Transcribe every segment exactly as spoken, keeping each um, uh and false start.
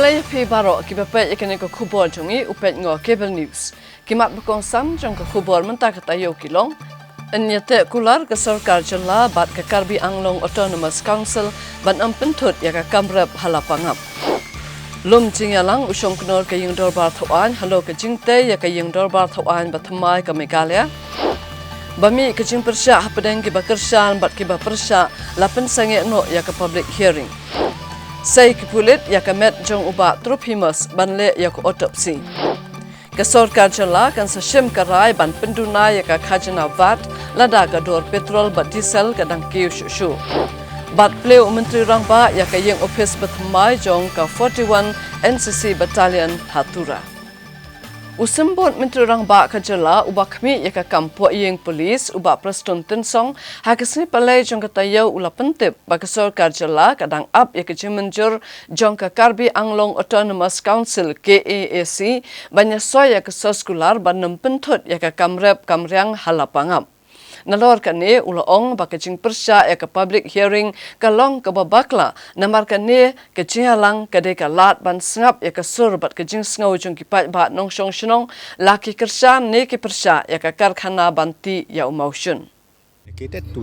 Ïa phi baroh kiba peit ïa kane ka khubor jong ngi, u peit Ngor Cable News. Ki mat ba kongsan jong ka khubor mynta ka taïew ki long: yn ïateh kular ka sorkar jylla bad ka Karbi Anglong Autonomous Council ban ym pynthut ïa ka kam rep ha Lapangap. Lum jingïalang u shongknor ka ïing dorbar thawaiñ halor ka jingtei ïa ka ïing dorbar thawaiñ ba thymmai ka Meghalaya. Ba mih ka jingpyrshah hapdeng kiba kyrshan bad kiba pyrshah, la pynsangeh noh ïa ka public hearing. Sei ki pulit ïa ka met jong u Bah Trophimus ban leh ïa ka autopsy. Ka sorkar jylla kan sa shim ka rai ban pynduna ïa ka khajna vat lada ka dor petrol bad diesel ka dang kiew shuh shuh. Bad plie u Myntri Rangbah ïa ka ïing ophis ba thymmai jong ka forty-one N C C Battalion ha Tura. U Symbud Myntri Rangbah ka jylla uba khmih ïa ka kam pohïing police, u Bah Prestone Tynsong, ha ka sngi Palei jong ka taïew u la pyntip ba ka sorkar jylla ka dang ap ïa ka jingmynjur jong ka Karbi Anglong Autonomous Council, K A A C, ban ïasoi ïa ka soskular ban ym pynthut ïa ka kam rep kam riang ha Lapangap. Nalor kane u la ong ba ka jingpyrshah ïa ka public hearing ka long kaba bakla, namar kane ka jingïalang ka dei ka lad ban sngap ïa ka sur bad ka jingsngew jong ki paidbah nongshong shnong, la ki kyrshan ne ki pyrshah ïa ka karkhana ban tih ïa u mawshun.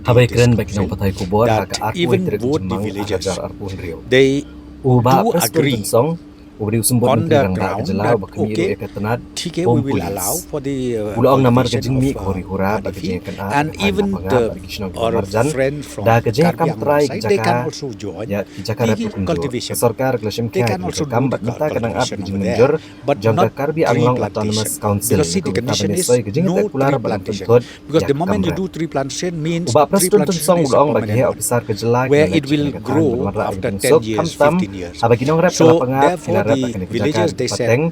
Haba ïakren bad ki nongpathai khubor ha ka arphew tarik jong u Naiwieng arphew hynriew, u Bah Prestone Tynsong, uba dei u Symbud Myntri Rangbah ka jylla uba khmih ruh ïa ka tnat Home Police, u la ong namar ka jingmih ka huri hura bad ka jingïakynad ha Lapangap bad ki shnong ki marjan da ka jingïakam trai ki jaka, ïa ki jaka rep kumjuh, ka sorkar ka la shim khia ïa ka kam bad mynta ka dang ap ka jingmynjur jong ka Karbi Anglong Autonomous Council, ka ban ïasoi ka jingïateh kular ban ym pynthut ïa ka kam rep. U Bah Prestone Tynsong u la ong ba ki heh ophisar ka jylla ki la leit sha kane ka thaiñ ban wanrah ïa ka jingsuk, khamtam haba ki nongrep ka Lapangap ki la rep ha kane ka jaka pateng.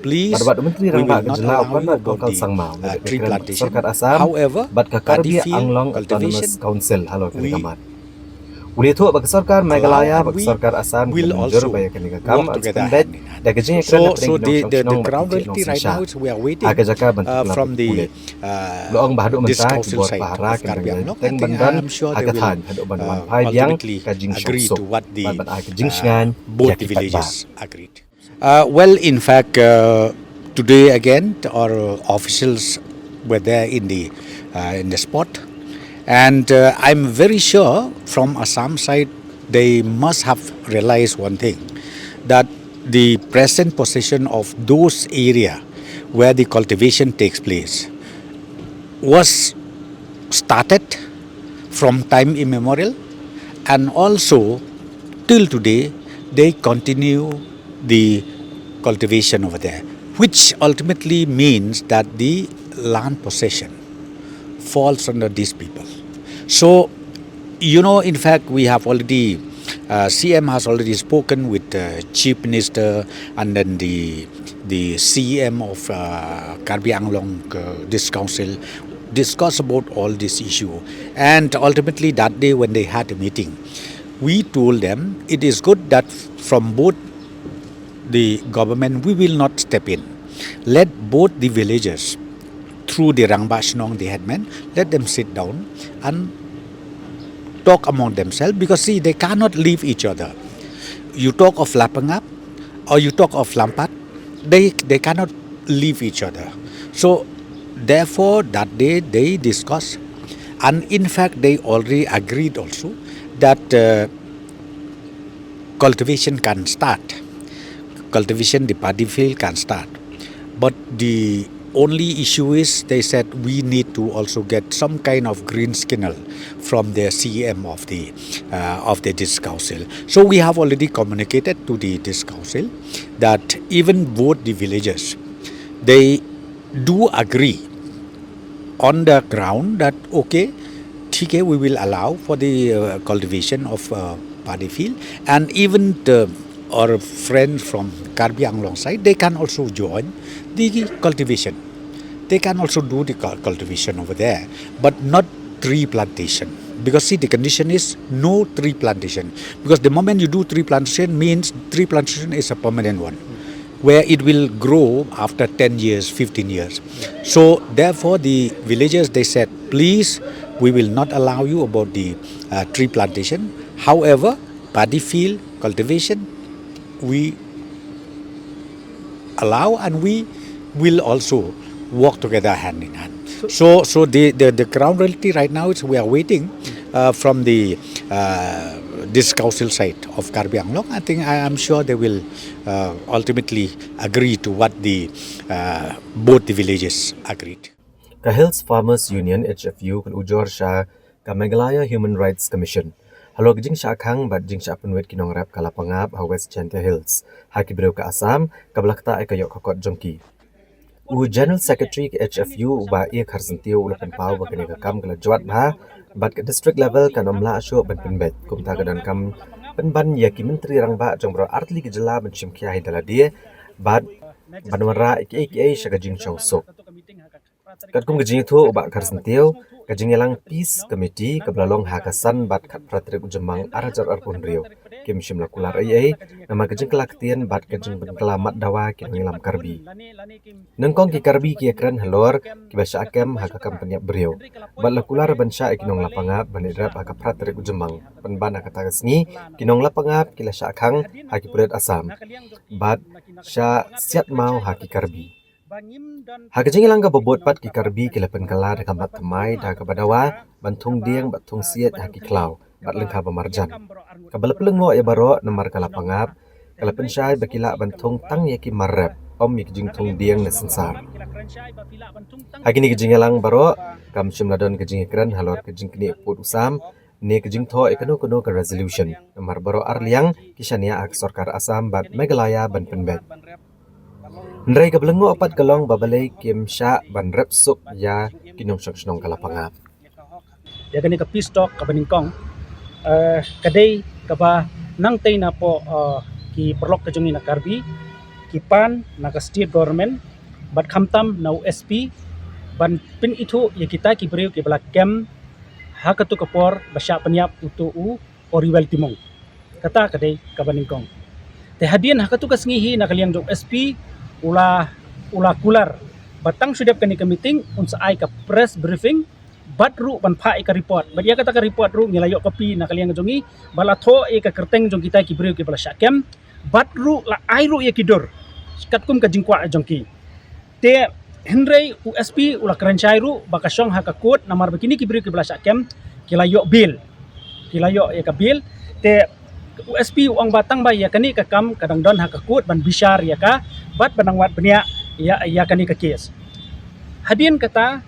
Bad u Myntri Rangbah ka jylla u Conrad Tongkal Sangma u la ïakren bad ka sorkar Assam bad ka Karbi Anglong Autonomous Council halor kane ka mat. U la ïathuh ba ka sorkar Meghalaya bad ka sorkar Assam ki la mynjur ba ïa kane ka kam yn sa pynbeit da ka jingïakren hapdeng ki nongshong shnong bad ki nongshong synshar ha ka jaka ban tip kular bad ki pulit. U la ong ba haduh mynta ki bor pahara ki dang ïateng bynrang ha ka thaiñ haduh ban wan phai biang ka jingshong suk bad ban ai ka jingshngaiñ ïa ki paidbah. Uh, well, in fact, uh, today again, our officials were there in the uh, in the spot, and uh, I'm very sure from Assam side they must have realized one thing, that the present position of those area where the cultivation takes place was started from time immemorial, and also till today they continue the cultivation over there, which ultimately means that the land possession falls under these people. So, you know, in fact, we have already, uh, C M has already spoken with the Chief Minister and then the the C M of uh, Karbi Anglong, uh, this council, discuss about all this issue. And ultimately, that day when they had a meeting, we told them it is good that from both the government, we will not step in. Let both the villages, through the Rangbah Shnong, the headman, let them sit down and talk among themselves, because, see, they cannot leave each other. You talk of Lapangap or you talk of Lampat, they, they cannot leave each other. So, therefore, that day they discuss, and in fact, they already agreed also that uh, cultivation can start. Cultivation, the paddy field can start. But the only issue is, they said, we need to also get some kind of green signal from the C M of the uh, of the district council. So we have already communicated to the district council that even both the villages, they do agree on the ground that, okay, T K, we will allow for the uh, cultivation of uh, paddy field, and even the, our friends from Karbi Anglong side, they can also join the cultivation. They can also do the cul- cultivation over there, but not tree plantation, because, see, the condition is no tree plantation, because the moment you do tree plantation means tree plantation is a permanent one where it will grow after ten years, fifteen years. So therefore the villagers, they said, please, we will not allow you about the uh, tree plantation. However, paddy field cultivation, we allow, and we will also work together hand in hand. So, so the, the, the ground reality right now is we are waiting uh, from the uh, this council side of Karbi Anglong. I think I am sure they will uh, ultimately agree to what the uh, both the villages agreed. Ka Hills Farmers Union, H F U, kan ujor sha ka Meghalaya Human Rights Commission halor ka jingshah khang bad jingshah pynwit ki nongrep ka Lapangap ha West Jaintia Hills ha ki briew ka Assam, kaba la ktah ïa ka ïoh ka kot jong ki. U General Secretary ka H F U, u Bah A Kharsyntiew, u la pynpaw ba kane ka kam ka la jwat bha bad ka district level kan ym lah shuh ban pynbeit, kumta ka donkam pynban ïa ki Myntri Rangbah jong baroh artylli ki jylla ban shim khia hi da lade bad ban wanrah ïa kiei kiei sha ka jingshong suk. Katkum ka jingïathuh u Bah Kharsyntiew, ka jingïalang Peace Committee kaba la long ha ka san bad khatphra tarik u Jymmang ar hajar arphew hynriew kim shym la kular ei ei namar ka jingkylla ktien bad ka jingpynkylla mat dawa ki nongïalam Karbi. Nyngkong ki Karbi ki ïakren halor kiba shah kem ha ka kam pynïap briew bad la kular ban shah ïa ki nong Lapangap ban ïatrep ha ka phra tarik u Jymmang. Pynban ha kata ka sngi ki nong Lapangap ki la shah khang ha ki pulit Assam bad shah siat maw ha ki Karbi. Ha ka jingïalang kaba bud pat ki Karbi ki la pynkylla da ka mat thymmai da kaba dawa ban thung dieng bad thung siej ha ki khlaw bad lyngkha ba marjan, kaba la pynlyngngoh ïa baroh namar ka Lapangap ka la pynshai ba ki lah ban thung tang ïa ki mar rep, ym ïa ki jingthung dieng ne synsar. Ha kine ki jingïalang baroh kam shym la don ka jingïakren halor ka jingknieh pud u sam ne ka jingthoh ïa kano kano ka resolution namar baroh arliang ki shaniah ha ka sorkar Assam bad Meghalaya ban pynbeit. Hynrei kaba lyngngoh pat ka long ba balei kim shah ban rep suk ïa ki nongshong shnong ka Lapangap. Ïa kane ka peace talk kaba nyngkong, eh, ka dei kaba nangtei na pdeng, eh, ki paralok ka jong ngi na Karbi, ki pan na ka state government bad khamtam na u S P ban pynithuh ïa kita ki briew kiba la kem ha katu ka por ba shah pynïap utu u Oriwel Timung. Kata ka dei kaba nyngkong. Te hadien ha katu ka sngi hi na ka liang jong S P u la, u la kular ba tang shu dep kane ka meeting un sa ai ka press briefing bad ruh ban phah ïa ka report. Bad ïa kata ka report ruh ngi la ïoh copy na ka liang jong ngi, ba la thoh ïa ka kyrteng jong kita ki briew kiba la shah kem bad ruh la ai ruh ïa ki dur katkum ka jingkwah jong ki. Te hynrei u S P u la kren shai ruh ba ka shong ha ka court namar ba kine ki briew kiba la shah kem ki la ïoh bail. Ki la ïoh ïa ka bail. Te u S P u ong ba tang ba ïa kane ka kam ka dang don ha ka court ban bishar ïa ka bad ban nang wad bniah ïa, ïa kane ka case. Hadien kata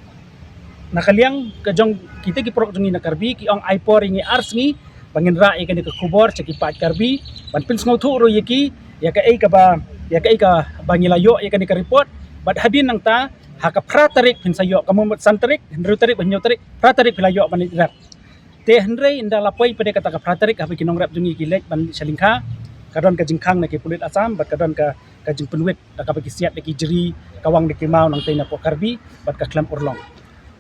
na ka liang ka jong kita ki paralok jong ngi na Karbi ki ong ai por ïa ngi ar sngi ba ngin rah ïa kane ka khubor sha ki paid Karbi ban pynsngewthuh ruh ïa ki ïa kaei kaba, ïa kaei kaba ngi la ïoh ïa kane ka report. Bad hadien nangta ha ka phra tarik phin sa ïoh, ka mut san tarik, hynriew tarik, hynñiew tarik, phra tarik phin la ïoh ban ïatrep. Te hynrei ynda la poi pat de kata ka phra tarik haba ki nongrep jong ngi ki leit ban sha lyngkha, ka don ka jingkhang na ki pulit Assam bad ka don ka, ka jingpynwit da kaba ki siat da ki jri, ka wang da ki maw nangtei na pdeng Karbi bad ka khlem urlong.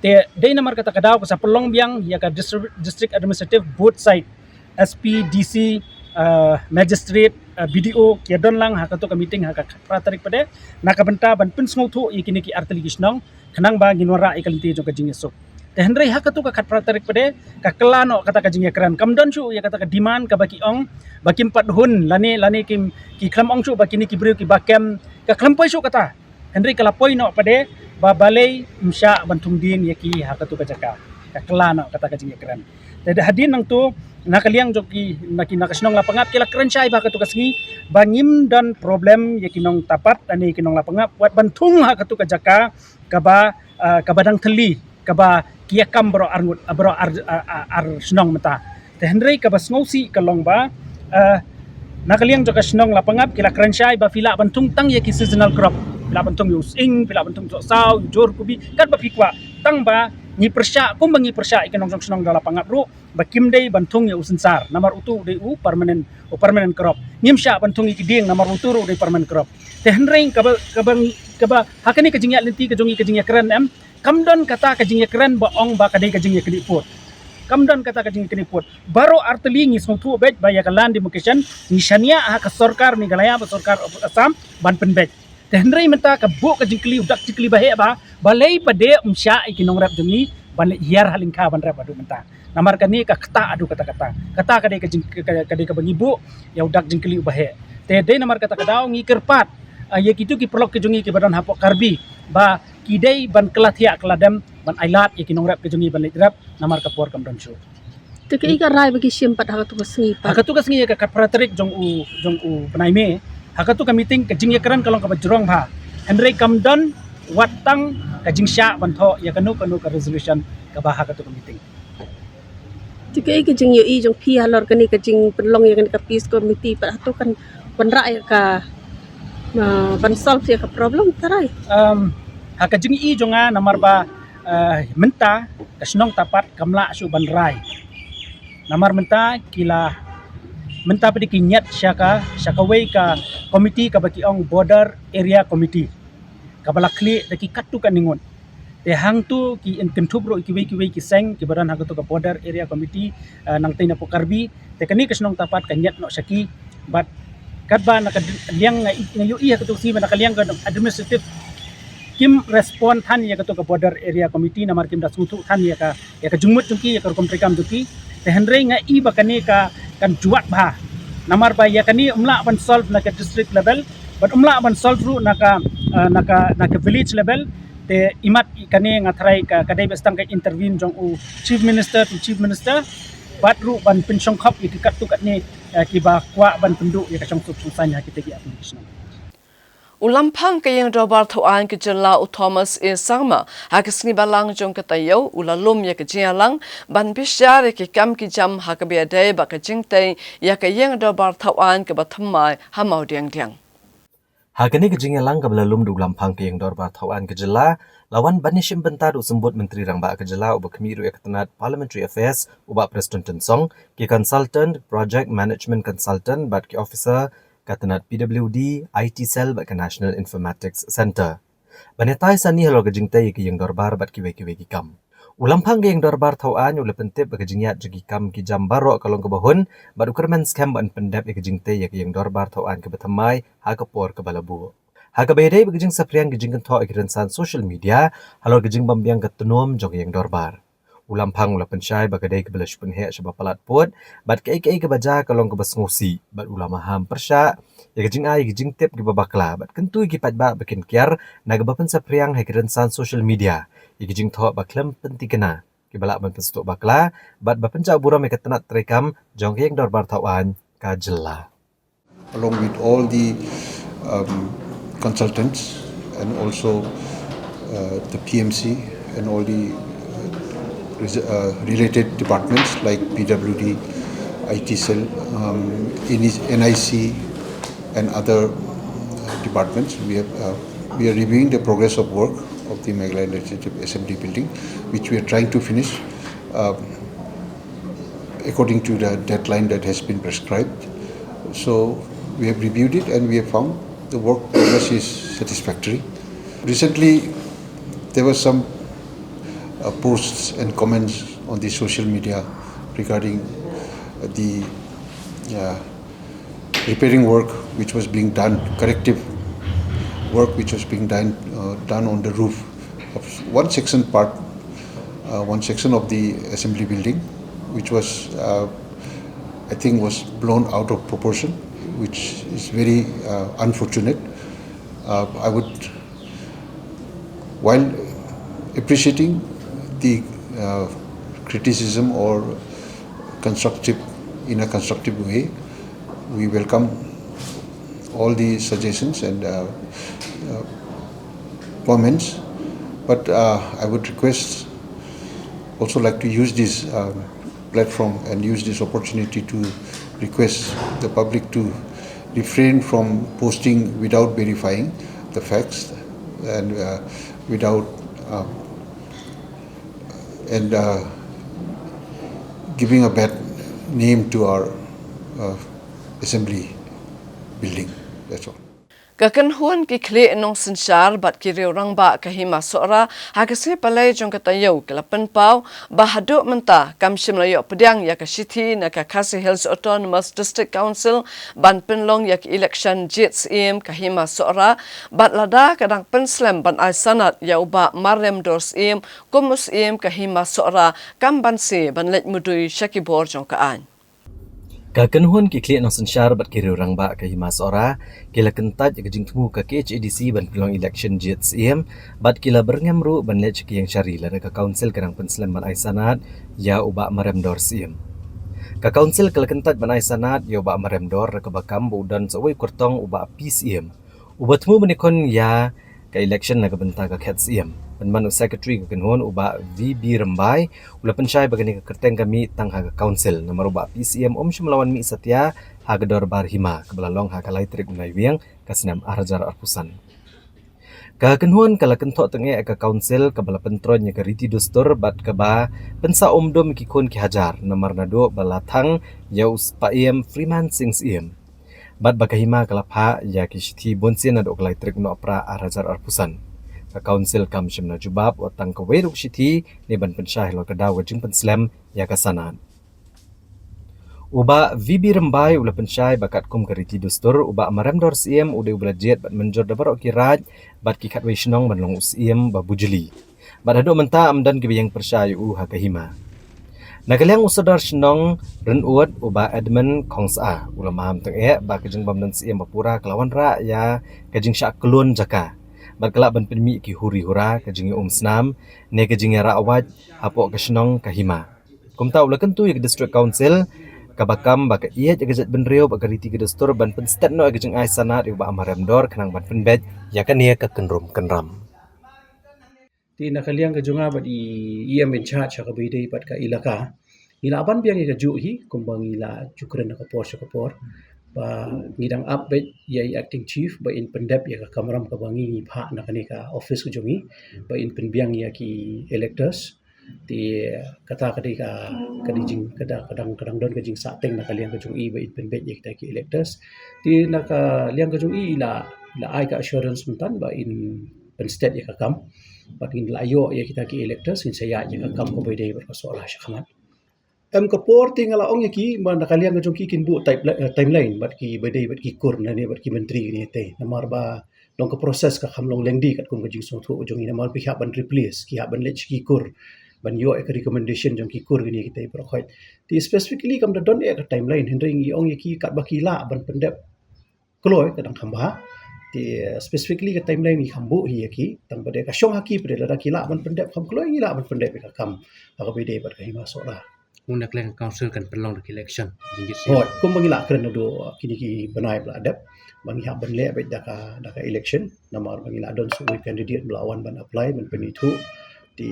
Te dei namar kata ka daw ka sa pynlong biang ïa ka distri-, district administrative both side, S P, D C, uh, magistrate, uh, B D O ki ïa don lang ha katu ka meeting ha ka phra tarik pat de na ka bynta ban pynsngewthuh ïa kine ki artylli ki shnong khnang ba ngin wanrah ïa ka lynti jong ka jingïasuk. Te hynrei ha katu ka khatphra tarik pat de ka kylla noh kata ka jingïakren, kam don shuh ïa kata ka demand kaba ki ong ba kim pat hun lane, lane kim, ki khlem ong shuh ba kine ki briew kiba kem, ka khlem poi shuh kata. Hynrei ka la poi noh pat de ba balei ym shah ban thung dieng ïa ki ha katu ka jaka. Ka kylla noh kata ka jingïakren. Te hadien nangtu na ka liang jong ki, na ki, na ka shnong Lapangap ki la kren shai ba ha katu ka sngi ba ngim don problem ïa ki nongtapat lane ki nong Lapangap wat ban thung ha katu ka jaka kaba, ah, kaba dang thylli kaba ki ïa kam baroh arngut, ah, baroh ar, ah, ah, ar shnong mynta. Te hynrei kaba sngewsih ka long ba, ah, na ka liang jong ka shnong Lapangap ki la kren shai ba phi lah ban thung tang ïa ki seasonal crop, phi lah ban thung ïa u sying, phi lah ban thung ïa u sohsaw, ïa u jur, kubi, katba phi kwah, tang ba ngi pyrshah, kumba ngi pyrshah ïa ki nongshong shnong jong Lapangap ruh ba kim dei ban thung ïa u synsar namar utu u dei u permanent, u permanent crop. Ngim shah ban thung ïa ki dieng namar utu ruh u dei permanent crop. Te hynrei kaba, kaba, kaba ha kane ka jingïaid lynti ka jong ngi, ka jingïakren, em, kam don kata ka jingïakren ba ong ba ka dei ka jingïaknieh pud. Kam don kata ka jingïaknieh pud. Baroh artylli ngi sngewthuh beit ba ïa ka land demarcation ngi shaniah ha ka sorkar Meghalaya bad sorkar Assam ban pynbeit. Te hynrei mynta ka buh ka jingkylli, u dak jingkylli ba heh ba balei pat de ym shah ïa ki nongrep jong ngi ban leit hiar ha lyngkha ban rep haduh mynta. Namar kane ka ktah haduh katta katta. Kata ka dei ka jing, ka, ka dei kaba ngi buh ïa u dak jingkylli uba heh. Te dei namar kata ka daw ngi kyrpad, Ah, ïa kitu ki paralok ki jong ngi kiba don hapoh Karbi, ba ki dei ban kylla thiah kylla dem ban ailad ïa ki nongrep ki jong ngi ban leit rep, namar ka por kam don shuh. Te kaei ka rai ba ki shim pat ha katu ka sngi pat? Ha katu ka sngi ïa ka khatphra tarik jong u, jong u bnai May, ha katu ka meeting ka jingïakren ka long kaba jrong bha. Hynrei kam don wat tang ka jingshah ban thoh ïa kano kano ka resolution kaba ha katu ka meeting. Te kaei ka jingïohi jong phi halor kane ka jingpynlong ïa kane ka peace committee pat, hato kan wanrah ïa ka, ah, ban solve ïa ka problem, trai? Um, ha ka jingïohi jong nga, namar ba, ah, mynta ka shnong Tapat kam lah shuh ban rai. Namar mynta ki la, mynta pat ki ñiad sha ka, sha kawei ka committee kaba ki ong Border Area Committee, kaba la khlieh da ki katto katne ngut. Te hangtu ki kynthup ruh kiwei kiwei ki seng kiba don ha katu ka Border Area Committee, ah, nangtei na pdeng Karbi. Te kane ka shnong Tapat ka ñiad noh sha ki, bad katba na ka liang nga i-, nga ïohi ha katu ka sngi ba na ka liang ka administrative kim respond than ïa katu ka Border Area Committee, namar kim da sngewthuh than ïa ka, ïa ka jingmut jong ki, ïa ka rukom treikam jong ki. Te hynrei nga i ba kane ka kan jwat bha, namar ba ïa kane ym lah ban solve na ka district level, bad ym lah ban solve ruh na ka, ah, na ka, na ka village level. Te imat kane nga tharai ka, ka dei beit tang ka intervene jong u Chief Minister to Chief Minister, bad ruh ban pynshongkhop ïa ki katto katne, ah, kiba kwah ban pynduh ïa ka shongsuk shongsaiñ ha kita ki application. U Lamphang ka Ïing Dorbar Thawaiñ ka Jylla, u Thomas A Sangma, ha ka sngi Balang jong ka taïew u la lum ïa ka jingïalang ban bishar ïa ki kam ki jam ha kaba ïadei bad ka jingtei ïa ka Ïing Dorbar Thawaiñ kaba thymmai ha Mawdiangdiang. Ha kane ka jingïalang kaba la lum da u Lamphang ka Ïing Dorbar Thawaiñ ka Jylla, la wan ban ïashim bynta da u Symbud Myntri Rangbah ka Jylla uba khmih ruh ïa ka tnat Parliamentary Affairs, u Bah Prestone Tynsong, ki consultant, project management consultant bad ki officer ka tnat P W D, I T Cell bad ka National Informatics Centre. Ban ïatai sani halor ka jingtei ïa ka Ïing Dorbar bad kiwei kiwei ki kam, u Lamphang ka Ïing Dorbar Thawaiñ u la pyntip ba ka jingïaid jong ki kam ki jam baroh ka long kaba hun, bad u kyrmen skhem ban pyndep ïa ka jingtei ïa ka Ïing Dorbar Thawaiñ kaba thymmai ha ka por kaba la buh. Ha kaba ïadei bad ka jingsaphriang ka jingkynthoh ha ki rynsan social media halor ka jingbym biang ka tnum jong ka Ïing Dorbar, u Lamphang u la pynshai ba ka dei kaba la shu pynheh shaba palat pud, bad kaei kaei kaba jia ka long kaba sngewsih, bad u la maham pyrshah ïa ka jingai ïa ki jingtip kiba bakla, bad kyntu ïa ki paidbah ba kin kiar na kaba pynsaphriang ha ki rynsan social media ïa ki jingthoh ba khlem pynthikna kiba lah ban pynsngewthuh bakla, bad ba pynjah burom ïa ka tnat treikam jong ka Ïing Dorbar Thawaiñ ka Jylla. Along with all the, um, consultants and also, uh, the P M C and all the, uh, res-, uh, related departments like P W D, I T Cell, um, N I C and other, uh, departments. We have, uh, we are reviewing the progress of work of the Meghalaya Legislative Assembly building, which we are trying to finish, uh, according to the deadline that has been prescribed. So we have reviewed it and we have found the work progress is satisfactory. Recently, there were some, uh, posts and comments on the social media regarding the, uh, repairing work which was being done, corrective work which was being done, uh, done on the roof of one section part, uh, one section of the assembly building, which was, uh, I think, was blown out of proportion, which is very, uh, unfortunate. Uh, I would, while appreciating the, uh, criticism or constructive, in a constructive way, we welcome all the suggestions and, uh, uh, comments. But, uh, I would request, also like to use this, um, platform and use this opportunity to request the public to refrain from posting without verifying the facts and, uh, without, uh, and, uh, giving a bad name to our, uh, assembly building. That's all. Ka kynhun ki khlieh nongsynshar bad ki riew rangbah ka Hima Sohra ha ka sngi Palei jong ka taïew ka la pynpaw ba haduh mynta kam shym la ïoh pdiang ïa ka shithi na ka Khasi Hills Autonomous District Council ban pynlong ïa ka election jied Syiem ka Hima Sohra, bad lada ka dang pynslem ban ai sanad ïa u Bah Mariam Dor Syiem kum u Syiem ka Hima Sohra, kam banse ban leit mudui sha ki bor jong ka aiñ. Ka kynhun ki khlieh nongsynshar bad ki riew rangbah ka Hima Sohra ki la kyntait ïa ka jingthmu ka K H A D C ban pynlong election jied Syiem bad ki la byrngem ruh ban leit sha ka ïing shari lada ka council ka dang pynslem ban ai sanad ïa u Bah Maremdor Syiem. Ka council ka la kyntait ban ai sanad ïa u Bah Maremdor da kaba kam ba u don sa uwei u kyrtong u Bah P Syiem, uba thmu ban ïakhun ïa ka election na ka bynta ka khet Syiem. Pynban u secretary ka kynhun u Bah V B Rymbai u la pynshai ba kane ka kyrteng ka mih tang ha ka council namar u Bah P Syiem um shym la wan mih satia ha ka dorbar hima kaba la long ha ka lai tarik u Naiwieng ka snem ar hajar arphew san. Ka kynhun ka la kynthoh tyngeh ïa ka council kaba la pyntroiñ ïa ka riti dustur bad kaba pynsah umdum ïa ki khun ki hajar namar naduh ba la thang ïa u Syiem Freeman Singh Syiem. Bad ba ka hima ka la phah ïa ki shithi bunsien naduh ka lai tarik u Nohprah ar hajar arphew san. Ka council kam shym la jubab wat tang kawei ruh ka shithi ne ban pynshai halor ka daw ka jingpynslem ïa ka sanad. U Bah V B Rymbai u la pynshai ba katkum ka riti dustur u Bah Maremdor Syiem u dei uba la jied bad mynjur da baroh ki raid bad ki khatwei shnong ban long u Syiem ba bujli. Bad haduh mynta ym don kiba ïeng pyrshah ïa u ha ka hima. Na ka liang u Sordar Shnong Rynut u Bah Edmund Khongsah u la maham tyngeh ba ka jingbym don Syiem ba pura ka la wanrah ïa ka jingshah kyllon jaka bad ka lah ban pynmih ki huri hura, ka jingïaumsnam ne ka jingïarah wait hapoh ka shnong ka hima. Kumta u la kyntu ïa ka District Council kaba kam ba ka ïeit ïa ka jaitbynriew bad ka riti ka dustur ban pynstet noh ïa ka jingai sanad ïa u Bah Maremdor khnang ban pynbeit ïa kane ka kynrum kynram. Te na ka liang ka jong nga bad i, i em in charge ha kaba ïadei bad ka ilaka, ngi la ban biang ïa kajuh hi kumba ngi la ju kren ha ka por sha ka por ba ngi dang ap beit ïa i acting chief ba in pyndep ïa ka kamram kaba ngi ngi phah na kane ka office ka jong ngi ba in pynbiang ïa ki electors. Te kata ka dei ka, ka dei jing, ka dang, ka dang, ka dang don ka jingsahteng na ka liang ka jong i ba in pynbeit ïa kita ki electors. Te na ka liang ka jong i i la, i la ai ka assurance mynta ba in pynstet ïa ka kam. Bad ngin la ïoh ïa kita ki electors, ngin sa ïaid ïa ka kam kaba ïadei bad ka Sohra shakhmat. Em, ka por te nga la ong ïa ki, ba na ka liang ka jong ki kin buh time, eh, timeline bad kiba ïadei bad ki kur ne bad ki myntri ne te. Namar ba long ka process ka kham long lengdi katkum ka jingsngewthuh jong ngi namar ba ki hap ban replace, ki hap ban leit sha ki kur ban ïoh ïa ka recommendation jong ki kur kine kita baroh khoit. Te specifically kam da don ïa ka timeline, hynrei ngi ong ïa ki katba ki lah ban pyndep kloi ka dang kham bha. Te specifically ka timeline ngi kham buh hi ïa ki, tang ba dei ka shong ha ki pat, lada ki lah ban pyndep kham kloi ngi lah ban pyndep ïa ka kam ha kaba ïadei bad ka Hima Sohra. Kumno ka liang ka council kan pynlong da ka election jingjied Syiem? Hooid, kumba ngi la kren naduh kine ki bnai ba la dep ba ngi hap ban leh beit da ka, da ka election namar ba ngi la don sa uwei u candidate ba la wan ban apply ban pynithuh. Te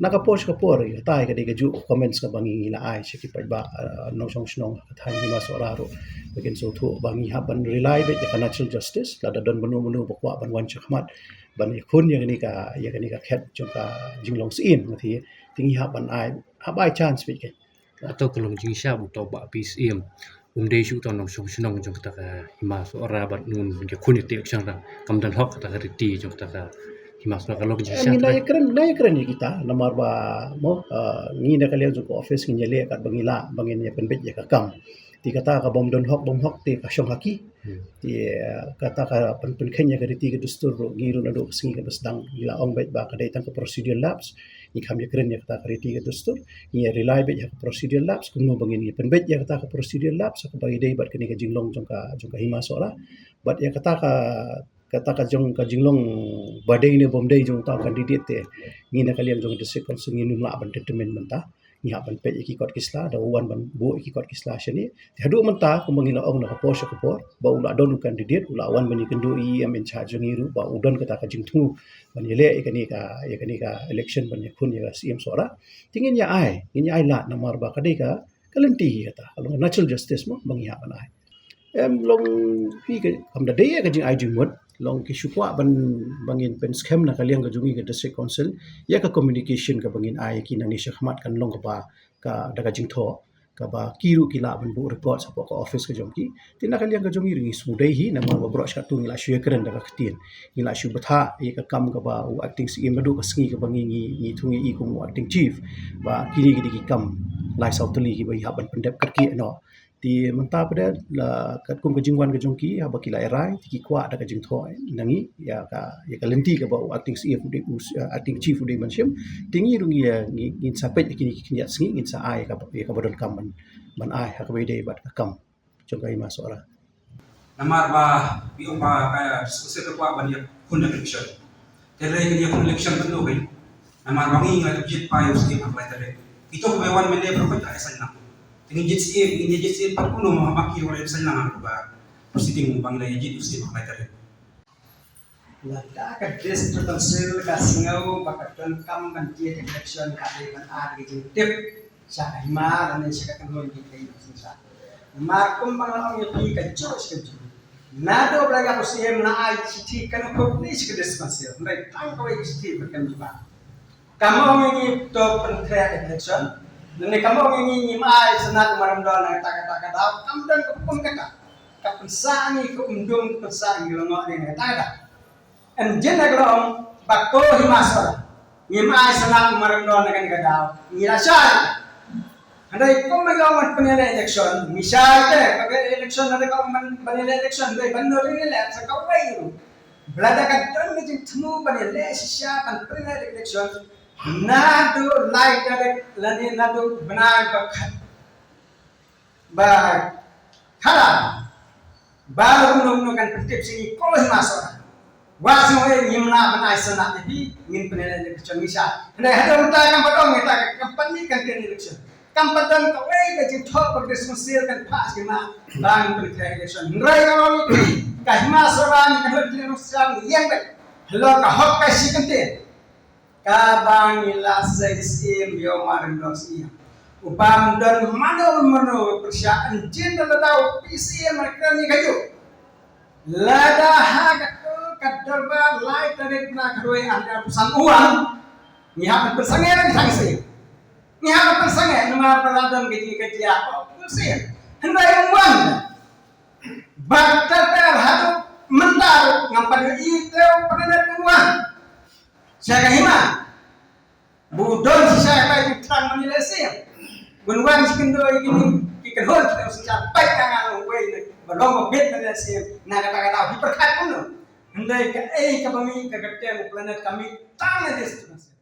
na ka por sha ka por, ïa kata ka dei kajuh ka comments kaba ngi la ai sha ki paidbah, eh, nongshong shnong ka thaiñ Hima Sohra ruh ba kin sngewthuh ba ngi hap ban rely beit ïa ka natural justice. Lada don mano mano ba kwah ban wan shakhmat ban ïakhun ïa kane ka, ïa kane ka khet jong ka jinglong Syiem, nga te, te ngi hap ban ai, hap ai chance beit ka. Ato ka long jingshah ba uto u Bah P Syiem um dei shuh uto u nongshong shnong jong kata ka Hima Sohra bad un ïakhun ïa ka election, tang kam don hok kata ka riti jong kata ka Hima Sohra, ka long jingshah. Ngi na ïakren, na ïakren ïa kita namar ba mo, eh, ngi na ka liang jong ka office ngin ïaleh katba ngi lah ba ngin ïa pynbeit ïa ka kam. Te kata ka bym don hok bym hok te ka shong ha ki. Hmm. Te, eh, kata ka pyn, pynkheiñ ïa ka riti ka dustur ruh ngi ruh naduh ka sngi kaba sdang ngi la ong beit ba ka dei tang ka procedural lapse. Ngi kham ïakren ïa kata ka riti ka dustur, ngi ïa rely beit ïa ka procedural lapse, kumno ba ngin ïa pynbeit ïa kata ka procedural lapse ha kaba ïadei bad kane ka jinglong jong ka, jong ka Hima Sohra. Bad ïa kata ka, kata ka jong ka jinglong ba dei ne bym dei jong uta u candidate te ngi na ka liang jong ka District Council ngim lah ban determine mynta. Ngi hap ban peit ïa ki kot ki sla, da u wan ban buh ïa ki kot ki sla shane. Te haduh mynta kumba ngi la ong na ka por sha ka por ba u la don u candidate, u la wan ban ïakynduh ïa i em in charge jong ngi ruh ba u don kata ka jingthmu ban ïaleh ïa kane ka, ïa kane ka election ban ïakhun ïa ka Syiem Sohra. Te ngin ïa ai, ngin ïa ai lad namar ba ka dei ka, ka lynti hi kata, ka long natural justice mo ba ngi hap ban ai. Em, long hi ka, kam da dei ïa ka jingai jingmut, long ki shu kwah ban, ba ngin pynskhem na ka liang ka jong ngi ka District Council ïa ka communication kaba ngin ai ïa ki nangne shakhmat kan long kaba ka, da ka jingthoh kaba ki ruh ki lah ban buh record hapoh ka office ka jong ki. Te na ka liang ka jong ngi ruh ngi sngewdei hi namar ba baroh shi katto ngi la shu ïakren da ka ktien, ngi la shu bthah ïa ka kam kaba u acting Syiem naduh ka sngi kaba ngi, ngi, ngi thung ïa i kum u acting chief ba kine ki dei ki kam lai saw tylli kiba i hap ban pyndep kyrkieh noh. Te mynta pat la katkum ka jingwan ka jong ki, haba ki la rai, te ki kwah da ka jingthoh na ngi ïa ka, ïa ka lynti kaba u acting C E M u dei, u, eh, acting chief u dei ban shim. Te ngi ruh ngi, ngi, ngin sa peit ïa kine ki khyndiat sngi, ngin sa ai ïa kaba, ïa kaba donkam ban, ban ai ha kaba ïadei bad ka kam jong ka Hima Sohra. Namar ba, ïoh ba ka disposal ka kwah ban ïa khun election. Te re ka ïa khun election ban lo kai. Namar ba ngi ngi la jied pa ïa u C E M ha khlai te re. Kito ba wan mynne ba ka ïa saiñ lang. Te ngi jied C E M, ngi jied C E M pat kumno ma ki wan ïa saiñ lang ha kaba proceeding ba ngi la jied u C E M ha khlai te re. Lada ka District Council ka sngew ba ka donkam ban jied election, ka dei ban ai ka jingtip sha ka Hima lane sha ka kynhun ki kynhun sha. Namar kumba nga la ong ïa phi, ka juh sha ka juh. Naduh ba la ïa u C E M na ai shithi kan khop ni sha ka District Council. Hynrei tang kawei ka shithi ba kan jubab. Kam ong ïa ngi to pynkhreh election. Lane kam ong ïa ngi ngim ai sanad u Marindor na kata kata ka daw. Kam don ka hukum kata. Ka pynsah ngi ka umdum, ka pynsah ngi lyngngoh na kata ka daw. Hynrei jin ka long ba ko Hima Sohra ngim ai sanad u Marindor na kane ka daw, ngi la shai. Hynrei kumba long ban pynleh election, ngi shai te, ba ka election hynrei ka ban, ban leh election hynrei ban ring election sa kawei ruh. Ba lada ka don ka jingthmu ban leh shisha ban pynleh election naduh lai tarik lane naduh bnai ba khat ba khala ba kumno kumno kan pyntip sha ngi ko Hima Sohra. Wat sngew ngim lah ban ai sanad ïa phi, ngin pynleh election ngi shai. Hynrei haduh mynta kam pat don, mynta kam pat mih kan ktien election. Kam pat don kawei ka jingthoh ba ka District Council kan phah sha ngi ba ngin pynkhreh election. Hynrei ka long ka Hima Sohra ngi kan hoi ktien election ngi ïeng beit. Halor ka hok ka shi kyntien. Kaba ngi la sei siem ïa u Marindor Syiem. U bym don mano mano pyrshah, hynrei da lada u P C M ma kren ïa kajuh. Lada ha kato ka dorbar lai tarik na kharoi ar hajar arphew san u wan, ngi hap ban pynsangeh ngi thang siem. Ngi hap ban pynsangeh namar ba la don ka jingkajia u P C M. Hynrei um wan. Bad ter ter haduh mynta ruh ngam pat ïohi te u Pyniaid un wan sha ka hima. Ba u don shisha ka jingthrang ban ïaleh siem. Ban wan sha kyndoh ïa kine ki kynhun ki dang shisha peit ka nga long wei ne ba long ba bit ban ïaleh siem na kata ka daw. Ki pyrkhat kumno? Hynrei kaei kaba mih ka kyrteng u Pyniaid ka mih tang na District Council.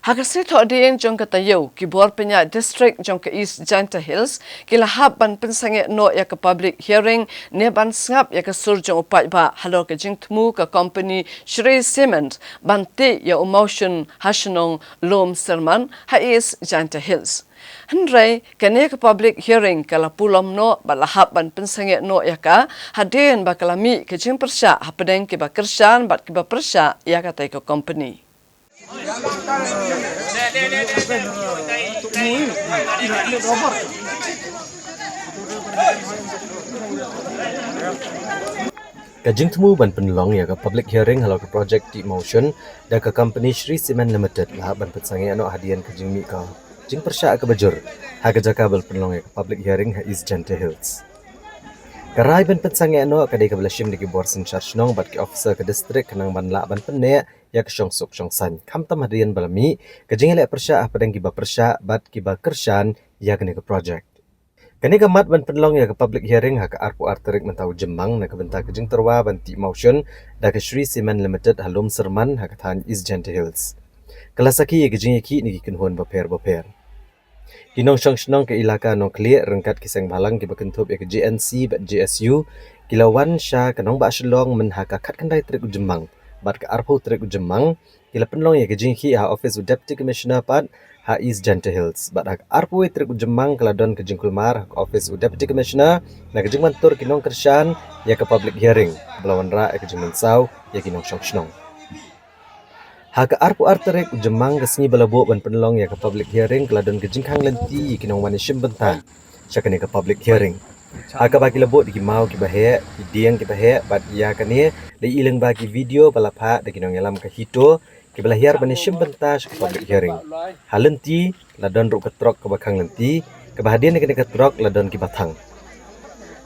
Ha ka sngi Thohdieng jong ka taïew, ki bor pynïaid district jong ka East Jaintia Hills ki la hap ban pynsangeh noh ïa ka public hearing ne ban sngap ïa ka sur jong u paidbah halor ka jingthmu ka company Shree Cement ban tih ïa u mawshun ha shnong Lumsyrman ha East Jaintia Hills. Hynrei kane ka public hearing ka la pulom noh bad la hap ban pynsangeh noh ïa ka hadien ba ka la mih ka jingpyrshah hapdeng kiba kyrshan bad kiba pyrshah ïa katei ka company. Ka jingthmu ban pynlong ïa ka public hearing halor ka project tih mawshun da ka company Shree Cement Limited la hap ban pynsangeh noh hadien ka jingmih ka jingpyrshah kaba jur ha ka jaka ba la pynlong ïa ka public hearing ha East Jaintia Hills. Ka rai ban pynsangeh noh ka dei kaba la shim da ki bor synshar shnong bad ki officer ka district khnang ban lah ban pynneh ïa ka shongsuk shongsaiñ, khamtam hadien ba la mih ka jingïaleh pyrshah hapdeng kiba pyrshah bad kiba kyrshan ïa kane ka project. Kane ka mat ban pynlong ïa ka public hearing ha ka arphew ar tarik mynta u Jymmang na ka bynta ka jingtyrwa ban tih mawshun da ka Shree Cement Limited ha Lumsyrman ha ka thaiñ East Jaintia Hills. Ka la sakhi ïa ka jingïakhih na ki kynhun bapher bapher. Ki nongshong shnong ka ilaka Nongkhlieh ryngkat ki seng bhalang kiba kynthup ïa ka J N C bad J S U ki la wan sha ka nongbah Shillong mynha ka khatkhyndai tarik u Jymmang bad ka arphew tarik u Jymmang ki la pynlong ïa ka jingïakhih ha office u Deputy Commissioner pat ha East Jaintia Hills bad ha ka arphew wei tarik u Jymmang ka la don ka jingkulmar ha ka office u Deputy Commissioner na ka jingmyntur ki nongkyrshan ïa ka public hearing ba la wanrah ïa ka jingmynsaw ïa ki nongshong shnong. Ha ka arphew ar tarik u Jymmang ka sngi ba la buh ban pynlong ïa ka public hearing ka la don ka jingkhang lynti ïa ki nongwan ïashim bynta sha kane ka public hearing. Ha kaba ki la buh da ki maw kiba heh, ki dieng kiba heh bad ïa kane la i lyngba ki video ba la phah da ki nongïalam ka HITO kiba la hiar ban ïashim bynta sha ka public hearing. Ha lynti la don ruh ka trok kaba khang lynti, kaba hadien kane ka trok la don kiba thang.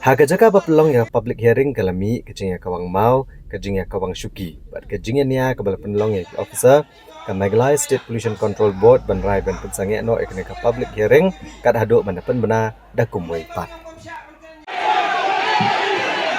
Ha ka jaka ba pynlong ïa ka public hearing ka la mih ka jingïakawang maw, ka jingïakawang shuki bad ka jingïania kaba la pynlong ïa ki officer ka Meghalaya State Pollution Control Board ban rai ban pynsangeh noh ïa kane ka public hearing kat haduh ban da pynbna da kumwei pat.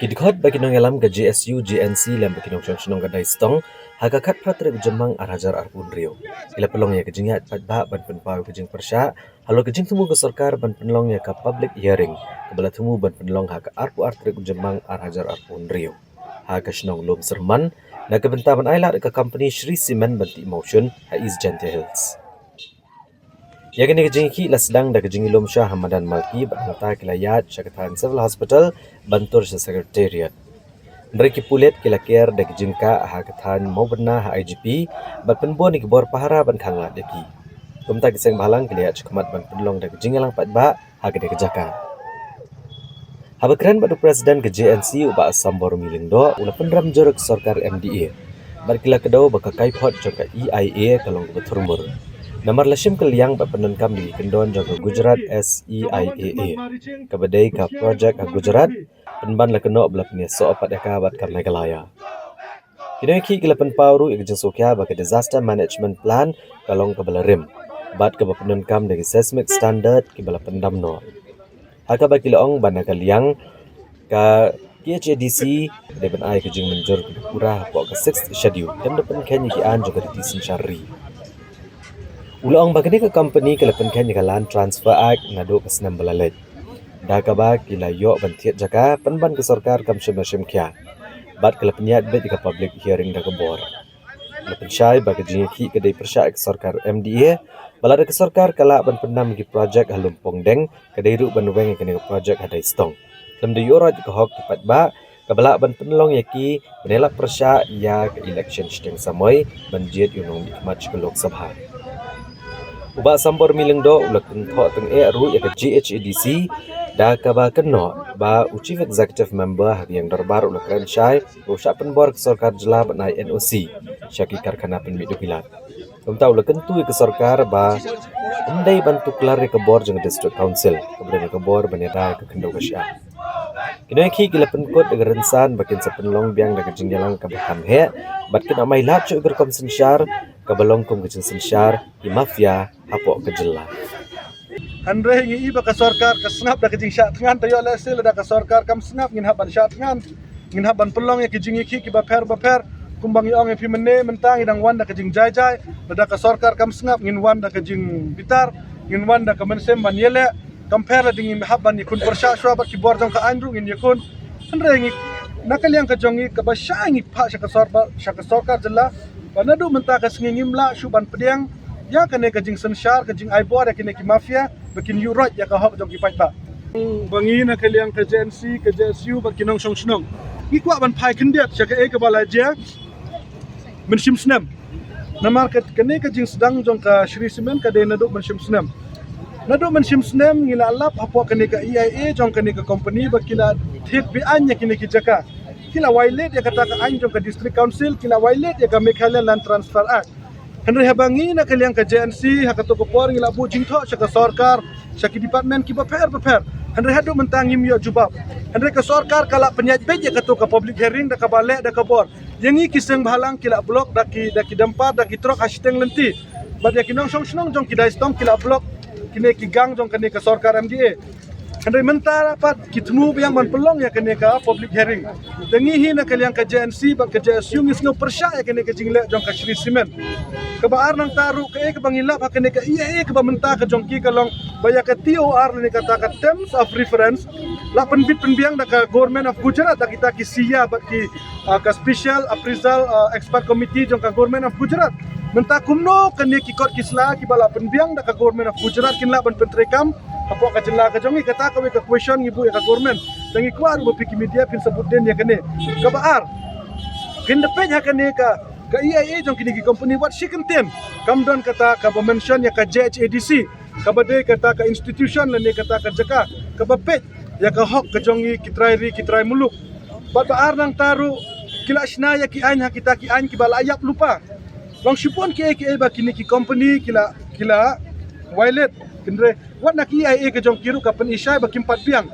Ki dkhot bad ki nongïalam ka J S U J N C lem bad ki nongshong shnong ka Daistong ha ka khatphra tarik u Jymmang ar hajar arphew hynriew ki la pynlong ïa ka jingïaid paidbah ban pynpaw ïa ka jingpyrshah halor ka jingthmu ka sorkar ban pynlong ïa ka public hearing kaba la thmu ban pynlong ha ka arphew ar tarik u Jymmang ar hajar arphew hynriew ha ka shnong Lumsyrman na ka bynta ban ailad ïa ka company Shree Cement ban tih mawshun ha East Jaintia Hills. Ïa kane ka jingïakhih la sdang da ka jingïalum sha ha madan Malki bad hangta ki la ïaid sha ka thaiñ Civil Hospital ban tur sha Secretariat. Hynrei ki pulit ki la ker da ka jingkah ha ka thaiñ Mawbynna ha I G P bad pynbun ïa ki bor pahara ban khanglad ïa ki. Kumta ki seng bhalang ki la ïaid shakhmat ban pynlong da ka jingïalang paidbah ha kane ka jaka. Haba kren bad u President ka J N C u Bah Sambor Mylliung Doh u la pynrem jur ïa ka sorkar M D A bad ki la kdew ba ka kaiphod jong ka E I A ka long kaba thurmur. Namar la shim kylliang bad pyndonkam ïa ki kyndon jong ka Gujarat S E I A A kaba dei ka projek ha Gujarat pynban la kynnoh ba la pynïasoh pat ïa ka bad ka Meghalaya. Ki nongïakhih ki la pynpaw ruh ïa ka jingsngewkhia ba ka Disaster Management Plan ka long kaba la rim bad kaba pyndonkam da ki seismic standard kiba la pyndam noh. Ha kaba ki la ong ba na ka liang ka K H A D C ka dei ban ai ka jingmynjur kaba pura hapoh ka Sixth Schedule, kam da pynkheiñ ïa ki aiñ jong ka riti synshar ri. U la ong ba kane ka company ka la pynkheiñ ïa ka Land Transfer Act naduh ka snem ba la leit, da kaba ki la ïoh ban thied jaka pynban ka sorkar kam shym la shim khia bad ka la pynïaid beit ïa ka public hearing da ka bor. La pynshai ba ka jingïakhih ka dei pyrshah ïa ka sorkar M D A ba lada ka sorkar ka lah ban pyndam ïa ki projek ha Lumpongdeng ka dei ruh ban weng ïa kane ka projek ha Daistong. Khlem da ïuhroit ïa ka hok ki paidbah kaba lah ban pynlong ïa ki ban ïalap pyrshah ïa ka election shiteng samoi ban jied ïa u nongmihkhmat sha ka Lok Sabha. U Bah Sambor Mylliung Doh u la kynthoh tyngeh ruh ïa ka G H A D C da kaba kynnoh ba u Chief Executive Member ha ka ïing dorbar u la kren shai ba u shah pynbor ka sorkar jylla ban ai N O C sha ki karkhana pynmih dewbilat. Kumta u la kyntu ïa ka sorkar ba ym dei ban tuklar ïa ka bor jong ka District Council kaba don ïa ka bor ban ïada ïa ka khyndew ka shyiap. Ki nongïakhih ki la pynkut ïa ka rynsan ba kin sa pynlong biang da ka jingïalang kaba kham heh bad kin ym ailad shuh ïa ka rukom synshar kaba long kum ka jingsynshar ki mafia hapoh ka jylla. Hynrei ngi i ba ka sorkar ka sngap da ka jingshah thngan, te ïoh lehse lada ka sorkar kam sngap ngin hap ban shah thngan, ngin hap ban pynlong ïa ki jingïakhih kiba pher ba pher. Kumba ngi ong ïa phi mynne mynta ngi dang wan da ka jingjai jai, lada ka sorkar kam sngap ngin wan da ka jingbitar, ngin wan da ka mynsiem ban ïaleh. Kam pher lada ngin hap ban ïakhun pyrshah shuwa bad ki bor jong ka aiñ ruh ngin ïakhun. Hynrei ngi na ka liang ka jong ngi kaba shai ngi phah sha ka sorkar, sha ka sorkar jylla ba naduh mynta ka sngi ngim lah shuh ban pdiang ïa kane ka jingsynshar, ka jingai bor ïa kine ki mafia ba kin ïuhroit ïa ka hok jong ki paidbah. Ba ngi na ka liang ka J N C, ka J S U bad ki nongshong shnong, ngi kwah ban phai khyndiat sha kaei kaba la jia mynshim snem. Namar ka, kane ka jingsdang jong ka Shree Cement ka dei naduh mynshim snem. Naduh mynshim snem ngi la lap hapoh kane ka E I A jong kane ka company ba ki la thied be-aiñ ïa kine ki jaka. Ki la violate ïa kata ka aiñ jong ka District Council, ki la violate ïa ka Meghalaya Land Transfer Act. Hynrei haba ngi na ka liang ka J N C ha kato ka por ngi la buh jingthoh sha ka sorkar, sha ki department kiba pher ba pher. Hynrei haduh mynta ngim ïoh jubab. Hynrei ka sorkar ka la pynïaid beit ïa kato ka public hearing da kaba leh da ka bor. Ïa ngi ki seng bhalang ki la block da ki, da ki dumper, da ki trok ha shiteng lynti. Bad ïa ki nongshong shnong jong ki Daistong ki la block kine ki gang jong kane ka sorkar M D A. Hynrei mynta pat ki thmu biang ban pynlong ïa kane ka public hearing. Te ngi hi na ka liang ka J N C bad ka J S U ngi sngew pyrshah ïa kane ka jingleh jong ka Shree Cement. Kaba ar nangta ruh kaei kaba ngi lap ha kane ka E I A kaba mynta ka jong ki ka long ba ïa ka T O R lane kata ka Terms of Reference la pynbit pynbiang da ka Government of Gujarat, da kita ki S I A bad ki, ah, ka Special Appraisal, ah, Expert Committee jong ka Government of Gujarat. Mynta kumno kane ki kot ki sla kiba la pynbiang da ka Government of Gujarat kin lah ban pyntreikam hapoh ka jylla ka jong ngi? Kata kawei ka question ngi buh ïa ka government. Te ngi kwah ruh ba phi ki media phin sa bud dien ïa kane. Kaba ar, phin da peit ha kane ka, ka E I A jong kine ki company wat shi kyntien kam don kata kaba mention ïa ka J H A D C, kaba dei kata ka institution lane kata ka jaka kaba peit ïa ka hok ka jong ngi ki trai ri ki trai muluk. Bad ba ar nangta ruh ki la shna ïa ki aiñ ha kita ki aiñ kiba la ïap lypa. Long shibun kiei kiei ba kine ki company ki la, ki la violate. Hynrei wat na ka E I A ka jong ki ruh ka pynishai ba kim pat biang.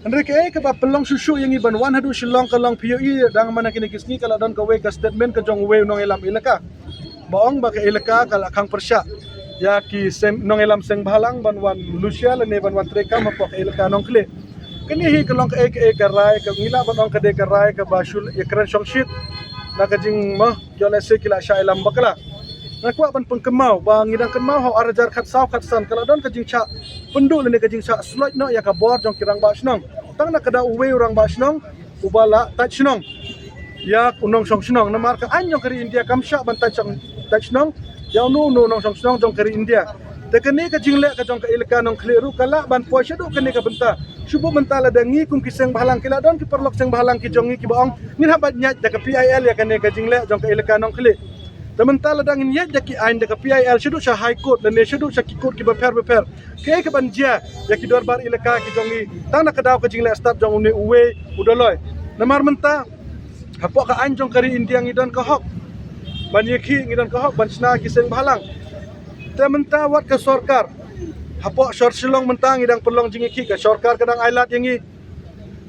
Hynrei kaei kaba pynlong shuh shuh ïa ngi ban wan haduh Shillong ka long, phi ïohi dang man ha kine ki sngi ka la don kawei ka statement ka jong uwei u nongïalam elaka ba ong ba ka elaka ka la khang pyrshah ïa ki seng, nongïalam seng bhalang ban wan lushia lane ban wan treikam hapoh ka elaka Nongkhlieh. Kane hi ka long kaei kaei ka rai ka ngi lah ban ong ka dei ka rai kaba shu ïakren shongshit na ka jingmut. Ïoh lehse ki la shah ïalam bakla. Nga kwah ban pynkynmaw ba ngi dang kynmaw ha u ar hajar khatsaw khatsan ka la don ka jingshah pynduh lane ka jingshah sloit noh ïa ka bor jong ki rangbah shnong. Tang na ka daw uwei u rangbah shnong uba la tait shnong ïa u nongshong shnong, namar ka aiñ jong ka ri India kam shah ban tait shnong, tait shnong ïa uno uno u nongshong shnong jong ka ri India. Te kane ka jingleh ka jong ka elaka Nongkhlieh ruh ka lah ban poi shaduh kane ka bynta. Shu buh mynta lada ngi kum ki seng bhalang, ki la don ki paralok seng bhalang ki jong ngi kiba ong ngin hap ban ïaid da ka P I L ïa kane ka jingleh jong ka elaka Nongkhlieh. Te mynta lada ngin ïaid da ki aiñ da ka P I L shaduh sha High Court lane shaduh sha ki court kiba pher ba pher, kaei kaban jia ïa ki dorbar elaka ki jong ngi tang na ka daw ka jingleh stad jong une uwei u Dolloi? Namar mynta hapoh ka aiñ jong ka ri India ngi don ka hok ban ïakhih, ngi don ka hok ban shna ki seng bhalang. Te mynta wat ka sorkar, hapoh shor Shillong mynta ngi dang pynlong jingïakhih, ka sorkar ka dang ailad ïa ngi.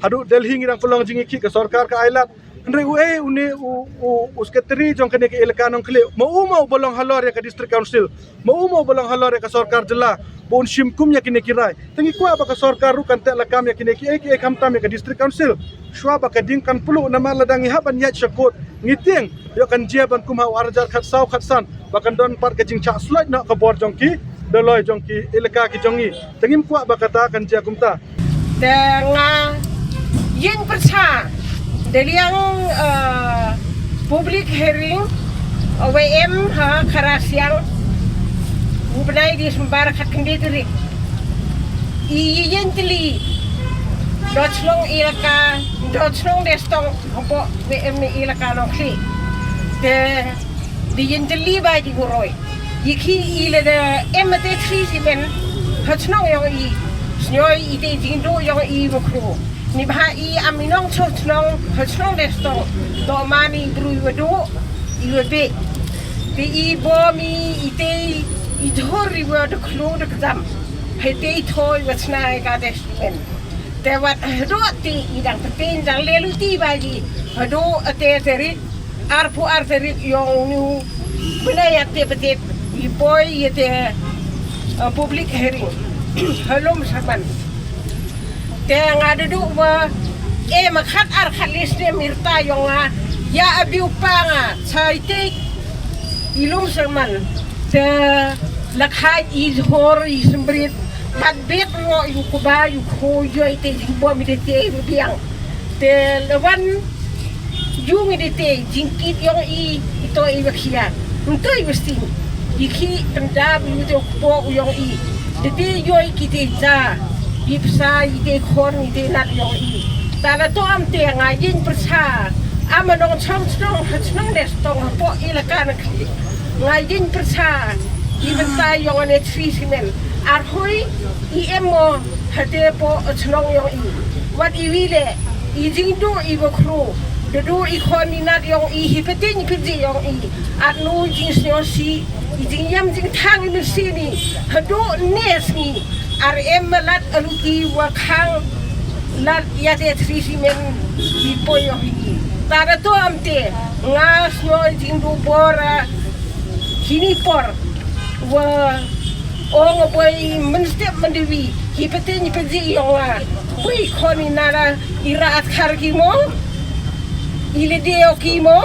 Haduh Delhi ngi dang pynlong jingïakhih, ka sorkar ka ailad. Hynrei uei une u, u, u secretary jong kane ka elaka Nongkhlieh, ma u ma uba long halor ïa ka District Council, ma u ma uba long halor ïa ka sorkar jylla ba un shim kum ïa kine ki rai? Te ngi kwah ba ka sorkar ruh kan teh lakam ïa kine kiei kiei, khamtam ïa ka District Council. Shuwa ba ka ding kan pluh, namar lada ngi hap ban ïaid sha court ngi tieng ïoh kan jia ban kum ha u ar hajar khatsaw khatsan ba kan don pat ka jingshah sloit noh ka bor jong ki Dolloi jong ki elaka ki jong ngi. Te ngim kwah ba kata kan jia kumta. Te nga ïeng pyrshah da liang, eh, public hearing, eh, wa em ha Kharasiang u bnai December khatkhyndai tarik. I ïeng tylli dor shnong elaka, dor shnong Destong hapoh wa em elaka Nongkhlieh. Te da ïeng tylli ba jinguroi. Ïakhih i lada em te Shree Cement ha shnong ïong i, shnong i te jingduh ïong i wa khru. Ni bha i am i nongshong shnong ha shnong Destong. Toh man i bru i wa duh i wa beh. Te i bom i te i jhur i wa da khlu da kdam. Hei te i thoi wa shna ïa ka Shree Cement. Te wat haduh te i dang pynten dang leh luti ba ji haduh te tarik arphew ar tarik ïong une u bnai ïa te patit i poi ïa te, eh, public hearing ha Lumshyrman. Te nga da duh wa em khat ar khat lai snem i rta ïong nga ïa abi u pa nga sha i te i Lumshyrman. Te la khait i jhur i symrit bad bit ruh ïa u kba ïa u khuid ïa i te jingbom i te te i biang. Te la wan jung i te te jingkit ïong i, i to i wa khia, nto i wa sting. I khih pyndap i u te u kpoh ïong i. Te te ïoi ki te ja. Ï pyrsa ï te khon ï te nat yong i. Tang da to am te nga ïing pyrsa. Am nong chong chnong ha chnong ne stong hapoh i la kan khli. Nga ïing pyrsa. Ï bynta yong ne tri simen. Ar hui i em mo ha te poh chnong yong i. Wat i wi le i jingdu i wa khru. Dudu i khon i nat yong i hi petin i piji yong i. At nu jingsnyo si i jingyam jingthang i mynsiem i. Hadu nes ni. Ar em malat aluti wa khang lat ïa te tri simen i poi yong i. Tang da to am te nga snyo i jingdu bor a hini por wa ong boi mynstep myndiwi hi petin i piji yong nga. Boi khon i nara i ra at khar ki mo i le deo ki mo.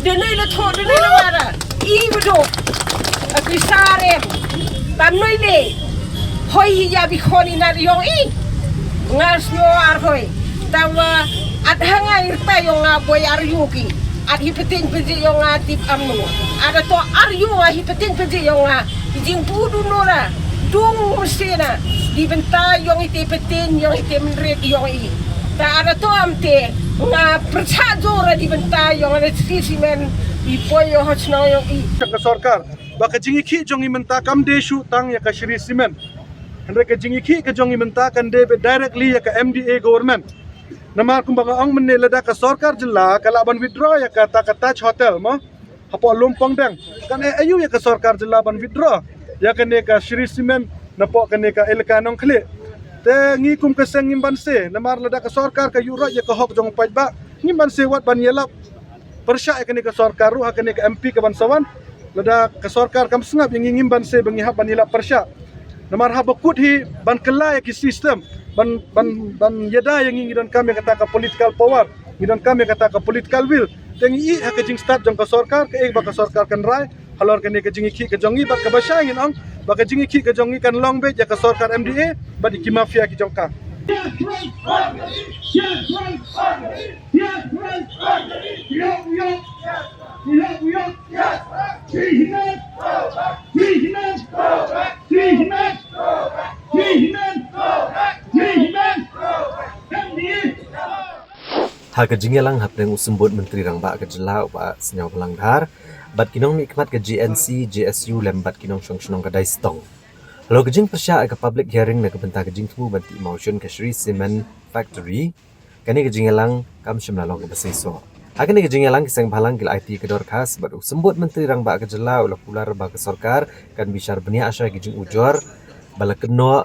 Dene le tho dene le mara i bedo a krisarem. Tam noi le hoi hi ya bi khon i nat yong i. Nga snyo ar hoi. Tawa at hanga irta yong nga boi ar yu ki. At hi petin piji yong nga tip am nu. Ada to ar yu nga hi petin piji yong nga. Jing pu du nora. Dung sena. Di bynta yong i te petin yong i te menrit yong i. Ta ada to am te nga pyrchah jora di bynta yong ada tri simen i poi yong ha chnong yong i. Ka sorkar ba ka jingïakhih jong i mynta kam dei shu tang ïa ka Shree Cement. Hynrei ka jingïakhih ka jong i mynta kan dei beit directly ïa ka M D A government. Namar kumba nga ong mynne lada ka sorkar jylla ka lah ban withdraw ïa kata ka Taj Hotel mo. Hapoh Lumpongdeng. Kan eh ayu ïa ka sorkar jylla ban withdraw ïa kane ka Shree Cement napoh kane ka elaka Nongkhlieh. Te ngi kum ka seng ngim banse namar lada ka sorkar ka ïuh roi ïa ka hok jong u paidbah ngim banse wat ban ïalap pyrshah ïa kane ka sorkar ruh ha kane ka M P ka ban sa wan. Lada ka sorkar kam sngap ïa ngi ngim banse ba ngi hap ban ïalap pyrshah. Namar haba kut hi ban kylla ïa ki system ban ban ban ïada ïa ngi ngi donkam ïa kata ka political power. Ngi donkam ïa kata ka political will. Te ngi ï ha ka jingstad jong ka sorkar ka ï ba ka sorkar kan rai. Halor kane ka jingïakhih ka jong ngi bad kaba shai ngin ong ba ka jingïakhih ka jong ngi kan long beit ïa ka sorkar M D A bad ïa ki mafia ki jong ka. Ha ka jingïalang hapdeng u Symbud Myntri Rangbah ka jylla u Bah Sniawbhalang Dhar bad ki nongmihkhmat ka G N C, G S U lem bad ki nongshong shnong ka Daistong. Halor ka jingpyrshah ïa ka public hearing na ka bynta ka jingthmu ban tih mawshun ka Shree Cement Factory, kane ka jingïalang kam shym la long kaba seisoh. Ha kane ka jingïalang ki seng bhalang ki la aiti ka dorkhas bad u Symbud Myntri Rangbah ka jylla u la kular ba ka sorkar kan bishar bniah sha ki jingujor ba la kynnoh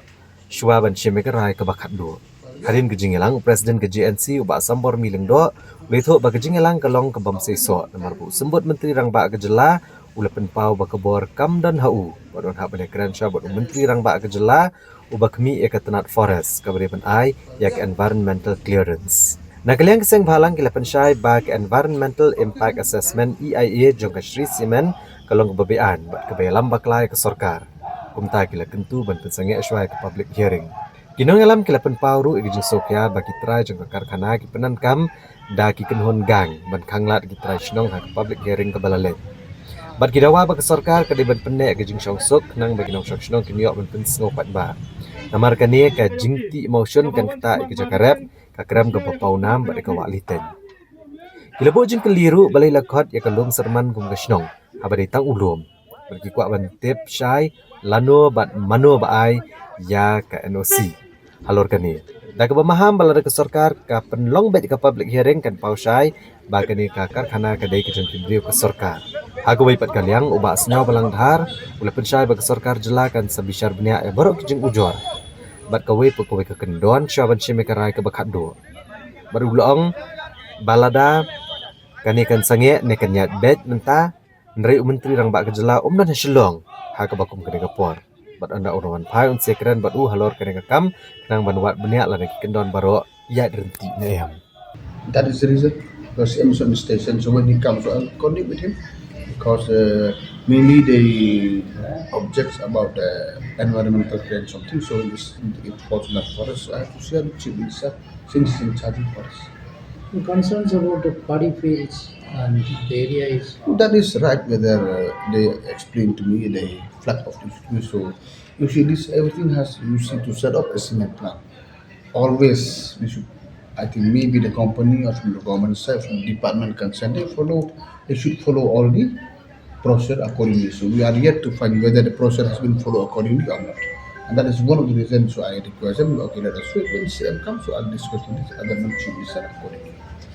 shuwa ban shim ïa ka rai kaba khatduh. Hadien ka jingïalang u President ka G N C u Bah Sambormi Lyngdoh u la ïathuh ba ka jingïalang ka long kabym seisoh namar ba u Symbud Myntri Rangbah ka jylla u la pynpaw ba ka bor kam don ha u bad un hap ban ïakren sha bad u Myntri Rangbah ka jylla uba khmih ïa ka tnat forest kaba dei ban ai ïa ka environmental clearance. Na ka liang ki seng bhalang ki la pynshai ba ka Environmental Impact Assessment, E I A, jong ka Shree Cement ka long kaba beaiñ bad kaba ïalam bakla ïa ka sorkar. Kumta ki la kyntu ban pynsangeh shuwa ïa ka public hearing. Ki nongïalam ki la pynpaw ruh ïa ka jingsngewkhia ba ki trai jong ka karkhana ki pyndonkam da ki kynhun gang ban khanglad ki trai shnong ha ka public hearing kaba la leit. Bad ki dawa ba ka sorkar ka dei ban pynneh ïa ka jingshongsuk khnang ba ki nongshong shnong kin ïoh ban pynsngew paidbah. Namar kane ka jingtih mawshun kan ktah ïa ka jaka rep, ka krem kaba paw nam bad ïa ka wah litein. Ki la buh jingkylli ruh balei la khot ïa ka lum Syrman kum ka shnong haba dei tang u lum. Bad ki kwah ban tip shai lano bad mano ba ai ïa ka N O C. Halor kane, da kaba maham ba lada ka sorkar ka pynlong beit ka public hearing kan paw shai ba kane ka karkhana ka dei ka jong ki briew ka sorkar. Ha kawei pat ka liang u Bah Sniawbhalang Dhar u la pynshai ba ka sorkar jylla kan sa bishar bniah ïa baroh ki jingujor bad kawei pa kawei ka kyndon shuwa ban shim ïa ka rai kaba khatduh. Bad u la ong ba lada kane kan sangeh ne kan ïaid beit mynta, hynrei u Myntri Rangbah ka jylla um don ha Shillong ha kaba kum kane ka por. Bad ynda u la wan phai un sa ïakren bad u halor kane ka kam khnang ban wad bniah lada ki kyndon baroh ïaid ryntih ne em. That is the reason because M S M station, so when he comes, so I'll coordinate with him because uh, mainly they objects about the environmental clearance something. So in this, it falls in the forest. So I have to share with Chief Minister since he's in charge of forest. Concerns about the paddy fields and the area is. That is right, whether uh, they explain to me, they flag off to me. So, you see, this everything has, you see, to set up a cement plant. Always, we should, I think maybe the company or from the government side, from the department concerned, they follow, they should follow all the process accordingly. So we are yet to find whether the process has been followed accordingly or not. And that is one of the reasons why I request them, okay, let us wait when C M comes, so I'll discuss with this other non-chief minister accordingly.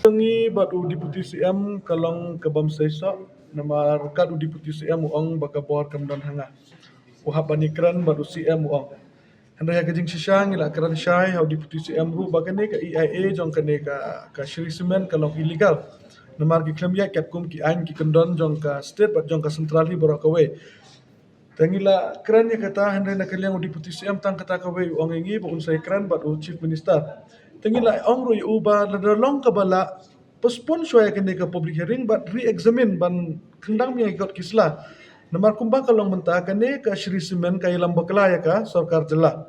Ngi bad u Deputy C M ka long ka bam seisoh, namar kat u Deputy C M u ong ba ka bor kam don ha nga. U hap ban ïakren bad u C M u ong. Hynrei ha ka jingshisha ngi la kren shai ha u Deputy C M ruh ba kane ka E I A jong kane ka, ka Shree Cement ka long illegal. Namar ki khlem ïaid katkum ki aiñ ki kyndon jong ka state bad jong ka central hi baroh kawei. Te ngi la kren ïa kata, hynrei na ka liang u Deputy C M tang kata kawei u ong ïa ngi ba un sa ïakren bad u Chief Minister. Te ngi la ong ruh ïa u ba lada long kaba lah, postpone shuwa ïa kane ka public hearing bad re-examine ban khyndang biang ïa ki kot ki sla. Namar kumba ka long mynta kane ka Shree Cement ka ïalam bakla ïa ka sorkar jylla.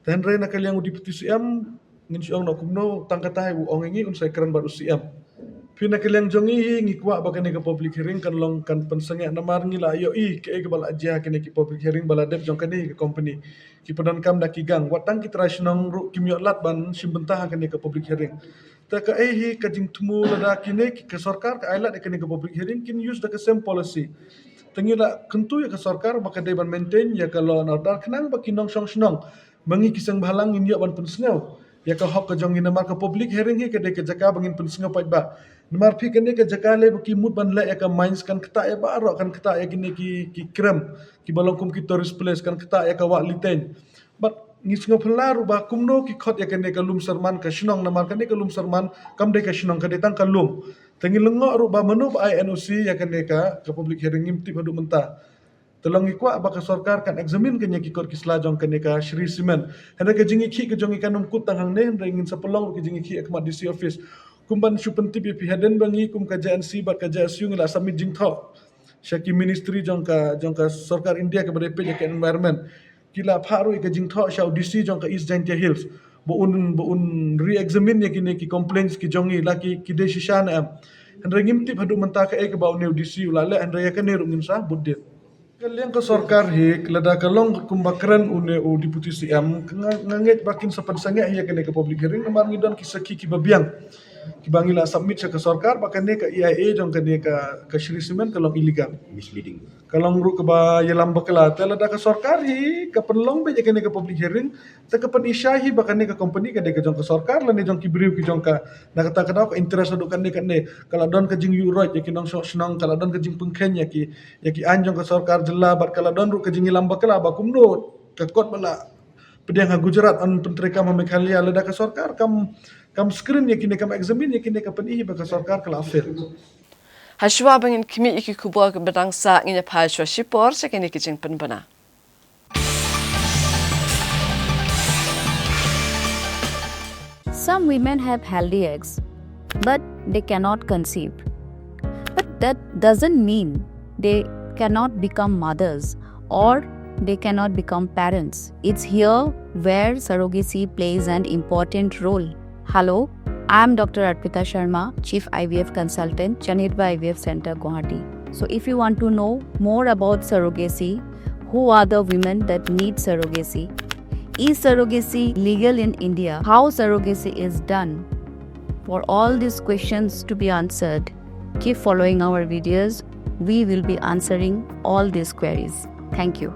Te hynrei na ka liang u Deputy C M ngin shu ong noh kumno, tang kata hi u ong ïa ngi un sa ïakren bad u C M. Phi na ka liang jong ngi hi ngi kwah ba kane ka public hearing kan long kan pynsangeh namar ngi la ïohi kaei kaba la jia ha kane ki public hearing ba la dep jong kane ka company. Ki pyndonkam da ki gang, wat tang ki trai shnong ruh kim ïoh lad ban shim bynta ha kane ka public hearing. Te kaei hi ka jingthmu lada kine ki, ka sorkar ka ai lad ïa kane ka public hearing kin use da ka same policy. Te ngi la kyntu ïa ka sorkar ba ka dei ban maintain ïa ka law and order khnang ba ki nongshong shnong ma ngi ki seng bhalang ngin ïoh ban pynsngew ïa ka hok ka jong ngi namar ka public hearing hi ka dei ka jaka ba ngin pynsngew paidbah. Namar phi kane ka jaka lei ba ki mut ban leh ïa ka mines kan ktah ïa baroh, kan ktah ïa kine ki, ki krem kiba long kum ki tourist place, kan ktah ïa ka wah Litein. Bad ngi sngewphylla ruh ba kumno ki khot ïa kane ka Lumserman ka shnong namar kane ka Lumserman kam dei ka shnong, ka dei tang ka lum. Te ngi lyngngoh ruh ba mano ba ai N O C ïa kane ka, ka public hearing ngim tip haduh mynta. Te long ngi kwah ba ka sorkar kan examine kane ki kot ki sla jong kane ka Shree Cement. Hynrei ka jingïakhih ka jong ngi kan ym kut tang hangne, hynrei ngin sa pynlong ruh ka jingïakhih ha khmat D C office. Kum ban shu pyntip ïa phi, hadien ba ngi kum ka J N C bad ka J S U ngi la submit jingthoh sha ki ministry jong ka, jong ka sorkar India kaba dei peit ïa ka environment. Ki la phah ruh ïa ka jingthoh sha u D C jong ka East Jaintia Hills ba un, ba un re-examine ïa kine ki complaints ki jong ngi la ki, ki dei shisha ne em. Hynrei ngim tip haduh mynta kaei kaba une u D C u la leh, hynrei ïa kane ruh ngin sa bud dien. Ka liang ka sorkar hi lada ka long kumba kren une u Deputy C M, nga, nga ngeit ba kin sa pynsangeh hi ïa kane ka public hearing namar ngi don ki sakhi kiba biang kiba ngi la submit sha ka sorkar ba kane ka E I A jong kane ka, ka Shree Cement ka long illegal. Misleading. Ka long ruh kaba ïalam bakla. Te lada ka sorkar hi ka pynlong beit ïa kane ka public hearing, te ka pyni shai hi ba kane ka company ka dei ka jong ka sorkar lane jong ki briew ki jong ka. Na kata ka daw ka interest haduh katne katne. Ka la don ka jingïuhroit ïa ki nongshong shnong, ka la don ka jingpynkhein ïa ki, ïa ki aiñ jong ka sorkar jylla bad ka la don ruh ka jingïalam bakla ba kumno ka kot ba la pdiang ha Gujarat yn pyntreikam ha Meghalaya, lada ka sorkar kam, kam screen ïa kine, kam examine ïa kine, ka pyni hi ba ka sorkar ka la fail. Hashwa ba ngin khmih ïa ki khubor kiba dang sah, ngin ïa phai shuwa shipor sha kine ki jingpynbna. Some women have healthy eggs, but they cannot conceive. But that doesn't mean they cannot become mothers or they cannot become parents. It's here where surrogacy plays an important role. Hello, I am Doctor Arpita Sharma, Chief I V F Consultant, Chanitba I V F Center, Guwahati. So, if you want to know more about surrogacy, who are the women that need surrogacy? Is surrogacy legal in India? How surrogacy is done? For all these questions to be answered, keep following our videos. We will be answering all these queries. Thank you.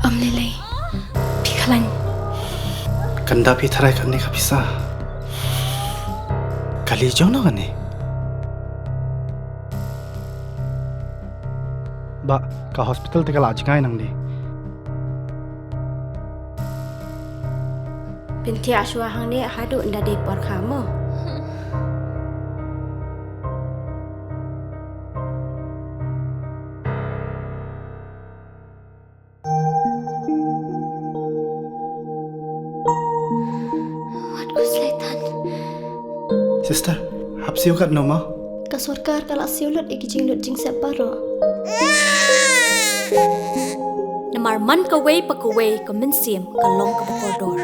Ym lei lei. Phi khlaiñ. Kan da phi tharai kane ka pisa. Kali jong no kane. Ba ka hospital te ka la jngai nangne. Pynthiah shuwa hangne haduh ynda dei por kha mo. Wat khuslai tan. Sister, hap siew katno mo? Ka sorkar ka la siew lut ïa ki jinglut jingsep baroh. Namar man kawei pa kawei ka mynsiem ka long kaba kordor.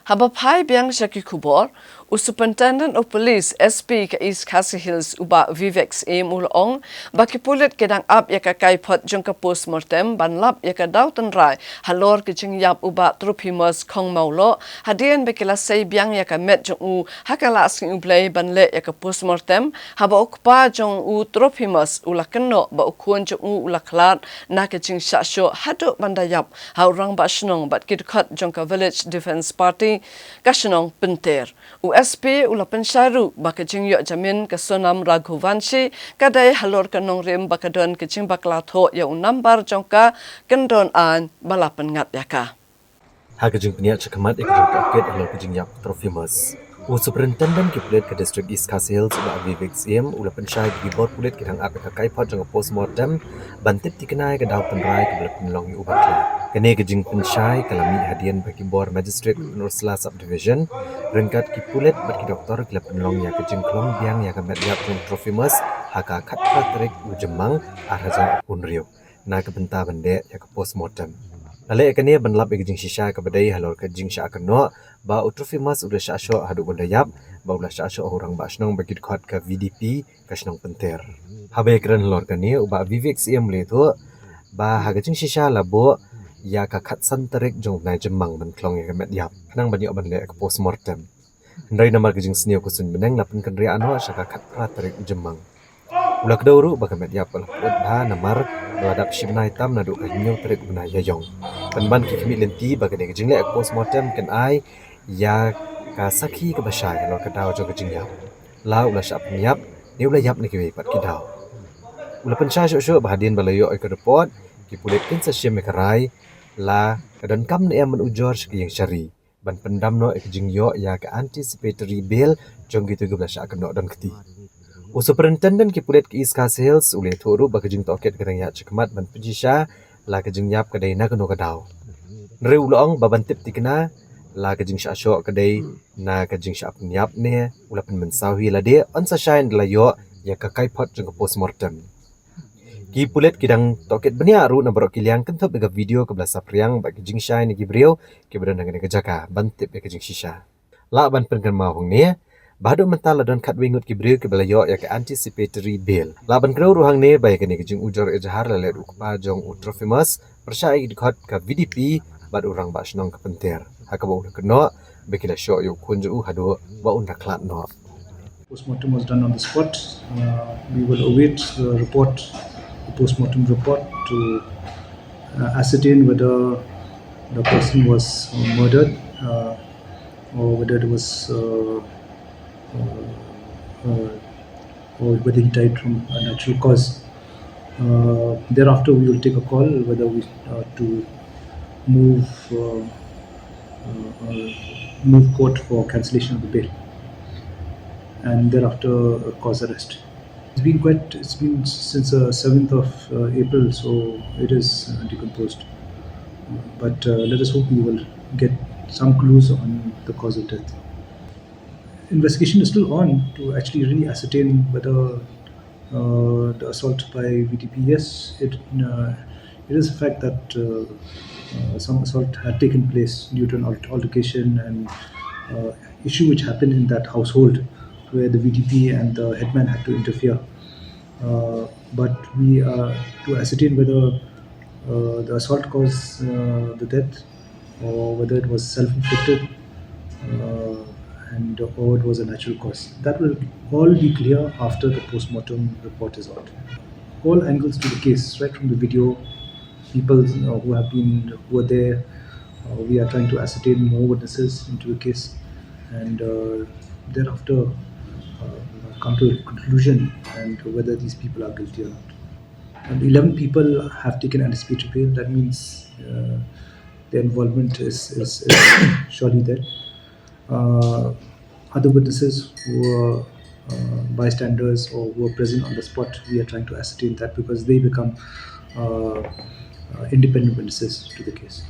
Haba phai biang sha ki khubor, u Superintendent of Police, S P, ka East Khasi Hills, u Bah Vivek Syiem, u la ong ba ki pulit ki dang ap ïa ka kaiphod jong ka postmortem ban lap ïa ka daw tynrai halor ka jingïap u Bah Trophimus Khongmawloh, hadien ba ki la sei biang ïa ka met jong u ha ka Lahsngi U Blei ban leh ïa ka postmortem, haba u kpa jong u Trophimus u la kynnoh ba u khun jong u u la khlad na ka jingshah shoh haduh ban da ïap ha u rangbah shnong bad ki dkhot jong ka Village Defence Party ka shnong Pynter. U S P u la pynshai ruh ba ka jingïoh jamin ka Sonam Raghuvanshi ka dei halor ka nongrim ba ka don ka jingbakla thoh ïa u nambar jong ka kyndon aiñ ba la pynngat ïa ka. Ha ka jingpynïaid shakhmat ïa ka jingtohkit halor ka jingïap Trophimus, u Superintendent ki pulit ka District East Khasi Hills, u Bah Vivek Syiem, u la pynshai ba ki bor pulit ki dang ap ïa ka kaiphod jong ka postmortem ban tip thikna ïa ka daw tynrai kaba la pynlong ïa u bakla. Kane ka jingpynshai ka la mih hadien ba ki bor Magistrate Pynursla Subdivision ryngkat ki pulit bad ki doktor ki la pynlong ïa ka jingkhlong biang ïa ka met ïap jong Trophimus ha ka khatphra tarik u Jymmang ar hajar arphew hynriew na ka bynta ban leh ïa ka postmortem. La leh ïa kane ban lap ïa ka jingshisha kaba dei halor ka jingshah kynnoh ba u Trophimus u da shah shoh haduh ban da ïap, ba u la shah shoh ha u rangbah shnong ba ki dkhot ka V D P ka shnong Pynter. Haba ïakren halor kane, u Bah Vivek Syiem u la ïathuh ba ha ka jingshisha la buh ïa ka khatsan tarik jong u bnai Jymmang ban khlong ïa ka met ïap khnang ban ïoh ban leh ïa ka postmortem. Hynrei namar ka jingsniew ka suiñ bneng la pynkynriah noh sha ka khatphra tarik u Jymmang. U la kdew ruh ba ka met ïap ka la pyut bha namar ba la dap shi bnai tam naduh ka hynñiew tarik u bnai Ïaïong. Pynban ki khmih lynti ba kane ka jingleh postmortem kan ai ïa ka sakhi kaba shai halor ka daw jong ka jingïap, la u la shah pynïap ne u la ïap na kiwei pat ki daw. U la pynshai shuh shuh ba hadien ba la ïoh ïa ka report, ki pulit kin sa shim ïa ka rai la ka donkam ne em ban ujor sha ka ïing shari ban pyndam noh ïa ka jingïoh ïa ka anticipatory bail jong kito kiba la shah kynnoh don kti. U Superintendent ki pulit ka East Khasi Hills u la ïathuh ruh ba ka jingtohkit ka dang ïaid shakhmat ban pynshisha la ka jingïap ka dei na kano ka daw. Hynrei u la ong ba ban tip thikna la ka jingshah shoh ka dei na ka jingshah pynïap ne u la pynmynsaw hi lade, yn sa shai ynda la ïoh ïa ka kaiphod jong ka postmortem. Ki pulit ki dang tohkit bniah ruh na baroh ki liang kynthup ïa ka video kaba la saphriang bad ki jingshai na ki briew kiba don ha kane ka jaka ban tip ïa ka jingshisha. Lah ban pynkynmaw hangne ba haduh mynta la don khatwei ngut ki briew kiba la ïoh ïa ka anticipatory bail. Lah ban kdew ruh hangne ba ïa kane ka jingujor ejahar la leh da u kpa jong u Trophimus pyrshah ïa ki dkhot ka V D P bad u rangbah shnong ka Pynter, ha kaba u la kynnoh ba ki la shoh ïa u khun jong u haduh ba un da khlad noh. Postmortem was done on the spot. Uh, we will await the report, the postmortem report, to uh, ascertain whether the person was uh, murdered uh, or whether it was uh, uh, uh, or whether he died from a natural cause. Uh, thereafter, we will take a call whether we uh, to move uh, uh, uh, move court for cancellation of the bail, and thereafter uh, cause arrest. It's been quite, it's been since the seventh of uh, April, so it is uh, decomposed. But uh, let us hope we will get some clues on the cause of death. Investigation is still on to actually really ascertain whether uh, the assault by V D P. Yes, it uh, it is a fact that uh, uh, some assault had taken place due to an al- altercation and uh, issue which happened in that household where the V D P and the headman had to interfere. Uh, but we uh, to ascertain whether uh, the assault caused uh, the death or whether it was self-inflicted uh, and or it was a natural cause. That will all be clear after the postmortem report is out. All angles to the case, right from the video, people uh, who have been who were there. Uh, we are trying to ascertain more witnesses into the case, and uh, thereafter uh, come to a conclusion and whether these people are guilty or not. And eleven people have taken anticipatory bail. That means uh, their involvement is, is, is surely there. Uh, other witnesses were uh, bystanders or who were present on the spot, we are trying to ascertain that because they become uh, uh, independent witnesses to the case.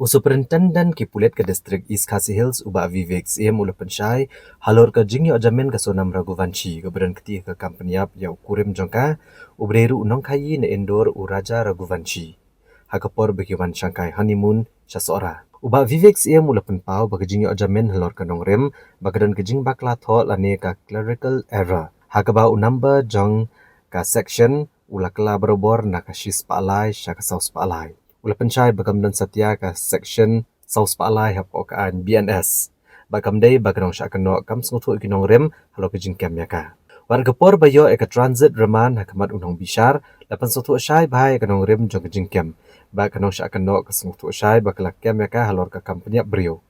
U Superintendent ki pulit ka District East Khasi Hills u Bah Vivek Syiem u la pynshai halor ka jingïoh jamin ka Sonam Raghuvanshi kaba don kti ha ka kam pynïap ïa u kurim jong ka, uba dei ruh u nongkhaïi na Indore, u Raja Raghuvanshi, ha ka por ba ki wan shangkai honeymoon sha Sohra. U Bah Vivek Syiem u la pynpaw ba ka jingïoh jamin halor ka nongrim ba ka don ka jingbakla thoh lane ka clerical error ha kaba u number jong ka section u la kylla barabor na ka shispah lai sha ka sawspah lai. U la pynshai ba kam don satia ka section sawspah lai hapoh ka aiñ B N S. Ba kam dei ba ka nongshah kynnoh kam sngewthuh ïa ki nongrim halor ka jingkem ïa ka. Wat ka por ba ïoh ïa ka transit remand ha khmat u nongbishar, la pynsngewthuh shai bha ïa ka nongrim jong ka jingkem. Ba ka nongshah kynnoh ka sngewthuh shai ba ka la kem ïa ka halor ka kam pynïap briew.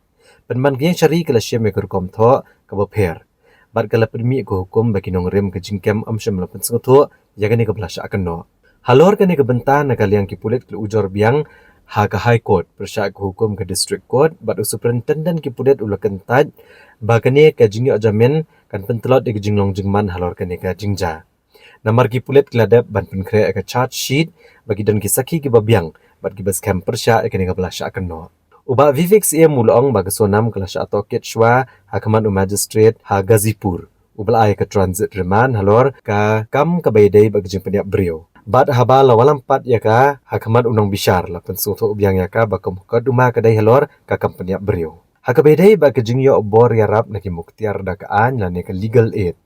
Pynban ka ïing shari ka la shim ïa ka rukom thoh kaba pher. Bad ka la pynmih ka hukum ba ki nongrim ka jingkem ym shym la pynsngewthuh ïa kane kaba la shah kynnoh. Halor kane ka bynta, na ka liang ki pulit ki la ujor biang ha ka High Court pyrshah ka hukum ka District Court, bad u Superintendent ki pulit u la kyntait ba kane ka jingïoh jamin kan pyntlot ïa ka jinglong jingman halor kane ka jingjia. Namar ki pulit ki la dep ban pynkhreh ïa ka charge sheet ba ki don ki sakhi kiba biang bad kiba skhem pyrshah ïa kane kaba la shah kynnoh. U Bah Vivek Syiem u la ong ba ka Sonam ka la shah tohkit shuwa ha khmat u magistrate ha Ghazipur, uba la ai ka transit remand halor ka kam kaba ïadei bad ka jingpynïap briew. Bad haba la wallam pat ïa ka ha khmat u nongbishar, la pynsngewthuh biang ïa ka ba ka mukotduma ka dei halor ka kam pynïap briew. Ha kaba ïadei bad ka jingïoh bor ïarap na ki muktiar da ka aiñ lane ka legal aid,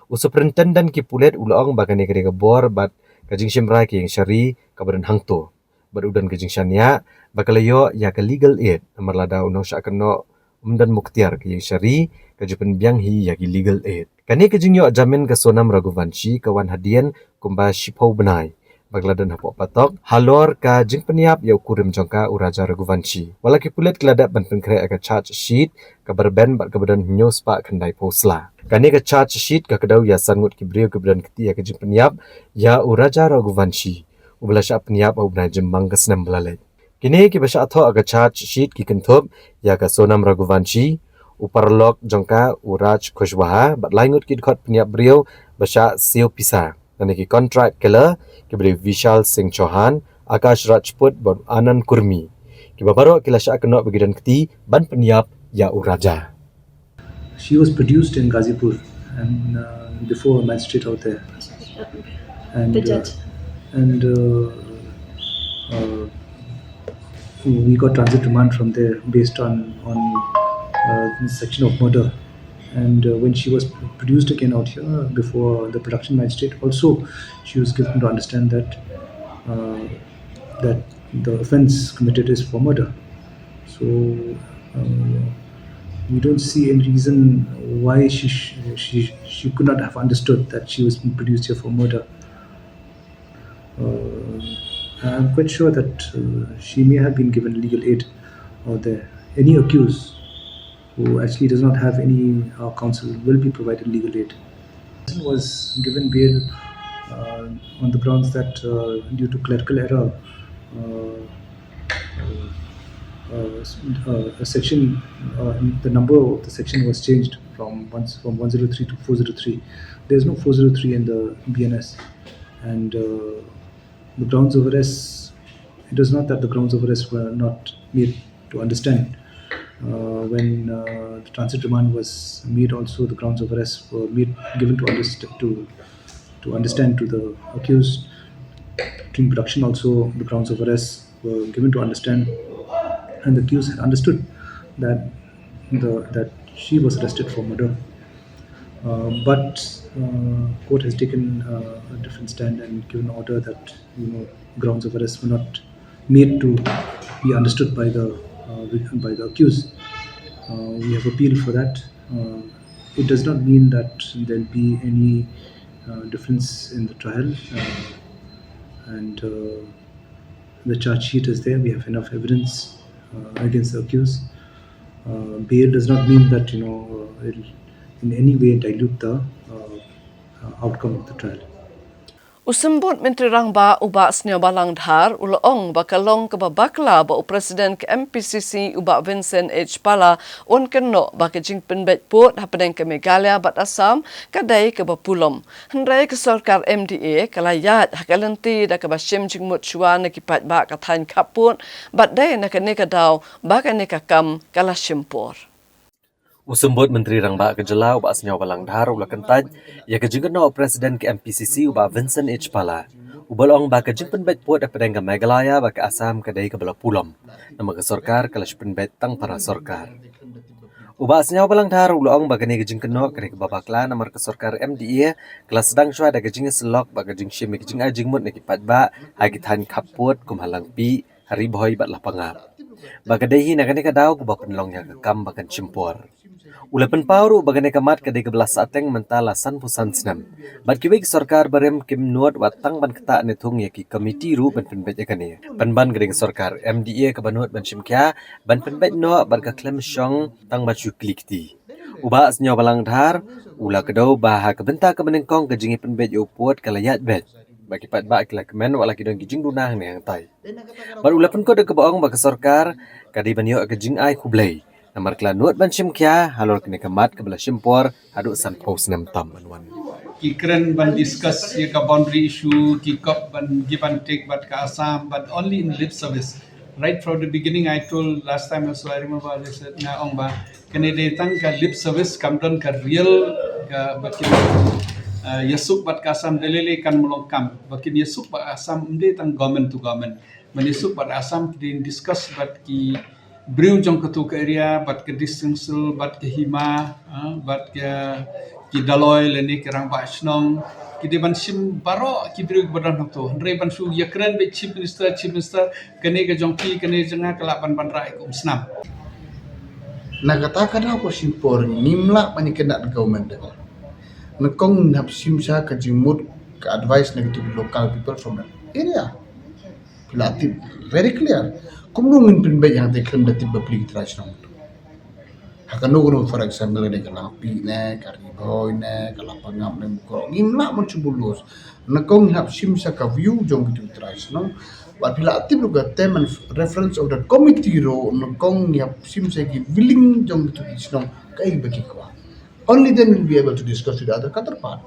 u Superintendent ki pulit u la ong ba kane ka dei ka bor bad ka jingshim rai ka ïing shari kaba don hangto. Bad u don ka jingshaniah ba ka la ïoh ïa ka legal aid namar lada u nongshah kynnoh um don muktiar, ka ïing shari ka ju pynbiang hi ïa ki legal aid. Kane ka jingïoh jamin ka Sonam Raghuvanshi ka wan hadien kumba shiphew bnai ba ka la don hapoh patok halor ka jingpynïap ïa u kurim jong ka, u Raja Raghuvanshi. Wat la ki pulit ki la dep ban pynkhreh ïa ka charge sheet kaba rben bad kaba don hynñiew spah khyndaiphew sla. Kane ka charge sheet ka kdew ïa san ngut ki briew kiba don kti ha ka jingpynïap ïa u Raja Raghuvanshi, uba la shah pynïap ha u bnai Jymmang ka snem ba la leit. Kine kiba shah thoh ha ka charge sheet ki kynthup ïa ka Sonam Raghuvanshi, u paralok jong ka u Raj Kushwaha, bad lai ngut ki dkhot pynïap briew ba shah siew pisa, lane ki contract killer, kiba dei Vishal Singh Chauhan, Akash Rajput bad Anand Kurmi. Kiba baroh ki la shah kynnoh ba ki don kti ban pynïap ïa u Raja. She was produced in Ghazipur and uh, before a magistrate out there. And, The uh, judge. and uh, uh, we got transit remand from there based on on uh, the section of murder. And uh, when she was produced again out here before the production magistrate, also she was given to understand that uh, that the offence committed is for murder. So uh, we don't see any reason why she sh- she she could not have understood that she was being produced here for murder. Uh, I'm quite sure that uh, she may have been given legal aid out there. Any accused who actually does not have any uh, counsel will be provided legal aid. Was given bail uh, on the grounds that uh, due to clerical error, uh, uh, uh, s- uh, a section, uh, the number of the section was changed from once from one zero three to four zero three. There's no four zero three in the B N S, and uh, the grounds of arrest. It was not that the grounds of arrest were not made to understand. Uh, when uh, the transit remand was made, also the grounds of arrest were made given to understand to to understand to the accused. During production, also the grounds of arrest were given to understand, and the accused had understood that the that she was arrested for murder. Uh, but uh, court has taken uh, a different stand and given order that you know grounds of arrest were not made to be understood by the uh, by the accused. Uh, we have appealed for that. Uh, it does not mean that there'll be any uh, difference in the trial, uh, and uh, the charge sheet is there. We have enough evidence uh, against the accused. Uh, bail does not mean that you know uh, it'll in any way dilute the uh, uh, outcome of the trial. U Symbud Myntri Rangbah u Bah Sniawbhalang Dhar u la ong ba ka long kaba bakla ba u President ka M P C C u Bah Vincent H Pala un kynnoh ba ka jingpynbeit pud hapdeng ka Meghalaya bad Assam ka dei kaba pulom. Hynrei ka sorkar M D A ka la ïaid ha ka lynti da kaba shim jingmut shuwa na ki paidbah ka thaiñ khappud bad dei na kane ka daw ba kane ka kam ka la shim por. U Symbud Myntri Rangbah ka jylla u Bah Sniawbhalang Dhar u la kyntait ïa ka jingkynnoh u President ka M P C C u Bah Vincent H Pala, u ba la ong ba ka jingpynbeit pud hapdeng ka Meghalaya bad ka Assam ka dei kaba la pulom, namar ka sorkar ka la shu pynbeit tang para sorkar. U Bah Sniawbhalang Dhar u la ong ba kane ka jingkynnoh ka dei kaba bakla namar ka sorkar M D A ka la sdang shuwa da ka jingïasyllok bad ka jingshim ïa ka jingai jingmut na ki paidbah ha ki thaiñ khappud kum ha Langpih, ha Ri Bhoi bad Lapangap. Ba ka dei hi na kane ka daw kaba pynlong ïa ka kam ba kan shim por. U la pynpaw ruh ba kane ka mat ka dei kaba la sahteng mynta la sanphew san snem. Bad kiwei ki sorkar barim kim nud wat tang ban ktah ne thung ïa ki komiti ruh ban pynbeit ïa kane. Pynban ka dei ka sorkar M D A kaba nud ban shim khia ban pynbeit noh bad ka khlem shong tang ban shu kli kti. U Bah Sniawbhalang Dhar u la kdew ba ha ka bynta kaba nyngkong ka jingïapynbeit ïa u pud ka la ïaid beit. Ba ki paidbah ki la kmen wat la ki don ki jingduna hangne hangtai. Bad u la pynkut da kaba ong ba ka sorkar ka dei ban ïoh ka jingai khublei namar ka la nud ban shim khia halor kane ka mat kaba la shim por haduh sanphew snem tam ban wan. Ki kren ban discuss ïa ka boundary issue, ki kop ban give and take bad ka Assam, but only in lip service. Right from the beginning, I told last time also, I remember, I said, nga ong ba kane dei tang ka lip service, kam don ka real, ka ba kin, uh, ïasuk bad ka Assam, da lei lei kan mlong kam. Ba kin ïasuk bad Assam, ym dei tang government to government. Ban ïasuk bad Assam, ki dei discuss bad ki briew jong katu ka area, bad ka District Council, bad ka Hima, ah, bad ka ki Daloi lane ki Rangbah Shnong, ki dei ban shim baroh ki briew kiba don hangtu. Hynrei ban shu ïakren bad Chief Minister, Chief Minister, kane ka jong phi, kane jong nga, ka lah ban ban rah ïa ka umsnam. Na kata ka daw ka shim por, ngim lah ban ïakynad government da ka. Nyngkong ngin hap shim sha ka jingmut ka advice na kitu local people from that area. Phi la tip very clear. Kumno ngin pynbeit hangta khlem da tip bapli ki trai shnong. Ha kano kano, for example, ka dei ka Langpih ne, ka Ri Bhoi ne, ka Lapangap ne, Mukroh. Ngim lah ban shu bulos. Nyngkong ngi hap shim sha ka view jong kitu ki trai shnong. Bad phi la tip ruh ka term and reference of the committee ruh, nyngkong ngi hap shim sha ki willing jong kitu ki shnong kaei ba ki kwah. Only then we'll be able to discuss with the other counterpart.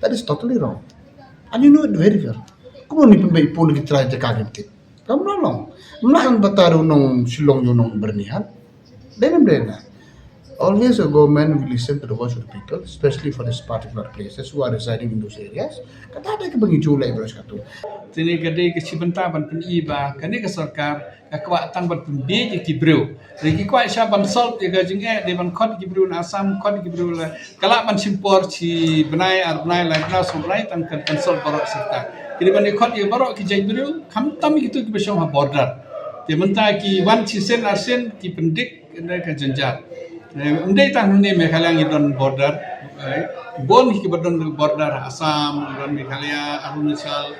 That is totally wrong. And you know it very well. Kumno ngin pynbeit pud ki trai jaka kim tip. Kam lah long. Ym lah ban batai ruh nong Shillong ïa u nong Byrnihat. Dei ne ym dei ne. Always a government will listen to the voice of the people, especially for these particular places who are residing in those areas. Kata dei kaba ngi ju leh bros katu. Tini ka dei ka shi bynta ban pyni ba kane ka sorkar ka kwah tang ban pynbiej ïa ki briew. Dei ki kwah sha ban solve ïa ka jingeh, dei ban khot ïa ki briew na Assam, khot ïa ki briew la. Ka lah ban shim por shi bnai, ar bnai, lai bnai, saw bnai tang kan, kan solve baroh sirta. Ki dei ban ïa khot ïa baroh ki jait briew, khamtam ïa kitu kiba shong ha border. Te mynta ki wan shisien arsien ki pyndik, kane ka jynjar. Eh, ym dei tang hangne Meghalaya ngi don border. Eh, bun kiba don border, Assam, don Meghalaya, Arunachal,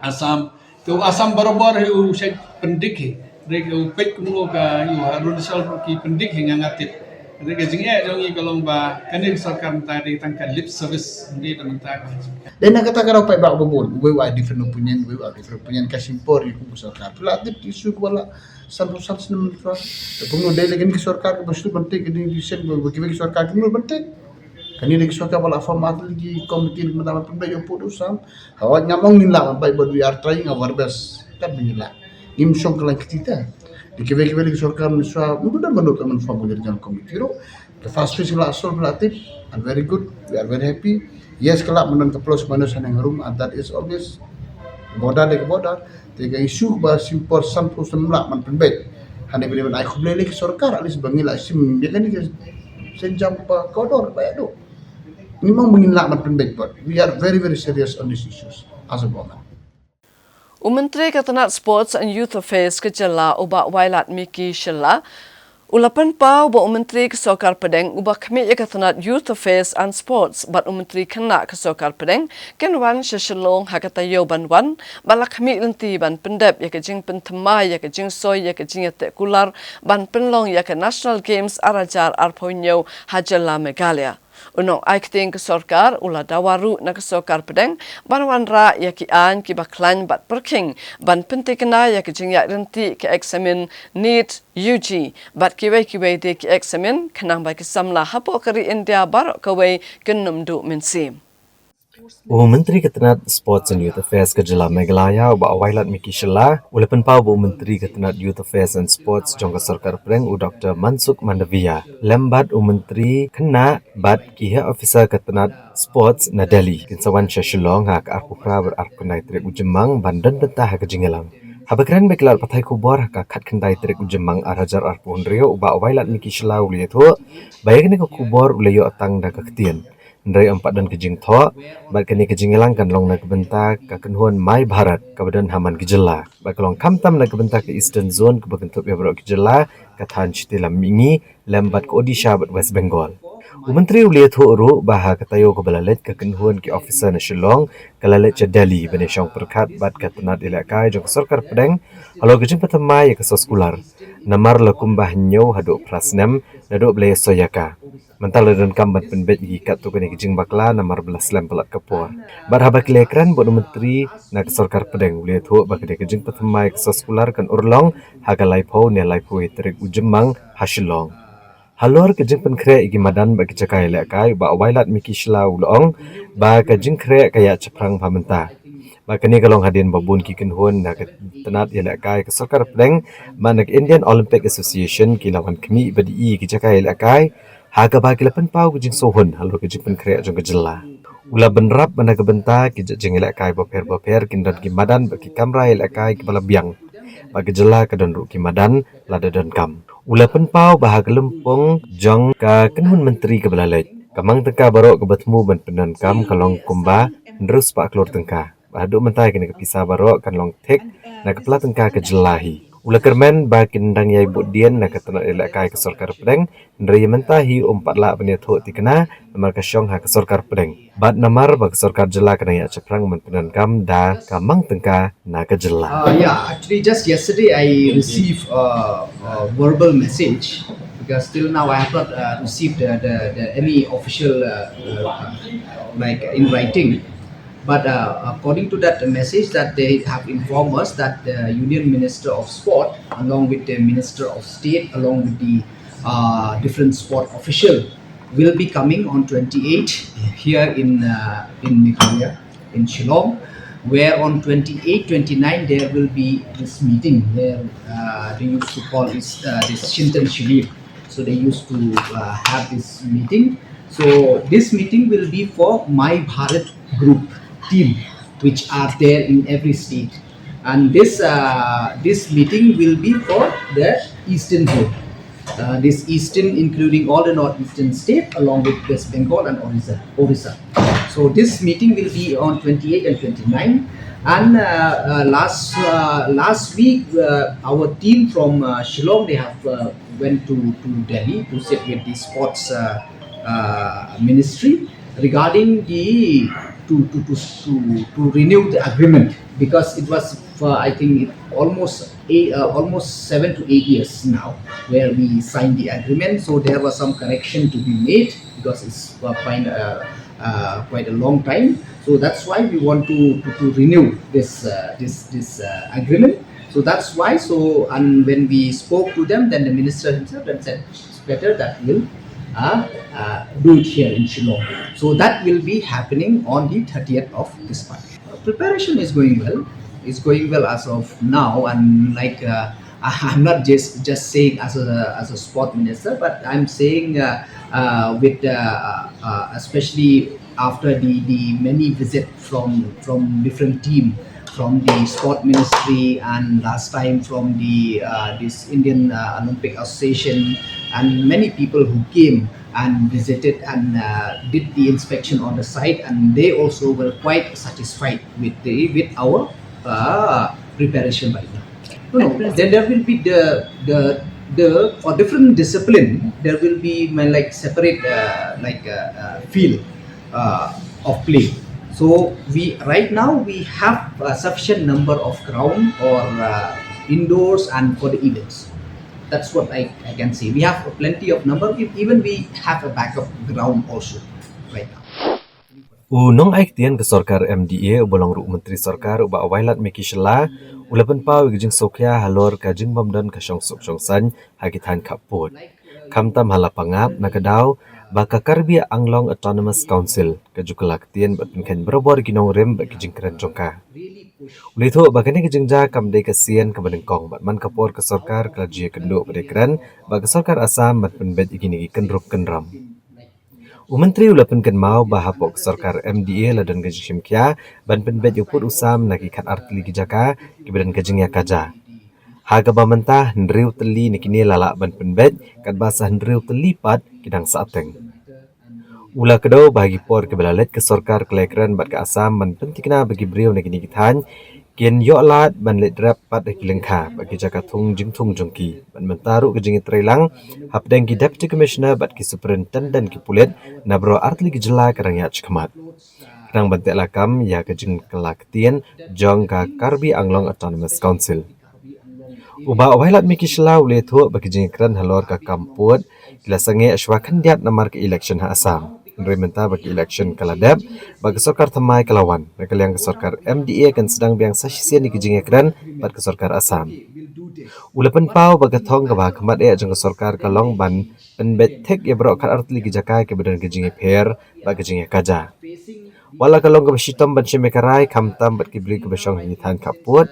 Assam. Te u Assam barabor hi u shait pyndik hi. Dei u peit kumno ka u Arunachal ki pyndik hi nga nga tip. Dei ka jingeh jong ngi ka long ba kane ka sorkar mynta dei tang ka lip service, ym dei da mynta ka. Dei na kata ka daw paidbah ba bun, uwei u ai different opinion, uwei u ai different opinion, ka shim por ïa ka sorkar. Phi la tip issue kaba la sanphew san snem mynta. Te kumno dei lei kane ka sorkar kaba shu ban tip kane ka decision ba kiwei ki sorkar kumno ban tip. Kane dei ka sorkar ba la form ar tylli ki committee mynta ban pynbeit ïa u pud u Assam. Hawai ngam ong ngin lah ban pynbeit, but we are trying our best. Kat ba ngin lah. Ngim shong kyllaiñ kti te. Dei kiwei kiwei ki sorkar mynshwa mynta ban dot ban form ka regional committee ruh. Ka first phase ka la solve la tip, and very good, we are very happy. Yes, ka lah ban don ka plus minus haneng harum, and that is always border dei ka border. Te ka issue ba shim por sanphew snem lah ban pynbeit. Hangne ba dei ban ai khublei lei ki sorkar, at least ba ngi lah shim ïa kane ka sienjam ba kordor ba ïa duh. Ngim ong ba ngin lah ban pynbeit, but we are very, very serious on these issues as a government. U Myntri ka tnat Sports and Youth Affairs ka jylla u Bah Wailadmiki Shylla u la pynpaw ba u Myntri ka sorkar pdeng uba khmih ïa ka tnat Youth Affairs and Sports bad u Myntri khynnah ka sorkar pdeng kin wan sha Shillong ha ka taïew ban wan, ba la khmih lynti ban pyndep ïa ka jingpynthymmai ïa ka jingsoi ïa ka jingïateh kular ban pynlong ïa ka National Games ar hajar arphew hynñiew ha jylla Meghalaya. U nongai ktieng ka sorkar u la dawa ruh na ka sorkar pdeng ban wanrah ïa ki aiñ kiba khlaiñ bad pyrkhing ban pyntikna ïa ka jingïaid ryntih ka eksamin NEET U G bad kiwei kiwei de ki eksamin khnang ba ki samla hapoh ka ri India baroh kawei kin ym duh mynsiem. U Myntri ka tnat Sports and Youth Affairs ka jylla Meghalaya, u Bah Wailadmiki Shylla, u la pynpaw ba u Myntri ka tnat Youth Affairs and Sports jong ka sorkar pdeng, u Doktor Mansukh Mandaviya, lem bad u Myntri khynnah bad ki heh officer ka tnat Sports na Delhi kin sa wan sha Shillong ha ka arphew phra bad arphew khyndai tarik u Jymmang ban don bynta ha ka jingïalang. Haba kren bad ki lad pathai khubor ha ka khatkhyndai tarik u Jymmang ar hajar arphew hynriew, u Bah Wailadmiki Shylla u la ïathuh ba ïa kane ka khubor u la ïoh tang da ka ktien. Hynrei ym pat don ka jingthoh, bad kane ka jingïalang kan long na ka bynta ka kynhun My Bharat kaba don ha man ka jylla. Bad ka long khamtam na ka bynta ka Eastern Zone kaba kynthup ïa baroh ki jylla, ka thaiñ Shitila Mihngi, lem bad ka Odisha bad West Bengal. U Myntri u la ïathuh ruh ba ha ka taïew kaba la leit ka kynhun ki officer na Shillong ka la leit sha Delhi ban ïashong pyrkhat bad ka tnat ïalehkai jong ka sorkar pdeng halor ka jingpynthymmai ïa ka soskular namar la kumba hynñiew haduh phra snem naduh ba la ïasoi ïa ka. Mynta la donkam ban pynbeit ïa ki katto katne ki jingbakla namar ba la slem palat ka por. Bad haba ki la ïakren bad u Myntri na ka sorkar pdeng u la ïathuh ba kane ka jingpynthymmai ka soskular kan urlong ha ka laiphew ne laiphew wei tarik u Jymmang ha Shillong. Halor ka jingpynkhreh ïa ki madan bad ki jaka ïalehkai, u Bah Wailadmiki Shylla u la ong ba ka jingkhreh ka ïaid shaphrang bha mynta. Bad kane ka long hadien ba bun ki kynhun na ka tnat ïalehkai ka sorkar pdeng bad na ka Indian Olympic Association ki la wan khmih bad ïoh ïa ki jaka ïalehkai ha kaba ki la pynpaw ka jingsngewhun halor ka jingpynkhreh jong ka jylla. U la bynrap ba na ka bynta ki jingïalehkai bapher bapher kin don ki madan bad ki kamra ïalehkai kiba la biang. Bad ka jylla ka don ruh ki madan lada donkam. U la pynpaw ba ha ka lympung jong ka kynhun myntri kaba la leit, ka mang tyngka baroh kaba thmu ban pyndonkam ka long kumba hynriew spah klur tyngka. Bad haduh mynta kane ka pisa baroh kan long thik na ka pla tyngka ka jylla hi. U la kyrmen ba kin dang ïai bud dien na ka tnat ïalehkai ka sorkar pdeng, hynrei ïa mynta hi um pat lah ban ïathuh thikna namar ka shong ha ka sorkar pdeng. Bad namar ba ka sorkar jylla ka nang ïaid shaphrang ban pyndonkam da ka mang tyngka na ka jylla. Uh, yeah, actually, just yesterday I received a, a verbal message because till now I have not uh, received the, the, the any official uh, uh, like in writing. But uh, according to that message, that they have informed us that the Union Minister of Sport, along with the Minister of State, along with the uh, different sport official, will be coming on twenty-eight here in uh, in Meghalaya, in Shillong, where on twenty-eight, twenty-nine there will be this meeting where uh, they used to call it uh, this Chintan Shivir. So they used to uh, have this meeting. So this meeting will be for My Bharat group team, which are there in every state. And this uh, this meeting will be for the Eastern Zone. Uh, this Eastern, including all the Northeastern state, along with West Bengal and Orissa. Orissa. So this meeting will be on twenty-eight and twenty-nine. And uh, uh, last uh, last week, uh, our team from uh, Shillong, they have uh, went to, to Delhi to sit with the sports uh, uh, ministry regarding the to, to, to, to, to renew the agreement, because it was for, I think, it almost eight, uh, almost seven to eight years now where we signed the agreement. So there was some correction to be made because it's uh, quite, uh, uh, quite a long time. So that's why we want to, to, to renew this uh, this this uh, agreement. So that's why. So, and when we spoke to them, then the minister himself then said it's better that we'll uh, uh, do it here in Shillong. So that will be happening on the thirtieth of this month. Preparation is going well. It's going well as of now, and like uh, I'm not just just saying as a as a sport minister, but I'm saying uh, uh, with uh, uh, especially after the the many visit from from different team, from the sport ministry, and last time from the uh, this Indian uh, Olympic Association, and many people who came and visited and uh, did the inspection on the site, and they also were quite satisfied with the with our uh, preparation right now. No, no, then there will be the the the for different discipline there will be my like separate uh, like uh, uh, field uh, of play. So we right now we have a sufficient number of ground or uh, indoors and for the events. That's what I, I can say. We have plenty of number. We, even we have a backup ground also right now. U nongai ktien ka sorkar M D A uba long ruh u Myntri Sorkar u Bah Wailadmiki Shylla u la pynpaw ïa ka jingsngewkhia halor ka jingbym don ka shongsuk shongsaiñ ha ki thaiñ khappud. Khamtam ha la pangap na ka daw ba ka Karbi Anglong Autonomous Council ka ju kylla ktien bad pynkheiñ barabor ïa ki nongrim bad ki jingkren jong ka. U la ïathuh ba kane ka jingjia kam dei ka sien kaba nyngkong bad man ka por ka sorkar ka la ju ïakynduh bad ïakren bad ka sorkar Assam ban pynbeit ïa kine ki kynrup kynram. U Myntri u la pynkynmaw ba hapoh ka sorkar M D A la don ka jingshim khia ban pynbeit ïa u pud u sam na ki khatar tylli ki jaka kiba don ka jingïakajia. Ha kaba mynta hynriew tylli na kine la lah ban pynbeit katba sa hynriew tylli pat ki dang sahteng. U la kdew ba ha ki por kiba la leit ka sorkar ka la ïakren bad ka Assam ban pynthikna ba ki briew na kine ki thaiñ kin ïoh lad ban leit rep pat ha ki lyngkha bad ki jaka thung jingthung jong ki. Bad mynta ruh ka jingïatreilang hapdeng ki Deputy Commissioner bad ki Superintendent ki pulit na baroh artylli ki jylla ka dang ïaid shakhmat. Khnang ban teh lakam ïa ka jingkylla ktien jong ka Karbi Anglong Autonomous Council. U Bah Wailadmiki Shylla u la ïathuh ba ki jingkren halor ka kam pud ki la sangeh shuwa khyndiat namar ka election ha Assam. Hynrei mynta ba ka election ka la dep bad ka sorkar thymmai ka la wan, na ka liang ka sorkar M D A kan sdang biang sa shisien ïa ki jingïakren bad ka sorkar Assam. U la pynpaw ba ka thong kaba ha khmat eh jong ka sorkar ka long ban pynbeit thik ïa baroh khatar tylli ki jaka kiba don ka jingïapher bad ka jingïakajia. Wat la ka long kaba shitom ban shim ïa ka rai khamtam bad ki briew kiba shong ha ki thaiñ khappud,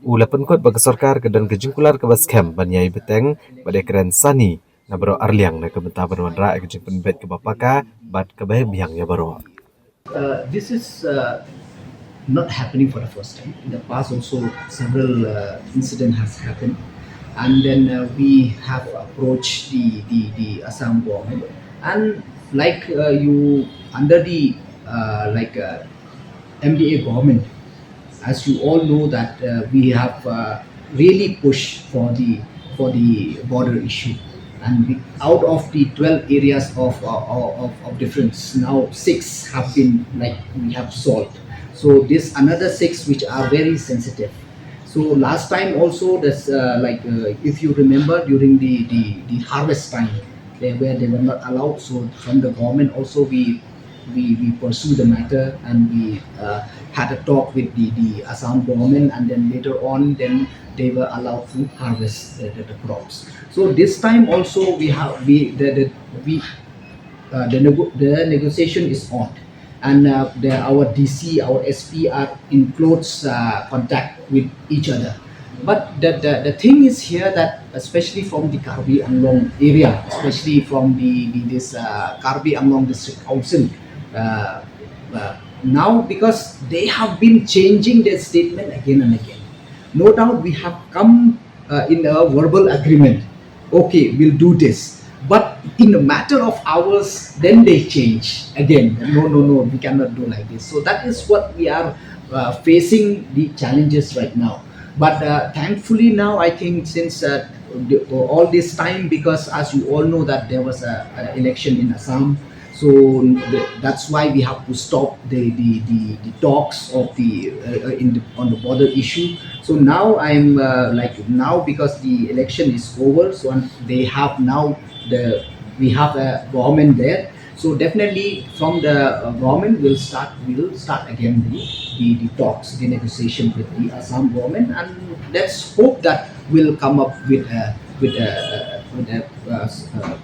u la pynkut ba ka sorkar ka don ka jingkular kaba skhem ban ïai bteng bad ïakren sani na baroh arliang na ka bynta ban wanrah ïa ka jingpynbeit kaba paka bad kaba biang ïa baroh. Uh, this is uh, not happening for the first time. In the past also, several uh, incident has happened, and then uh, we have approached the, the, the Assam government, and like uh, you under the uh, like uh, M D A government, as you all know that uh, we have uh, really pushed for the for the border issue, and we, out of the twelve areas of, uh, of of difference, now six have been, like, we have solved. So this another six which are very sensitive. So last time also, this uh, like uh, if you remember, during the, the the harvest time, they were they were not allowed. So from the government also we we, we pursue the matter, and we uh, had a talk with the, the Assam government, and then later on, then they were allowed to harvest the, the, the crops. So this time also, we have we the, the we uh, the, nego- the negotiation is on, and uh, the, our D C, our S P are in close uh, contact with each other. But the, the, the thing is here that, especially from the Karbi Anglong area, especially from the, the this uh, Karbi Anglong District Council, uh, uh, now, because they have been changing their statement again and again. No doubt we have come uh, in a verbal agreement, okay, we'll do this. But in a matter of hours, then they change again. No, no, no, we cannot do like this. So that is what we are uh, facing the challenges right now. But uh, thankfully now, I think since uh, the, all this time, because as you all know that there was a, a election in Assam, so the, that's why we have to stop the, the, the, the talks of the uh, uh, in the, on the border issue. So now I'm uh, like now, because the election is over, so I'm, they have now the we have a government there. So definitely from the uh, government will start will start again the, the, the talks, the negotiation with the Assam government, and let's hope that we'll come up with a with a with a uh, s- uh,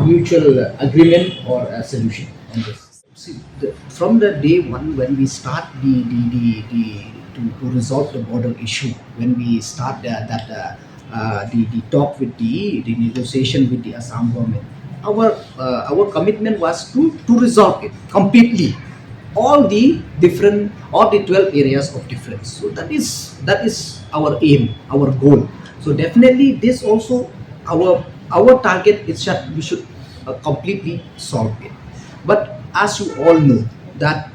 mutual agreement or a solution on this. See, the, from the day one when we start the the, the, the to, to resolve the border issue, when we start the, that uh, uh, the, the talk with the, the negotiation with the Assam government, our uh, our commitment was to to resolve it completely, all the different, all the twelve areas of difference. So that is that is our aim, our goal. So definitely this also, our our target is that we should uh, completely solve it. But as you all know that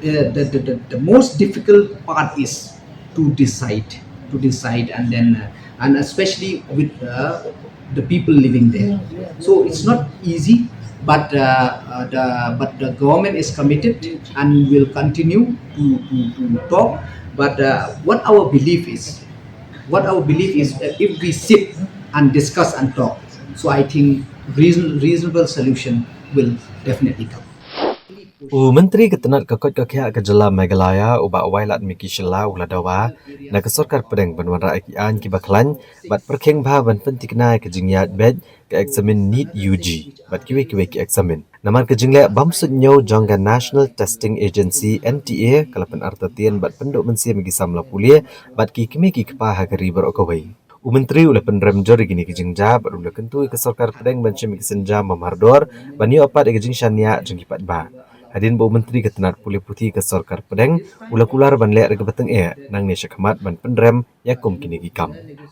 uh, the, the, the, the most difficult part is to decide, to decide, and then uh, and especially with uh, the people living there. So it's not easy, but uh, uh, the but the government is committed and will continue to, to, to talk. But uh, what our belief is, what our belief is, uh, if we sit and discuss and talk. So I think reason, reasonable solution will definitely come. U Myntri ka tnat ka koit ka khiah ka jylla Meghalaya, u Bah Wailadmiki Shylla, u la dawa na ka sorkar pdeng ban wanrah ïa ki aiñ kiba khlaiñ bad pyrkhing bha ban pynthikna ïa ka jingïaid beit ka eksamin NEET U G bad kiwei kiwei ki eksamin. Namar ka jingleh bym suidñiew jong ka National Testing Agency, N T A, ka la pynartatien bad pynduh mynsiem ïa ki samla pule bad ki kmie ki kpa ha ka ri baroh kawei. U Myntri u la pynrem jur ïa kine ki jingjia bad u la kyntu ïa ka sorkar pdeng ban shim ïa ki sienjam ba mardor ban ïoh pat ïa ka jingshaniah jong ki paidbah. Hadien ba u Myntri ka tnat pule puthi ka sorkar pdeng u la kular ban leh da kaba tyngeh nangne shakhmat ban pynrem ïa kum kine ki kam.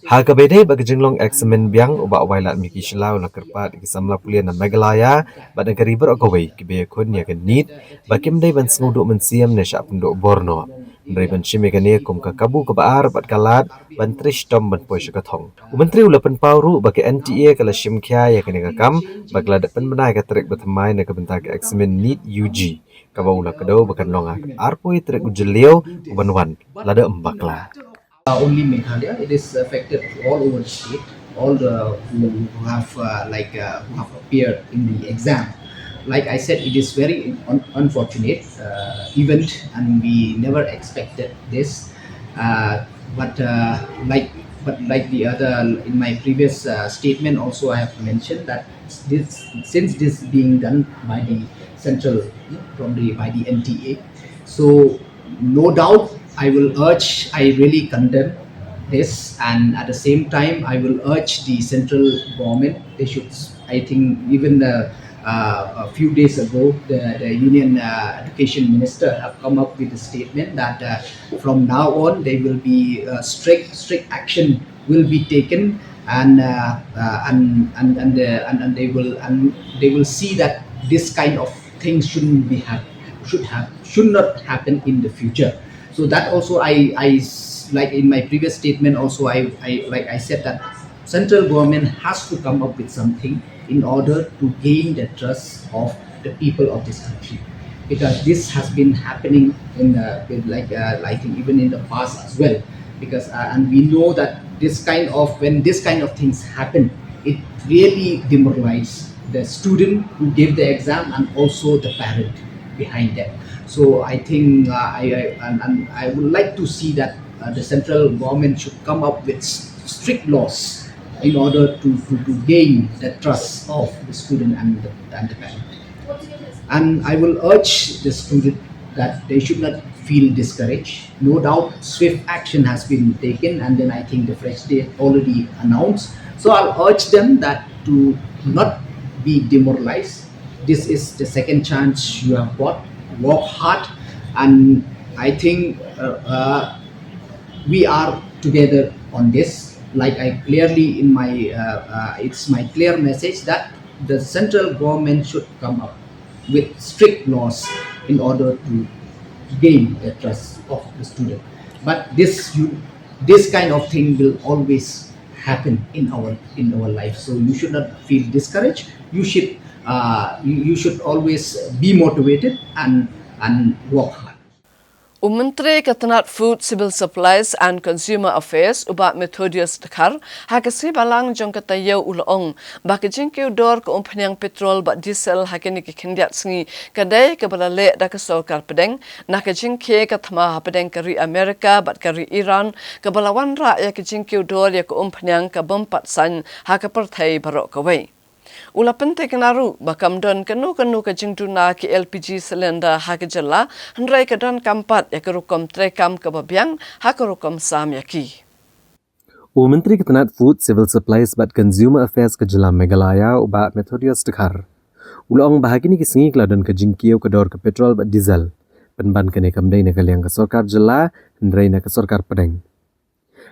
Ha kaba ïadei bad ka jinglong eksamin biang, u Bah Wailadmiki Shylla u la kyrpad ïa ki samla pule na Meghalaya bad na ka ri baroh kawei kiba ïakhun ïa ka NEET ba kim dei ban sngewduh mynsiem ne shah pynduh bor noh, hynrei ban shim ïa kane kum ka kabu kaba ar bad ka lad ban trei shitom ban poi sha ka thong. U Myntri u la pynpaw ruh ba ka N T A ka la shim khia ïa kane ka kam bad ka la dep pynbna ïa ka tarik ba thymmai na ka bynta ka eksamin NEET U G, kaba u la kdew ba kan long ha ka arphew tarik u Jylliew u ban wan, lada ym bakla. Uh, only Meghalaya. It is affected all over the state. All the who have uh, like uh, who have appeared in the exam. Like I said, it is very un- unfortunate uh, event, and we never expected this. Uh, but uh, like but like the other in my previous uh, statement also, I have mentioned that this since this being done by the central, from the by the N T A, so no doubt I will urge, I really condemn this, and at the same time, I will urge the central government, they should, I think, even uh, uh, a few days ago, the, the Union uh, Education Minister have come up with a statement that uh, from now on, there will be uh, strict, strict action will be taken, and uh, uh, and and and, uh, and and they will and they will see that this kind of things shouldn't be hap- should have should not happen in the future. So that also, I I like in my previous statement also, I, I like I said that central government has to come up with something in order to gain the trust of the people of this country, because this has been happening in uh, like uh, I think even in the past as well, because uh, and we know that this kind of when this kind of things happen, it really demoralizes the student who gave the exam and also the parent behind them. So I think uh, I, I and, and I would like to see that uh, the central government should come up with strict laws in order to, to, to gain the trust of the student and the, and the parent. And I will urge the student that they should not feel discouraged. No doubt, swift action has been taken, and then I think the fresh day already announced. So I'll urge them that to not be demoralized. This is the second chance you have got. Work hard, and I think uh, uh, we are together on this. Like I clearly in my, uh, uh, it's my clear message that the central government should come up with strict laws in order to gain the trust of the student. But this you this kind of thing will always happen in our in our life. So you should not feel discouraged. You should uh, you, you should always be motivated and and work hard. U Myntri ka tnat Food, Civil Supplies and Consumer Affairs, u Bah Methodius Dkhar, ha ka sngi Balang jong ka taïew u la ong ba ka jingkiew dor ka umphniang petrol bad diesel ha kine ki khyndiat sngi ka dei kaba la leh da ka sorkar pdeng na ka jingkhie ka thma hapdeng ka ri Amerika bad ka ri Iran, kaba la wanrah ïa ka jingkiew dor ïa ka umphniang ka bym pat saiñ ha ka pyrthei baroh kawei. U la pynthikna ruh ba kam don kano kano ka jingduna ki L P G cylinder ha ka jylla, hynrei ka donkam pat ïa ka rukom treikam kaba biang ha ka rukom sam ïa ki. U Myntri ka tnat Food, Civil Supplies bad Consumer Affairs ka jylla Meghalaya, u Bah Methodius Dkhar, u la ong ba ha kine ki sngi ka la don ka jingkiew ka dor ka petrol bad diesel, pynban kane kam dei na ka liang ka sorkar jylla, hynrei na ka sorkar pdeng.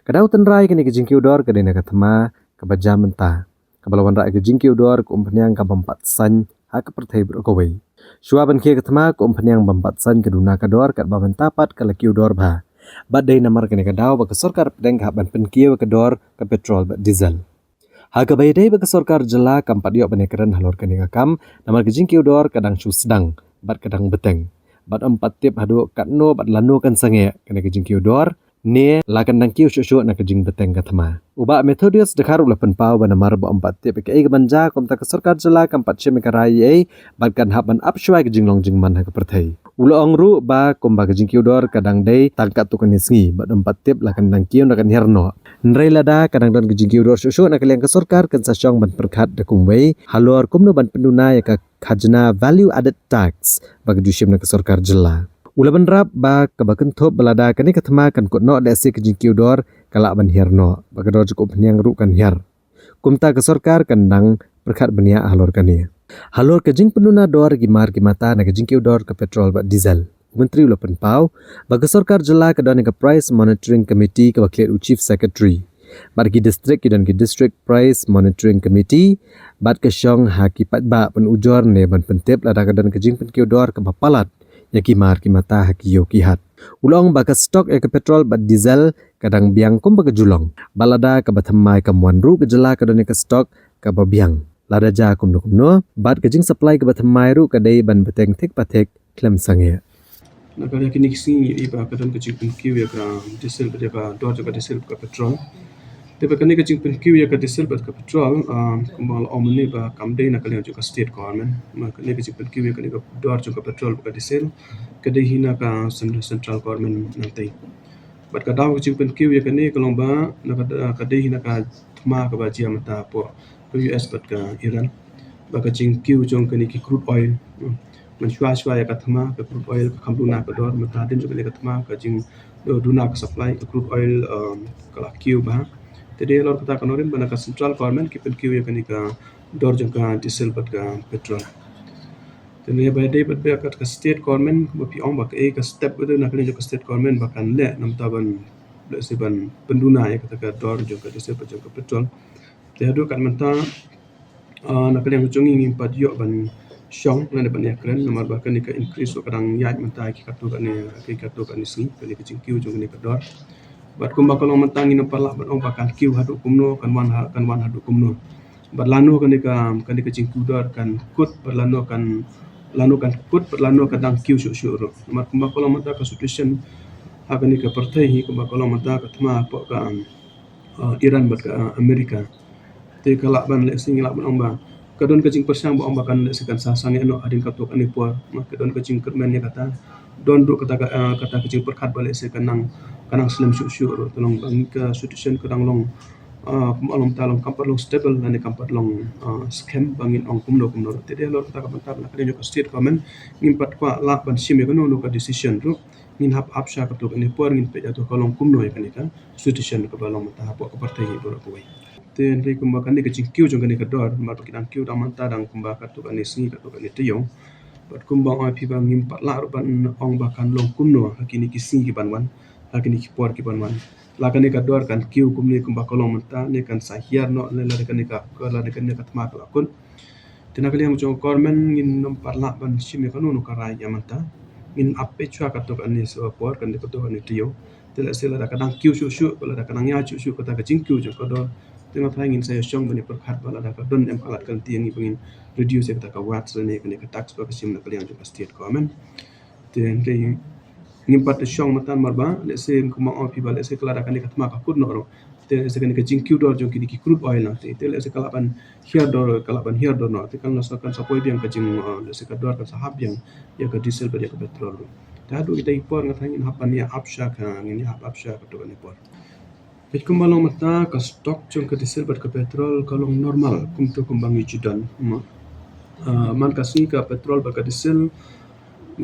Ka daw tynrai kane ka jingkiew dor ka dei na ka thma kaba jam mynta, kaba la wanrah ka jingkiew dor ka umphniang ka bym pat saiñ ha ka pyrthei baroh kawei. Shuwa ban khie ka thma ka umphniang bym pat saiñ ka duna ka dor, katba mynta pat ka la kiew dor bha. Bad dei namar kane ka daw ba ka sorkar pdeng ka hap ban pynkiew ka dor ka petrol bad diesel. Ha kaba ïadei bad ka sorkar jylla, kam pat ïoh ban ïakren halor kane ka kam, namar ka jingkiew dor ka dang shu sdang bad ka dang bteng. Bad ym pat tip haduh katno bad lano kan sangeh kane ka jingkiew dor, ne la kan dang kiew shuh shuh na ka jingbteng ka thma. U Bah Methodius Dkhar u la pynpaw ba namar ba ym pat tip ïa kaei kaban jia, kumta ka sorkar jylla kam pat shim ïa ka rai ei ei bad kan hap ban ap shuwa ïa ka jinglong jingman ha ka pyrthei. U la ong ruh ba kumba ka jingkiew dor ka dang dei tang katto katne sngi bad ym pat tip la kan dang kiew ne kan hiar noh. Hynrei lada ka dang don ka jingkiew dor shuh shuh na ka liang ka sorkar kan sa shong ban pyrkhat da kumwei halor kumno ban pynduna ïa ka khajna value added tax ba ka ju shim na ka sorkar jylla. U la bynrap ba kaba kynthup ba lada kane ka thma kan kut noh lehse ka jingkiew dor ka lah ban hiar noh, ba ka dor jong ka umphniang ruh kan hiar. Kumta ka sorkar kan dang pyrkhat bniah halor kane. Halor ka jingpynduna dor ki mar ki mata na ka jingkiew dor ka petrol bad diesel, u Myntri u la pynpaw ba ka sorkar jylla ka don ïa ka Price Monitoring Committee kaba khlieh u Chief Secretary. Bad ki district ki don ki District Price Monitoring Committee bad ka shong ha ki paidbah ban ujor ne ban pyntip lada ka don ka jingpynkiew dor kaba palat ïa ki mar ki mata ha ki ïew ki hat. U la ong ba ka stock ïa ka petrol bad diesel ka dang biang kumba ka ju long. Bad lada kaba thymmai kam wan ruh ka jylla ka don ïa ka stock kaba biang. Lada jia kumno kumno bad ka jingsupply kaba thymmai ruh ka dei ban bteng thik pa thik khlem sangeh. Na ka liang kine ki sngi ngi ïohi ba ka don ka jingpynkiew ïa ka diesel bad ïa ka dor jong ka diesel bad ka petrol. Te ba kane ka jingpynkiew ïa ka diesel bad ka petrol, ah, kumba la ong mynne ba kam dei na ka liang jong ka state government. Ma kane ka jingpynkiew ïa kane ka dor jong ka petrol bad ka diesel ka dei hi na ka cen-, central government nangtei. Bad ka daw ka jingpynkiew ïa kane ka long ba na ka, ka dei hi na ka thma kaba jia mynta hapoh ka U S bad ka Iran. Ba ka jingkiew jong kane ki crude oil, hmm, man shuwa shuwa ïa ka thma, ka crude oil ka kham duna ka dor, mynta hadien jong kane ka thma ka jing, eh, duna ka supply, ka crude oil, um, ka la kiew bha. Te dei halor kata ka nongrim ba na ka central government ki pynkiew ïa kane ka dor jong ka diesel bad ka petrol. Te ne ba dei bad ba ka state government ba phi ong ba kaei ka step ba dei na ka liang jong ka state government ba kan leh namar ban, lehse ban pynduna ïa kata ka dor jong ka diesel bad jong ka petrol. Te haduh kat mynta, ah, na ka liang jong ngi ngim pat ïoh ban shong lane ban ïakren namar ba kane ka increase ruh ka dang ïaid mynta ki katto katne, ki katto katne sngi, kane ka jingkiew jong kane ka dor. Bad kumba ka long mynta ngin ym pat lah ban ong ba kan kiew haduh kumno, kan wan ha, kan wan haduh kumno. Bad lano kane ka, kane ka jingkiew dor kan kut, bad lano kan, lano kan kut, bad lano kan dang kiew shuh shuh ruh. Namar kumba ka long mynta ka situation ha kane ka pyrthei hi, kumba ka long mynta ka thma hapoh ka, ah, Iran bad ka, ah, America. Te ka lah ban lehse ngi lah ban ong ba ka don ka jingpyrshang ba ong ba kan lehse kan sa sangeh noh hadien katto katne por. Ma ka don ka jingkyrmen ïa kata. Don ruh kata ka, ah, kata ka jingpyrkhat ba lehse kan nang, kan nang slem shuh shuh ruh. Te long ba ngi ka situation ka dang long, ah, kumba long ta long kam pat long stable lane kam pat long, ah, skhem ba ngin ong kumno kumno ruh. Te dei halor kata ka bynta ba na ka liang jong ka state government ngim pat kwah lah ban shim ïa kano kano ka decision ruh. Ngin hap ap sha katto katne por ngin peit ïa to ka long kumno ïa kane ka situation kaba long mynta hapoh ka pyrthei hi baroh kawei. Te hynrei kumba kane ka jingkiew jong kane ka dor, namar ba ki dang kiew dang mynta dang kumba katto katne sngi katto katne taïew. Bad kumba ong ïa phi ba ngim pat lah ruh ban ong ba kan long kumno ha kine ki sngi ki ban wan, ha kine ki por ki ban wan. La kane ka dor kan kiew kumne kumba ka long mynta ne kan sa hiar noh ne lada kane ka, lada kane ka thma ka la kut. Te na ka liang jong ka government ngin ym pat lah ban shim ïa kano kano ka rai ïa mynta. Ngin ap peit shuwa katto katne sa por, kane katto katne taïew. Te lehse lada ka dang kiew shuh shuh, lada ka dang ïaid shuh shuh kata ka jingkiew jong ka dor, te nga tharai ngin sa ïa shong ban ïa pyrkhat ba lada ka don em palat ka lynti ïa ngi ba ngin reduce ïa kata ka vat lane kane ka tax ba ka shim na ka liang jong ka state government. Te hynrei ngim pat shong mynta namar ba lehse kumba ong phi ba lehse ka lada kane ka thma ka kut noh ruh, te lehse kane ka jingkiew dor jong kine ki crude oil na te, te lehse ka lah ban hiar dor, ka lah ban hiar dor noh. Te kan sa, kan sa poi biang ka jing, uh, lehse ka dor kan sa hap biang ïa ka diesel bad ïa ka petrol ruh. Te haduh kita ki por nga tharai ngin hap ban ïa ap sha ka, ngin ïa hap ap sha katto katne por. Peit kumba long mynta ka stock jong ka diesel bad ka petrol ka long normal kumto kumba ngi ju don, ma. Ah, man ka sngi ka petrol bad ka diesel,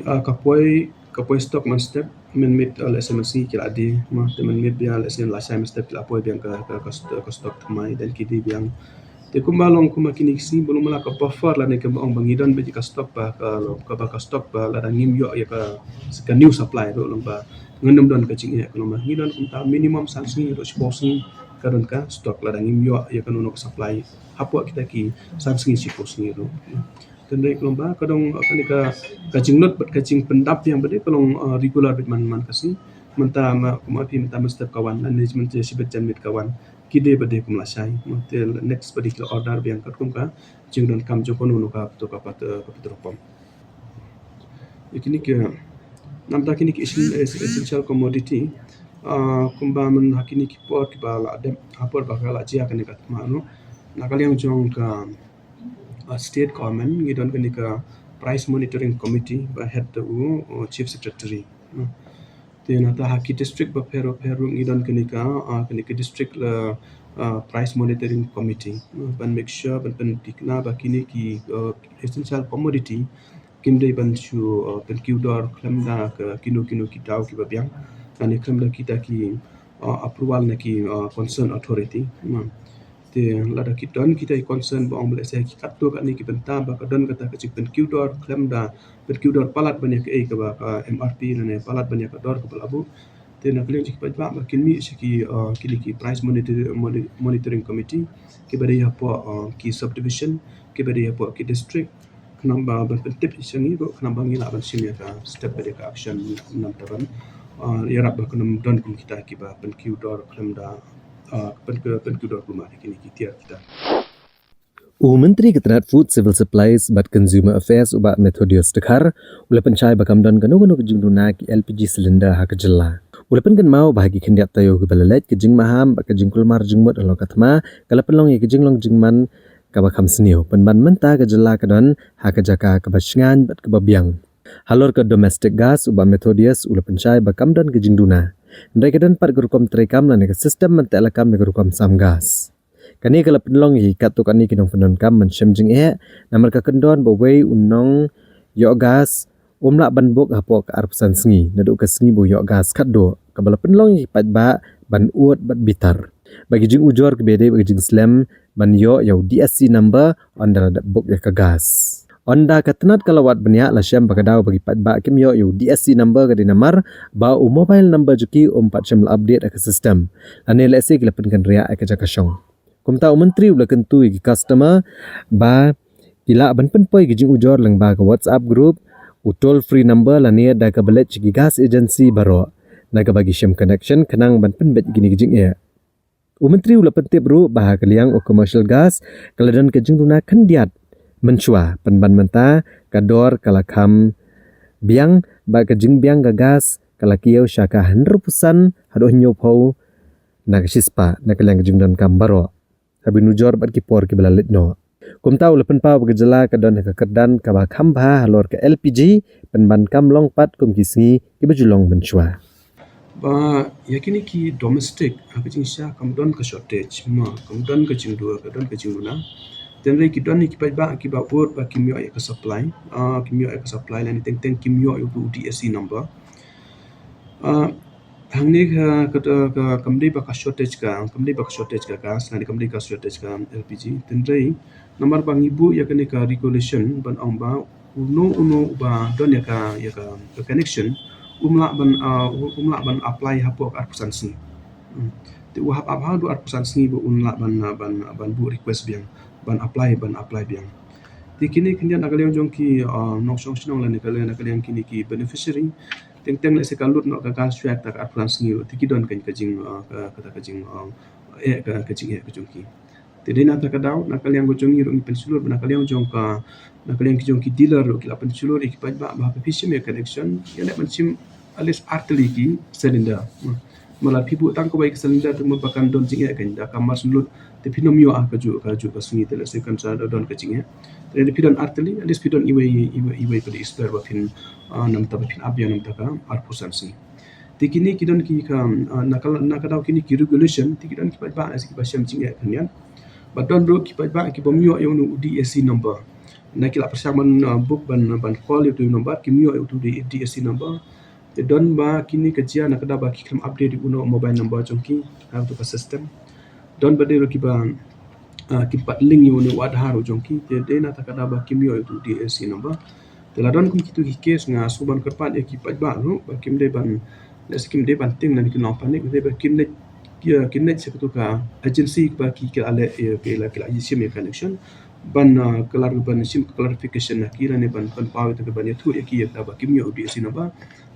ah, ka poi, ka poi stock mynstep, mynmiet, ah, lehse mynsngi ki la die, ma, te mynmiet biang lehse lashai mynstep ki la poi biang ka, ka, ka st-, ka stock thymmai, then ki die biang. Te kumba long kumba kine ki sngi ba long mala ka buffer lane kumba ong ba ngi don beit ka stock ba ka, kaba ka stock ba lada ngim ïoh ïa ka, ka new supply ruh long ba ngin ym don ka jingeh ka long ba ngi don kumta minimum san sngi ruh shiphew sngi ka don ka stock lada ngim ïoh ïa kano kano ka supply hapoh kita ki san sngi shiphew sngi ruh. Te hynrei ka long ba ka dang kane ka, ka jinglut bad ka jingpyndap biang ba dei ka long, uh, regular beit man man ka sngi. Mynta ma, kumba phi mynta mynstep ka wan, lane mynta shibit janmiet ka wan. Ki die ba dei kum lashai, ma, te next ba dei ki la order biang katkum ka jingdonkam jong kano kano ka, to ka pat, eh, ka petrol pump. Ïa kine ki, namar kine ki essen-, es-, essential commodity, Ah, kumba mynta ha kine ki por kiba la dep, ha por ba ka la jia kane ka thma ruh, na ka liang jong ka, ah, state government ngi don kane ka price monitoring committee ba head da u, u chief secretary. Hmm. Te nangta ha ki district bapher bapher ruh ngi don kane ka, ah, kane ka district la, ah, price monitoring committee. Hmm. Ban make sure, ban pynthikna ba kine ki, ah, essential commodity kim dei ban shu, uh, pynkiew dor khlem da ka kino kino ki daw kiba biang, lane khlem da kita ki, uh, approval na ki, uh, concern authority. Hmm. Te lada ki don kita ki concern ba ong ba lehse ki katto katne ki bynta ba ka don kata ka jingpynkiew dor khlem da, pynkiew dor palat ban ïa kaei kaba ka M R P lane palat ban ïa ka dor kaba la buh. Te na ka liang jong ki paidbah ba kin mih sha ki, uh, kine ki price monitor-, moni-, monitoring committee kiba dei hapoh, uh, ki subdivision, kiba dei hapoh ki district, khnang ba ban pyntip sha ngi ruh khnang ba ngi lah ban shim ïa ka step bad ïa ka action namar ba, ah, ïarap ba kan ym don kum kita kiba pynkiew dor khlem da, ah, pyn-, pynkiew dor kulmar ha kine ki tiar kita. U Myntri ka tnat Food, Civil Supplies bad Consumer Affairs u Bah Methodius Dkhar u la pynshai ba kam don kano kano ka jingduna ki L P G cylinder ha ka jylla. U la pynkynmaw ba ha ki khyndiat taïew kiba la leit ka jingmaham bad ka jingkulmar jingmut halor ka thma ka la pynlong ïa ka jinglong jingman kaba kham sniew. Pynban mynta ka jylla ka don ha ka jaka kaba shngaiñ bad kaba biang. Halor ka domestic gas u Bah Methodius u la pynshai ba kam don ka jingduna. Hynrei ka don pat ka rukom treikam lane ka system ban teh lakam ïa ka rukom sam gas. Kane ka la pynlong ïa ki katto katne ki nongpyndonkam ban shem jingeh namar ka kyndon ba uwei u nongïoh gas um lah ban book hapoh ka arphew san sngi naduh ka sngi ba u ïoh gas khatduh, kaba la pynlong ïa ki paidbah ban ud bad bitar. Bad ki jingujor kiba dei bad ki jingslem ban ïoh ïa u D S C number ynda la dep book ïa ka gas. Ynda ka tnat ka la wad bniah la shem ba ka daw ba ki paidbah kim ïoh ïa u D S C number ka dei namar ba u mobile number jong ki um pat shym la update ha ka system. Lane lehse ki la pynkynriah ha ka jaka shong. Kumta u Myntri u la kyntu ïa ki customer ba ki lah ban pynpoi ki jingujor lyngba ka WhatsApp group, u toll free number lane da kaba leit sha ki gas agency baroh na kaba ki shim connection khnang ban pynbeit ïa kine ki jingeh. U Myntri u la pyntip ruh ba ha ka liang u commercial gas ka la don ka jingduna khyndiat mynshuwa, pynban mynta ka dor ka la kham biang bad ka jingbiang ka gas ka la kiew sha ka hynriew phew san haduh hynñiew phew na ka shispah na ka liang ka jingdonkam baroh. Haba nujor bad ki por kiba la leit noh. Kumta u la pynpaw ba ka jylla ka don ha ka kyrdan kaba kham bha halor ka L P G, pynban kam long pat kum ki sngi kiba ju long mynshuwa. Ba ïa kine ki domestic ha ka jingshisha kam don ka shortage, ma kam don ka jingduna, ka don ka jingduna. Hynrei ki don ki paidbah kiba ud ba kim ïoh ïa ka supply, ah, kim ïoh ïa ka supply lane teng teng kim ïoh ïa u D S C number. Ah, hangne ka, ka, ka, kam dei ba ka shortage ka, kam dei ba ka shortage ka gas, lane kam dei ka shortage ka L P G. Hynrei namar ba ngi buh ïa kane ka regulation ban ong ba uno uno uba don ïa ka, ïa ka, ka connection um lah ban, ah, um lah ban apply hapoh ka arphew san sngi. Hmm. Te u hap ap haduh arphew san sngi ba un lah ban, ah, ban, ban buh request biang, ban apply, ban apply biang. Te kine khyndiat na ka liang jong ki, ah, nongshong shnong lane ka liang, na ka liang kine ki beneficiary. Teng teng lehse ka lut noh ka gas shuwa ïa ka arphew san sngi ruh, te ki don ka jing, ah, ka, kata ka jing, ah, eh, ka, ka jingeh ka jong ki. Te dei na kata ka daw, na ka liang ka jong ngi ruh ngi pynshlur, na ka liang jong ka, na ka liang ki jong ki dealer ruh ki la pynshlur ïa ki paidbah ba phi shim ïa connection, ïa leh ban shim at least ar tylli ki cylinder. Hmm. Namar lada phi buh tang kawei ka cylinder te mut ba kan don jingeh, kan da ka mar shu lut, te phin ym ïoh ah kajuh, kajuh ka sngi, te lehse kan sa don ka jingeh. Te lada phi don ar tylli, at least phi don iwei, iwei, iwei pat spare ba phin, ah, namar ba phin ap ïa namar ka arphew san sngi. Te kine ki don ki ka, ah, na ka, na ka daw kine ki regulation, te ki don ki paidbah lehse kiba shem jingeh khyndiat. Bad don ruh ki paidbah kibym ïoh ïa u D S C number. Na ki la pyrshang ban, ah, book ban, ban call ïa u number, kim ïoh ïa u D S C number. Te don ba kine ka jia na ka daw ba ki khlem update ïa u mobile number jong ki ha kato ka system. Don ba dei ruh kiba, ah, kim pat link ïa u Aadhaar u jong ki. Te dei na kata ka daw ba kim ïoh ïa u D S C number. Te la don kum kito ki case nga shu ban kyrpad ïa ki paidbah ruh ba kim dei ban, lehse kim dei ban tieng lane kin long panic, dei ba kin leit, kin leit sha kato ka agency ba ki, ki la leh, ïa, ki la, ki la shim ïa connection. Ban, ah, klar ban shim clarification na ki lane ban, ban paw ïa ka ban ïathuh ïa ki ïa kaba kim ïoh D S C number.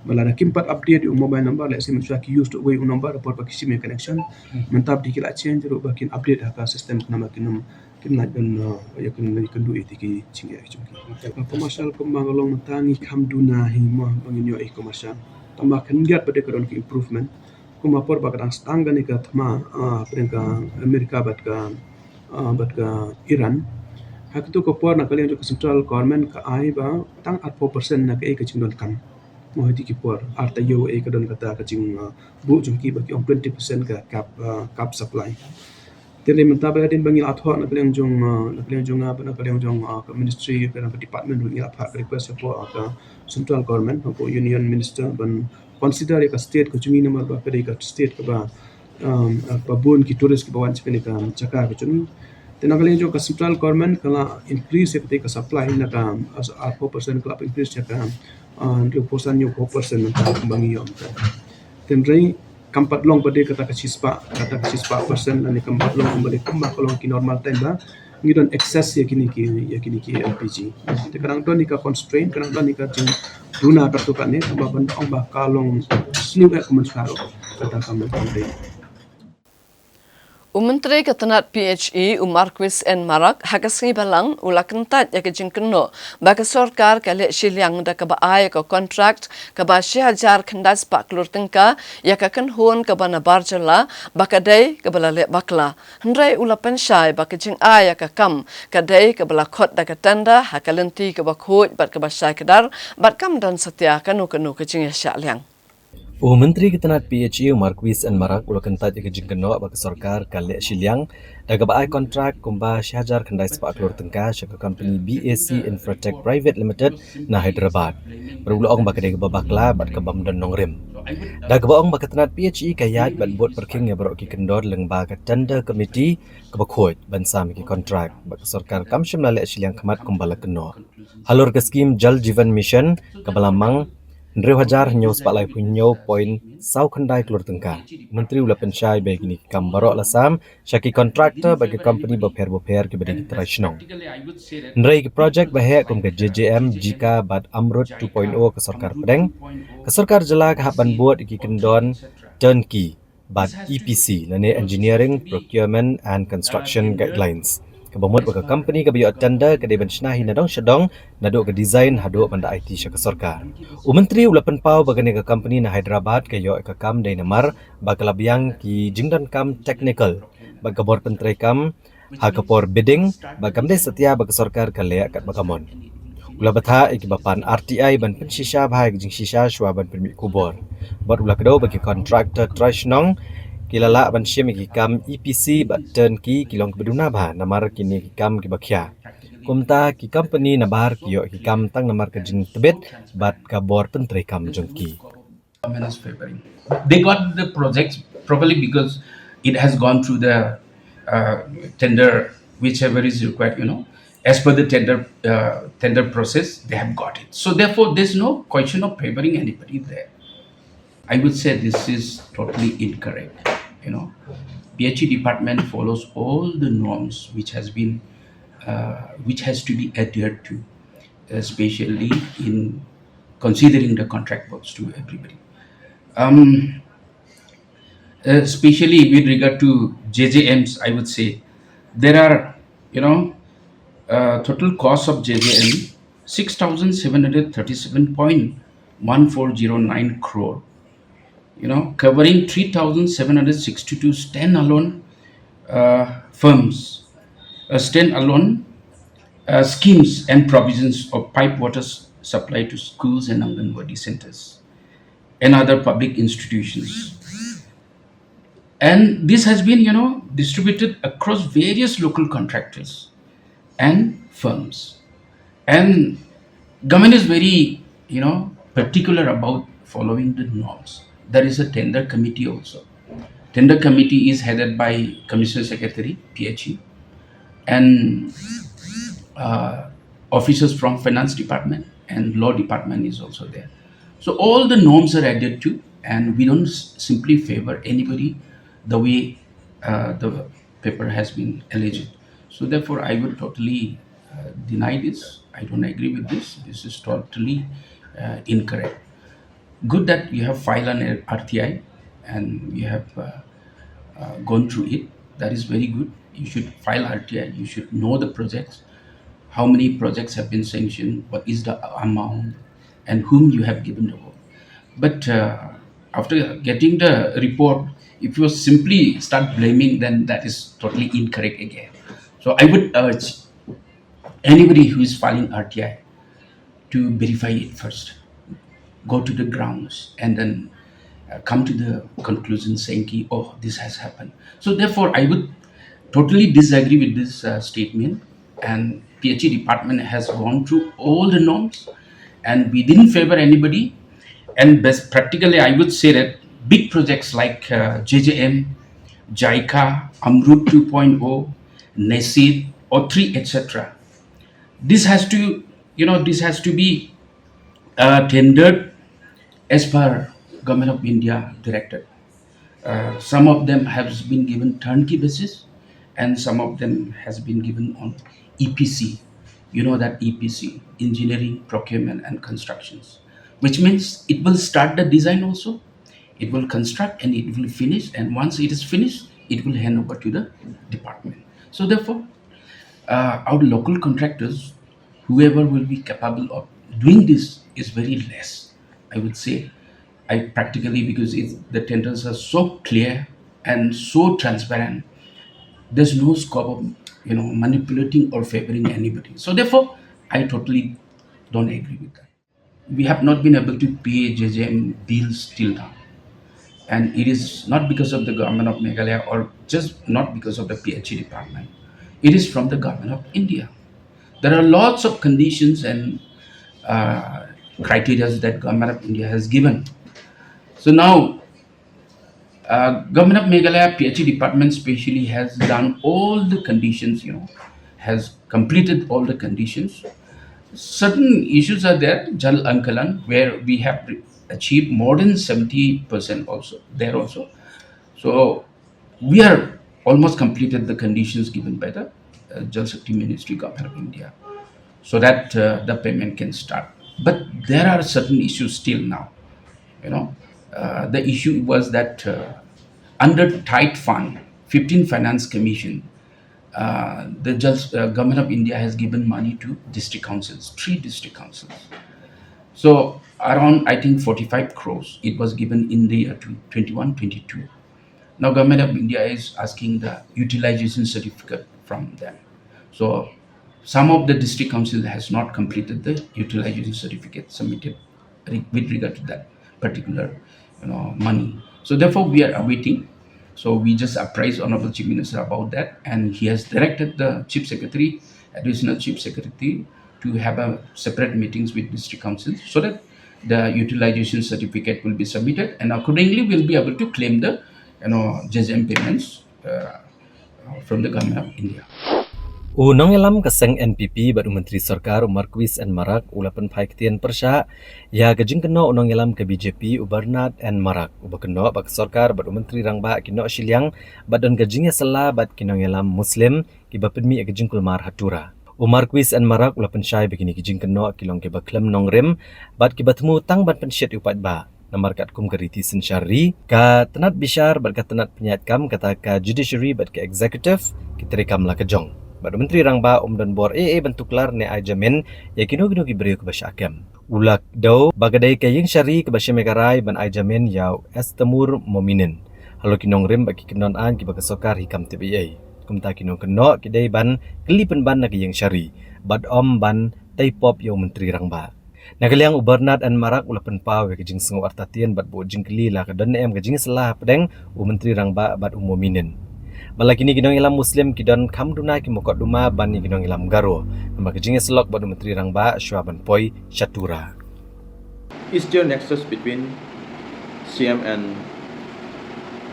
Ba lada kim pat update ïa u mobile number, lehse mynshuwa ki use to uwei u number, por ba ki shim ïa connection. Hmm. Mynta ba dei ki la change ruh ba kin update ha ka system namar kin ym, kin lait ban, uh, ïa kin, kin duh ïa ki jingeh jong ki. Okay. Uh, commercial kumba nga long mynta ngi kham duna hi mo ba ngin ïoh ïa commercial. Tangba khyndiat pat de ka don ki improvement. Kumba por ba ka dang sdang kane ka thma, ah, pyrshah ka America bad ka, ah, bad ka Iran. Ha katu ka por na ka liang jong ka central government ka ai ba tang arphew percent na kaei ka jingdonkam. Mo ha kiti ki por ar taïew ei ka don kata ka jing, ah, buh jong ki ba ki ong twenty percent ka cap, ah, cap supply. Te mynta ba hadien ba ngi la thoh na ka liang jong, ah, na ka liang jong, ah, na ka liang jong, ah, ka ministry, ka, ka department ruh ngi la phah ka request hapoh, ah, ka central government, hapoh union minister ban consider ïa ka state ka jong ngi namar ba ka dei ka state kaba, um, ah, ba bun ki tourist kiba wan sha kane ka jaka ka jong ngi. Te na ka liang jong ka central government ka la increase ïa kata ka supply na ka, ah, arphew percent ka la increase ïa ka, ah, hynriewphew san hynñiewphew percent mynta kumba ngi ïoh mynta. Te hynrei kam pat long ba dei kata ka shispah, kata ka shispah percent lane kam pat long ba dei kumba ka long ki normal time ba ngi don access ïa kine ki, ïa kine ki L P G. Te ka dang don ïa ka constraint, ka dang don ïa ka jingduna katto katne, kaba ban ong ba ka long sniew eh ka mynshwa ruh kata ka mynta dei. U Myntri ka tnat P H E u Marcuise N Marak ha ka sngi Balang u la kyntait ïa ka jingkynnoh ba ka sorkar ka leh shiliang da kaba ai ïa ka kontrak kaba shi hajar khyndai spah klur tyngka ïa ka kynhun kaba nabar jylla ba ka dei kaba la leh bakla. Hynrei u la pynshai ba ka jingai ïa ka kam ka dei kaba la khot da ka tender ha ka lynti kaba khuid bad kaba shai kdar bad kam don satia kano kano ka jingïasyllok liang. U Myntri ka tnat P H E u Marcuise N Marak u la kyntait ïa ka jingkynnoh ba ka sorkar ka leh shiliang da kaba ai kontrak kumba shi hajar khyndai spah klur tyngka sha ka kompani B A C Infratech Private Limited na Hyderabad. Bad u la ong ba ka dei kaba bakla bad kaba ym don nongrim. Da kaba ong ba ka tnat P H E ka ïaid bad bud pyrkhing ïa baroh ki kyndon lyngba ka tender committee kaba khuid ban sam ïa ki kontrak bad ka sorkar kam shym la leh shiliang khmat kumba la kynnoh. Halor ka skim Jal Jeevan Mission kaba la mang hynriew hajar hynñiew spah laiphew hynñiew point saw khyndai klur tyngka. Myntri u la pynshai ba kine ki kam baroh la sam sha ki kontraktor bad ki kompani bapher bapher kiba dei ki trai shnong. Hynrei ki projek ba heh kum ka J J M, Jika bad Amrut two point oh ka sorkar pdeng, ka sorkar jylla ka hap ban bud ïa ki kyndon turnkey bad E P C lane Engineering, Procurement and Construction Guidelines. Kaba mut ba ka kompani kaba ïoh tender ka dei ban shna hi nadong shadong, naduh ka design haduh ban da aiti sha ka sorkar. U Myntri u la pynpaw ba kane ka kompani na Hyderabad ka ïoh ïa ka kam dei namar ba ka la biang ki jingdonkam technical bad ka bor pyntreikam ha ka por bidding bad kam dei satia ba ka sorkar ka leh katba ka mon. U la bthah ïa kiba pan R T I ban pynshisha bha ïa ka jingshisha shuwa ban pynmih khubor. Bad u la kdew ba ki kontraktor trai shnong ki la lah ban shim ïa ki kam E P C bad turnkey ki long kiba duna bha namar kine ki kam kiba khia. Kumta ki kompani nabar ki ïoh ïa ki kam tang namar ka jingtbit bad ka bor pyntreikam jong ki. Government is favoring. They got the projects probably because it has gone through the, uh, tender, whichever is required, you know, as per the tender, uh, tender process, they have got it. So therefore, there's no question of favoring anybody there. I would say this is totally incorrect. You know, P H E department follows all the norms which has been, uh, which has to be adhered to, especially in considering the contract works to everybody. Um, especially with regard to J J Ms, I would say there are, you know, uh, total cost of J J M six thousand seven hundred thirty-seven point one four zero nine crore, you know, covering three thousand seven hundred sixty-two standalone, uh, firms, uh, standalone, uh, schemes and provisions of pipe water s-, supply to schools and Anganwadi centers and other public institutions. And this has been, you know, distributed across various local contractors and firms. And government is very, you know, particular about following the norms. There is a tender committee also. Tender committee is headed by Commissioner Secretary, P H E, and, uh, officers from finance department and law department is also there. So all the norms are adhered to, and we don't s-, simply favor anybody the way, uh, the paper has been alleged. So therefore, I will totally, uh, deny this. I don't agree with this. This is totally, uh, incorrect. Good that you have filed an R T I and you have, uh, uh, gone through it. That is very good. You should file R T I. You should know the projects, how many projects have been sanctioned, what is the amount, and whom you have given the work. But, uh, after getting the report, if you simply start blaming, then that is totally incorrect again. So I would urge anybody who is filing R T I to verify it first, go to the grounds, and then uh, come to the conclusion saying, ki, "Oh, this has happened." So therefore, I would totally disagree with this uh, statement. And P H E department has gone through all the norms, and we didn't favor anybody. And best practically, I would say that big projects like uh, J J M, JICA, Amrut two point oh, NESID, O three, et cetera. This has to, you know, this has to be uh, tendered as per Government of India directed. Uh, some of them have been given turnkey basis, and some of them has been given on E P C. You know that E P C, engineering, procurement, and constructions, which means it will start the design also, it will construct and it will finish. And once it is finished, it will hand over to the department. So therefore, uh, our local contractors, whoever will be capable of doing this, is very less, I would say. I practically, because it, the tenders are so clear and so transparent, there's no scope of, you know, manipulating or favoring anybody. So therefore, I totally don't agree with that. We have not been able to pay J J M bills till now. And it is not because of the government of Meghalaya or just not because of the P H E department. It is from the government of India. There are lots of conditions and uh, criteria that government of India has given. So now, uh, government of Meghalaya P H E department specially has done all the conditions, you know, has completed all the conditions. Certain issues are there, Jal Ankalan, where we have re- achieved more than seventy percent also, there also. So we are almost completed the conditions given by the uh, Jal Shakti Ministry, Government of India, so that uh, the payment can start. But there are certain issues still now. You know, uh, the issue was that uh, under tight fund, fifteen Finance Commission, uh, the just uh, Government of India has given money to district councils, three district councils. So around, I think, forty-five crores it was given in the year tw- twenty-one twenty-two. Now Government of India is asking the utilization certificate from them. So some of the district council has not completed the utilization certificate submitted re- with regard to that particular, you know, money. So therefore, we are awaiting. So we just apprised Honorable Chief Minister about that, and he has directed the Chief Secretary, Additional Chief Secretary, to have a separate meetings with district councils so that the utilization certificate will be submitted, and accordingly, we'll be able to claim the, you know, J J M payments uh, from the Government of India. U nongïalam ka seng N P P bad u Myntri Sorkar u Marcuise N Marak u la pynphai ktien pyrshah ïa ka jingkynnoh u nongïalam ka B J P u Bernard N Marak uba kynnoh ba ka sorkar bad u Myntri Rangbah ki noh shiliang bad don ka jingïasylla bad ki nongïalam Muslim kiba pynmih ïa ka jingkulmar ha Tura. U Marcuise N Marak u la pynshai ba kine ki jingkynnoh ki long kiba khlem nongrim bad kiba thmu tang ban pynshit ïa u paidbah. Namar katkum ka riti synshar ri, ka tnat bishar bad ka tnat pynïaid kam, kata ka judiciary bad ka executive, ki treikam la ka jong. Bad u Myntri Rangbah um don bor ei ei ban tuklar ne ai jamin ïa kino kino ki briew kiba shah kem. U la kdew ba ka dei ka ïingshari kaba shim ïa ka rai ban ai jamin ïa u Estamur Mominin halor ki nongrim bad ki kyndon aiñ kiba ka sorkar hi kam tip ei ei. Kumta ki nongkynnoh ki dei ban kylli pynban na ka ïingshari bad ym ban tei pop ïa u Myntri Rangbah. Na ka liang u Bernard N Marak u la pynpaw ïa ka jingsngew artatien bad buh jingkylli la ka don ne em ka jingïasylla hapdeng u Myntri Rangbah bad u Mominin. Bad la kine ki nongïalam Muslim ki don kham duna ki mukotduma ban ïa ki nongïalam Garo. Namar ka jingïasyllok bad u Myntri Rangbah shuwa ban poi sha Tura. Is there nexus between C M and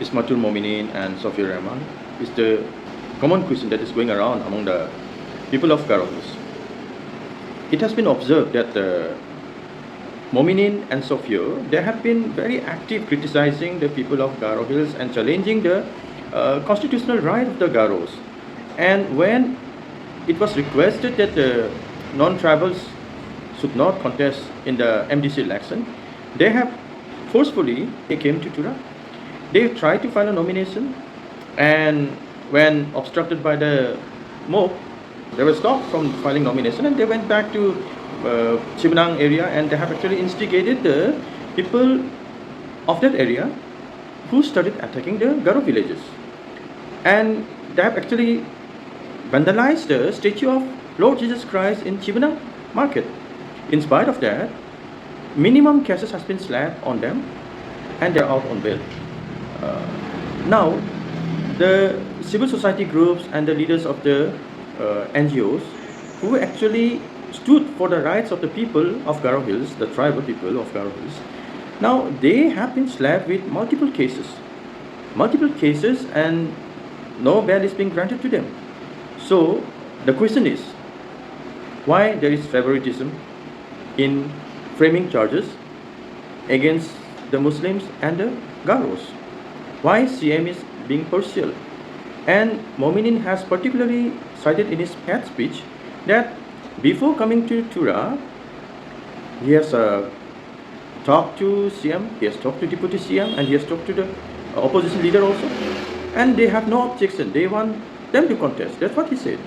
Ismatul Mominin and Sofia Rahman? Is the common question that is going around among the people of Garo Hills. It has been observed that uh, Mominin and Sofia, they have been very active criticizing the people of Garo Hills and challenging the uh, constitutional right of the Garos. And when it was requested that the non-tribals should not contest in the M D C election, they have forcefully they came to Tura. They tried to file a nomination, and when obstructed by the mob, they were stopped from filing nomination, and they went back to uh, Chibnang area, and they have actually instigated the people of that area who started attacking the Garo villages. And they have actually vandalized the statue of Lord Jesus Christ in Chibana market. In spite of that, minimum cases has been slapped on them and they're out on bail. Uh, now, the civil society groups and the leaders of the uh, N G Os who actually stood for the rights of the people of Garo Hills, the tribal people of Garo Hills, now they have been slapped with multiple cases, multiple cases, and no bail is being granted to them. So the question is, why there is favoritism in framing charges against the Muslims and the Garos? Why C M is being partial? And Mominin has particularly cited in his P A T speech that before coming to Tura, he has uh, talked to C M, he has talked to Deputy C M, and he has talked to the uh, opposition leader also. And they have no objection. They want them to contest. That's what he said.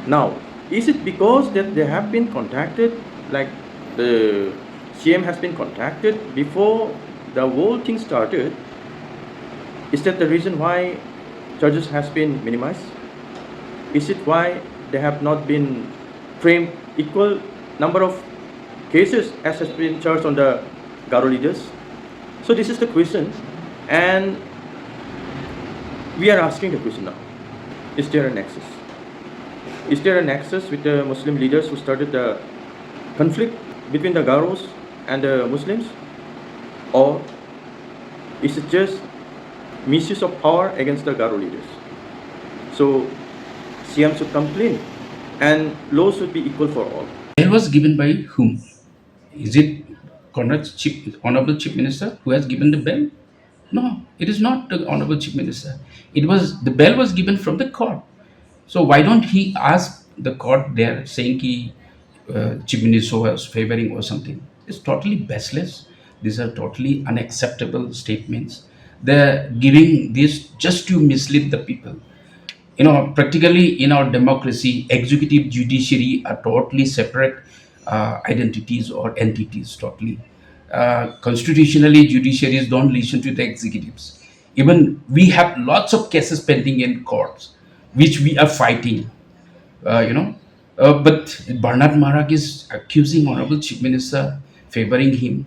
Now, is it because that they have been contacted, like the C M has been contacted before the whole thing started? Is that the reason why charges has been minimized? Is it why they have not been framed equal number of cases as has been charged on the Garo leaders? So this is the question, and we are asking the question now. Is there a nexus? Is there a nexus with the Muslim leaders who started the conflict between the Garos and the Muslims? Or is it just misuse of power against the Garo leaders? So C M should come clean and law should be equal for all. Bail was given by whom? Is it Conrad Chief, Honorable Chief Minister, who has given the bail? No, it is not the Honorable Chief Minister. It was, the bail was given from the court. So why don't he ask the court there saying ki uh, Chief Minister was favoring or something? It's totally baseless. These are totally unacceptable statements. They're giving this just to mislead the people. You know, practically in our democracy, executive, judiciary are totally separate uh, identities or entities, totally. Uh, constitutionally, judiciaries don't listen to the executives. Even we have lots of cases pending in courts, which we are fighting. Uh, you know, uh, but Bernard Marak is accusing Honorable Chief Minister, favoring him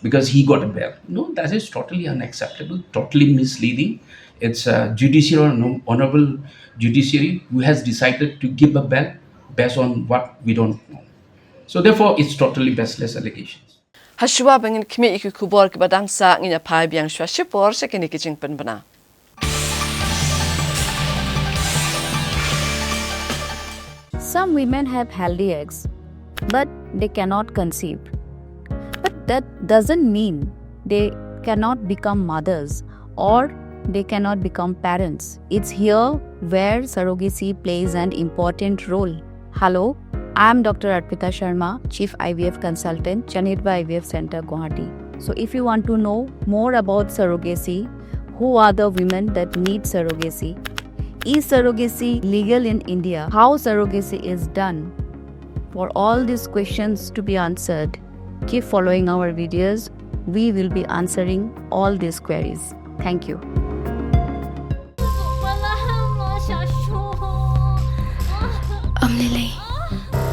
because he got a bail. No, that is totally unacceptable, totally misleading. It's a judiciary or no, honorable judiciary who has decided to give a bail based on what we don't know. So therefore, it's totally baseless allegations. Hashwa ba ngin khmih ïa ki khubor kiba dang sah, ngin ïa phai biang shwa shipor sha kine ki jingpynbna. Some women have healthy eggs, but they cannot conceive. But that doesn't mean they cannot become mothers or they cannot become parents. It's here where surrogacy plays an important role. Hello, I am Doctor Arpita Sharma, Chief I V F Consultant, Chanitba I V F Center, Guwahati. So, if you want to know more about surrogacy, who are the women that need surrogacy? Is surrogacy legal in India? How surrogacy is done? For all these questions to be answered, keep following our videos. We will be answering all these queries. Thank you. Ym lei lei.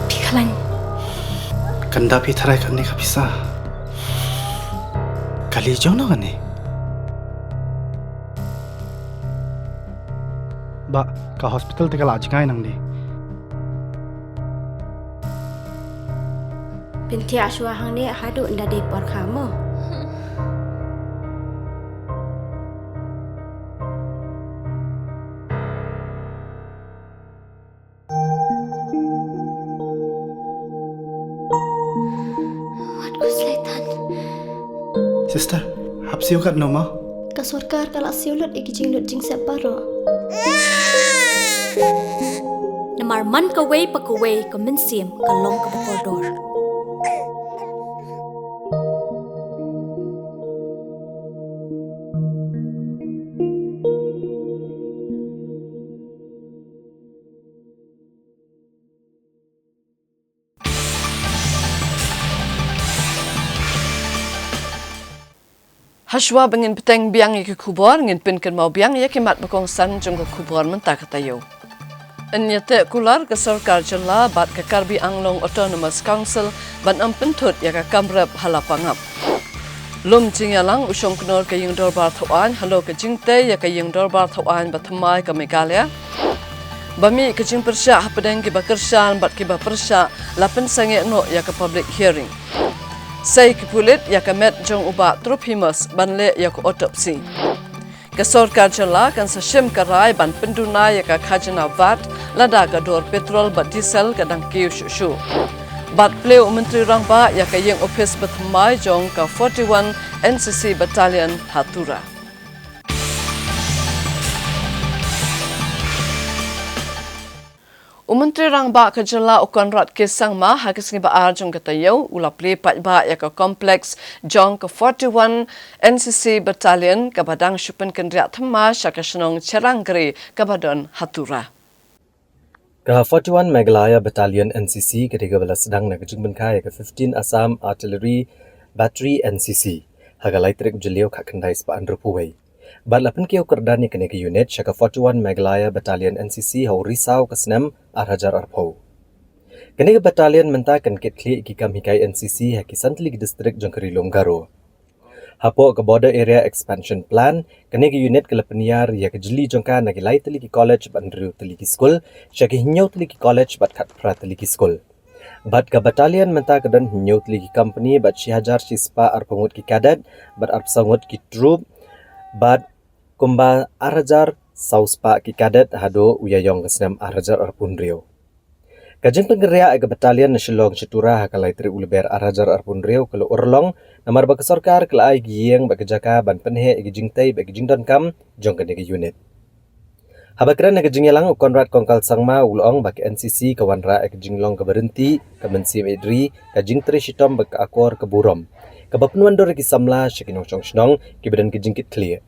Phi khlaiñ. Kan da phi tharai kane ka pisa. Kali jong na kane. Ba ka hospital te ka la jngai nangne. Pyntiah shuwa hangne haduh ynda dei por kha mo. Wat ku slaitan. Sister, hap siew kat no ma? Ka sorkar ka la siew lut ïa ki jinglut jingsep baroh. Namar man kawei pa kawei ka mynsiem ka long kaba kordor. Hashwa ba ngin bteng biang ïa ki khubor, ngin pynkynmaw biang ïa ki mat ba kongsan jong ka khubor mynta ka taïew. Yn ïateh kular ka sorkar jylla bad ka Karbi Anglong Autonomous Council ban ym pynthut ïa ka kam rep ha Lapangap. Lum jingïalang u shongknor ka ïing dorbar thawaiñ halor ka jingtei ïa ka ïing dorbar thawaiñ ba thymmai ka Meghalaya. Ba mih ka jingpyrshah hapdeng kiba kyrshan bad kiba pyrshah, la pynsangeh noh ïa ka public hearing. Sei ki pulit ïa ka met jong u Bah Trophimus ban leh ïa ka autopsy. Ka sorkar jylla kan sa shim ka rai ban pynduna ïa ka khajna vat lada ka dor petrol bad diesel ka dang kiew shuh shuh. Bad plie u Myntri Rangbah ïa ka ïing ophis ba thymmai jong ka forty-one N C C Battalion ha Tura. U Myntri Rangbah ka jylla u Conrad K Sangma ha ka sngi ba ar jong ka taïew u la plie paidbah ïa ka complex jong ka forty-one N C C Battalion kaba dang shu pynkynriah thymmai sha ka shnong Cherangri kaba don ha Tura. Ka forty-one Meghalaya Battalion N C C ka dei kaba la sdang na ka jingpynkha ïa ka fifteen Assam Artillery Battery N C C ha ka lai tarik u Jylliew khatkhyndai spah hynriewphew wei. Bad la pynkiew kyrdan ïa kane ka unit sha ka forty-one Meghalaya Battalion N C C ha u Risaw ka snem ar hajar arphew. Kane ka battalion mynta kan kitkhlieh ïa ki kam hikai N C C ha ki san tylli ki district jong ka Ri Lum Garo. Hapoh ka Border Area Expansion Plan, kane ka unit ka la pynïar ïa ka jylliew jong ka na ki lai tylli ki college bad hynriew tylli ki skul sha ki hynñiew tylli ki college bad khatphra tylli ki skul. Bad ka battalion mynta ka don hynñiew tylli ki company bad shi hajar shi spah arphew ngut ki cadet bad arphew saw ngut ki troop bad kumba ar hajar saw spah ki cadet haduh u Ïaïong ka snem ar hajar arphew hynriew. Ka jingpynkynriah ïa ka battalion na Shillong sha Tura ha ka lai tarik u Lber ar hajar arphew hynriew ka la urlong namar ba ka sorkar ka la ai ki ïing bad ka jaka ban pynheh ïa ka jingtei bad ka jingdonkam jong kane ka unit. Haba kren ha ka jingïalang u Conrad Kongkal Sangma u la ong ba ka N C C ka wanrah ïa ka jinglong kaba ryntih, ka mynsiem ïeit ri, ka jingtrei shitom bad ka akor ka burom kaba pynwandur ïa ki samla sha ki nongshong shnong kiba don ka jingkitkhlieh.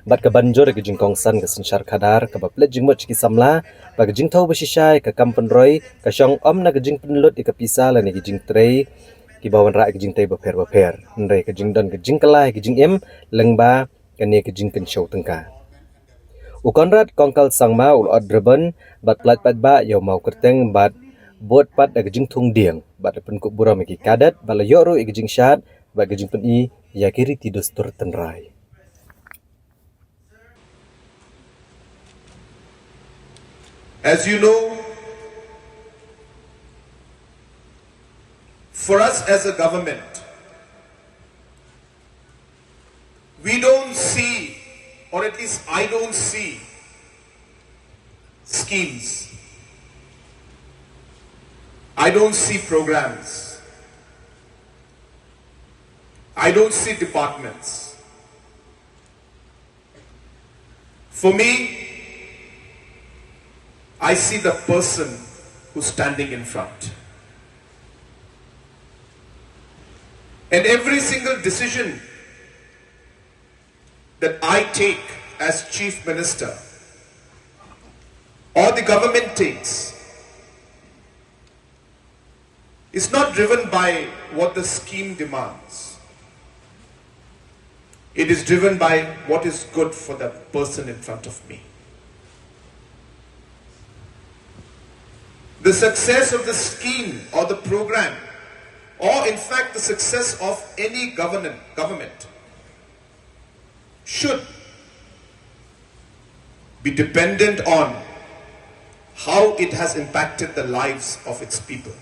Bad ka ban jur ïa ka jingkongsan ka synshar khadar kaba pynleit jingmut sha ki samla, bad ka jingthew ba shisha ïa ka kam pynroi ka shong ym na ka jingpynlut ïa ka pisa lane ka jingtrei kiba wanrah ïa ka jingtei bapher bapher, hynrei ka jingdon ka jingkylla ïa ka jingim lyngba kane ka jingkynshew tyngka. U Conrad Kongkal Sangma u la ot ribbon bad pyllait paidbah ïa u maw kyrteng bad bud pat da ka jingthung dieng bad la pynkup burom ïa ki cadet bad la ïoh ruh ïa ka jingshad bad ka jingpyni ïa ki riti dustur tynrai. As you know, for us as a government, we don't see, or at least I don't see, schemes. I don't see programs. I don't see departments. For me, I see the person who's standing in front. And every single decision that I take as Chief Minister or the government takes is not driven by what the scheme demands. It is driven by what is good for the person in front of me. The success of the scheme or the program, or in fact the success of any government, government, should be dependent on how it has impacted the lives of its people.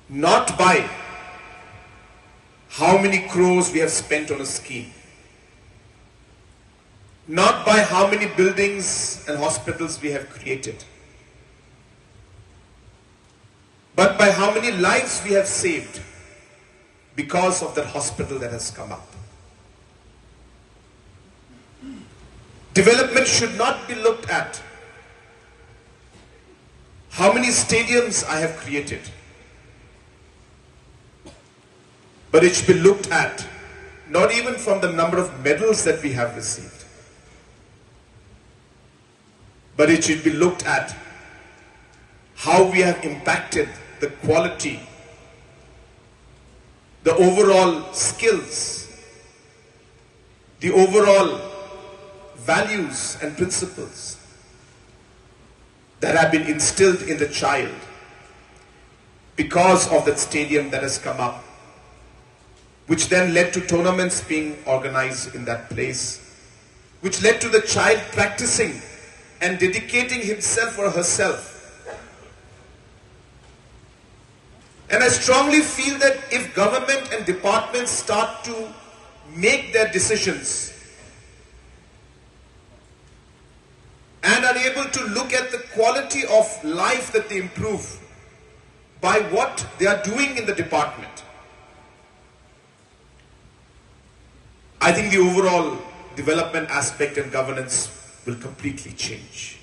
Not by how many crores we have spent on a scheme, not by how many buildings and hospitals we have created, but by how many lives we have saved because of that hospital that has come up. Development should not be looked at how many stadiums I have created, but it should be looked at not even from the number of medals that we have received, but it should be looked at how we have impacted the quality the overall skills, the overall values and principles that have been instilled in the child because of that stadium that has come up, which then led to tournaments being organized in that place, which led to the child practicing and dedicating himself or herself. And I strongly feel that if government and departments start to make their decisions and are able to look at the quality of life that they improve by what they are doing in the department, I think the overall development aspect and governance will completely change.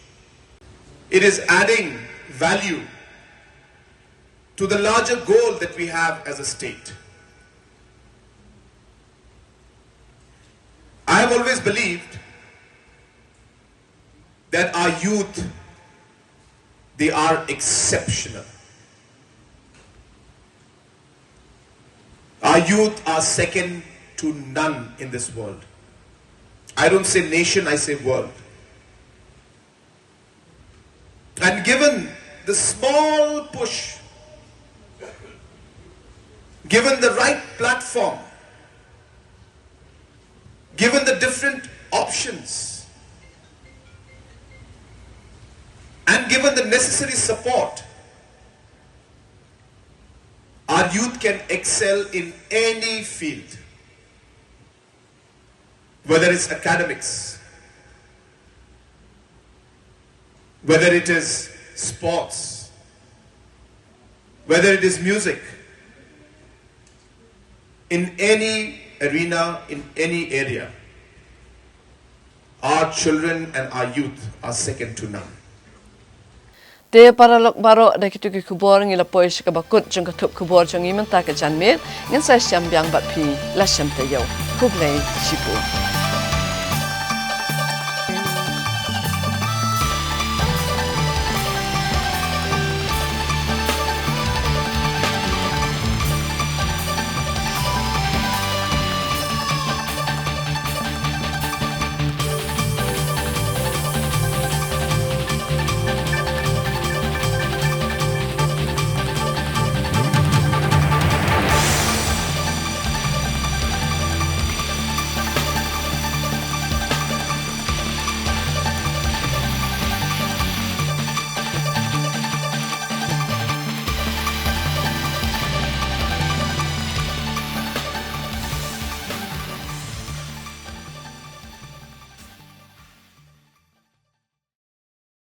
It is adding value to the larger goal that we have as a state. I have always believed that our youth, they are exceptional. Our youth are second to none in this world. I don't say nation, I say world. And given the small push, given the right platform, given the different options, and given the necessary support, our youth can excel in any field, whether it's academics, whether it is sports, whether it is music, in any arena, in any area, our children and our youth are second to none. Te paralok baroh, da kitu ki khubor ngi la poi sha kaba kut jong ka thup khubor jong ngi mynta ka janmiet. Ngin sa ïashem biang bad phi la shem taïew. Khublei shibun.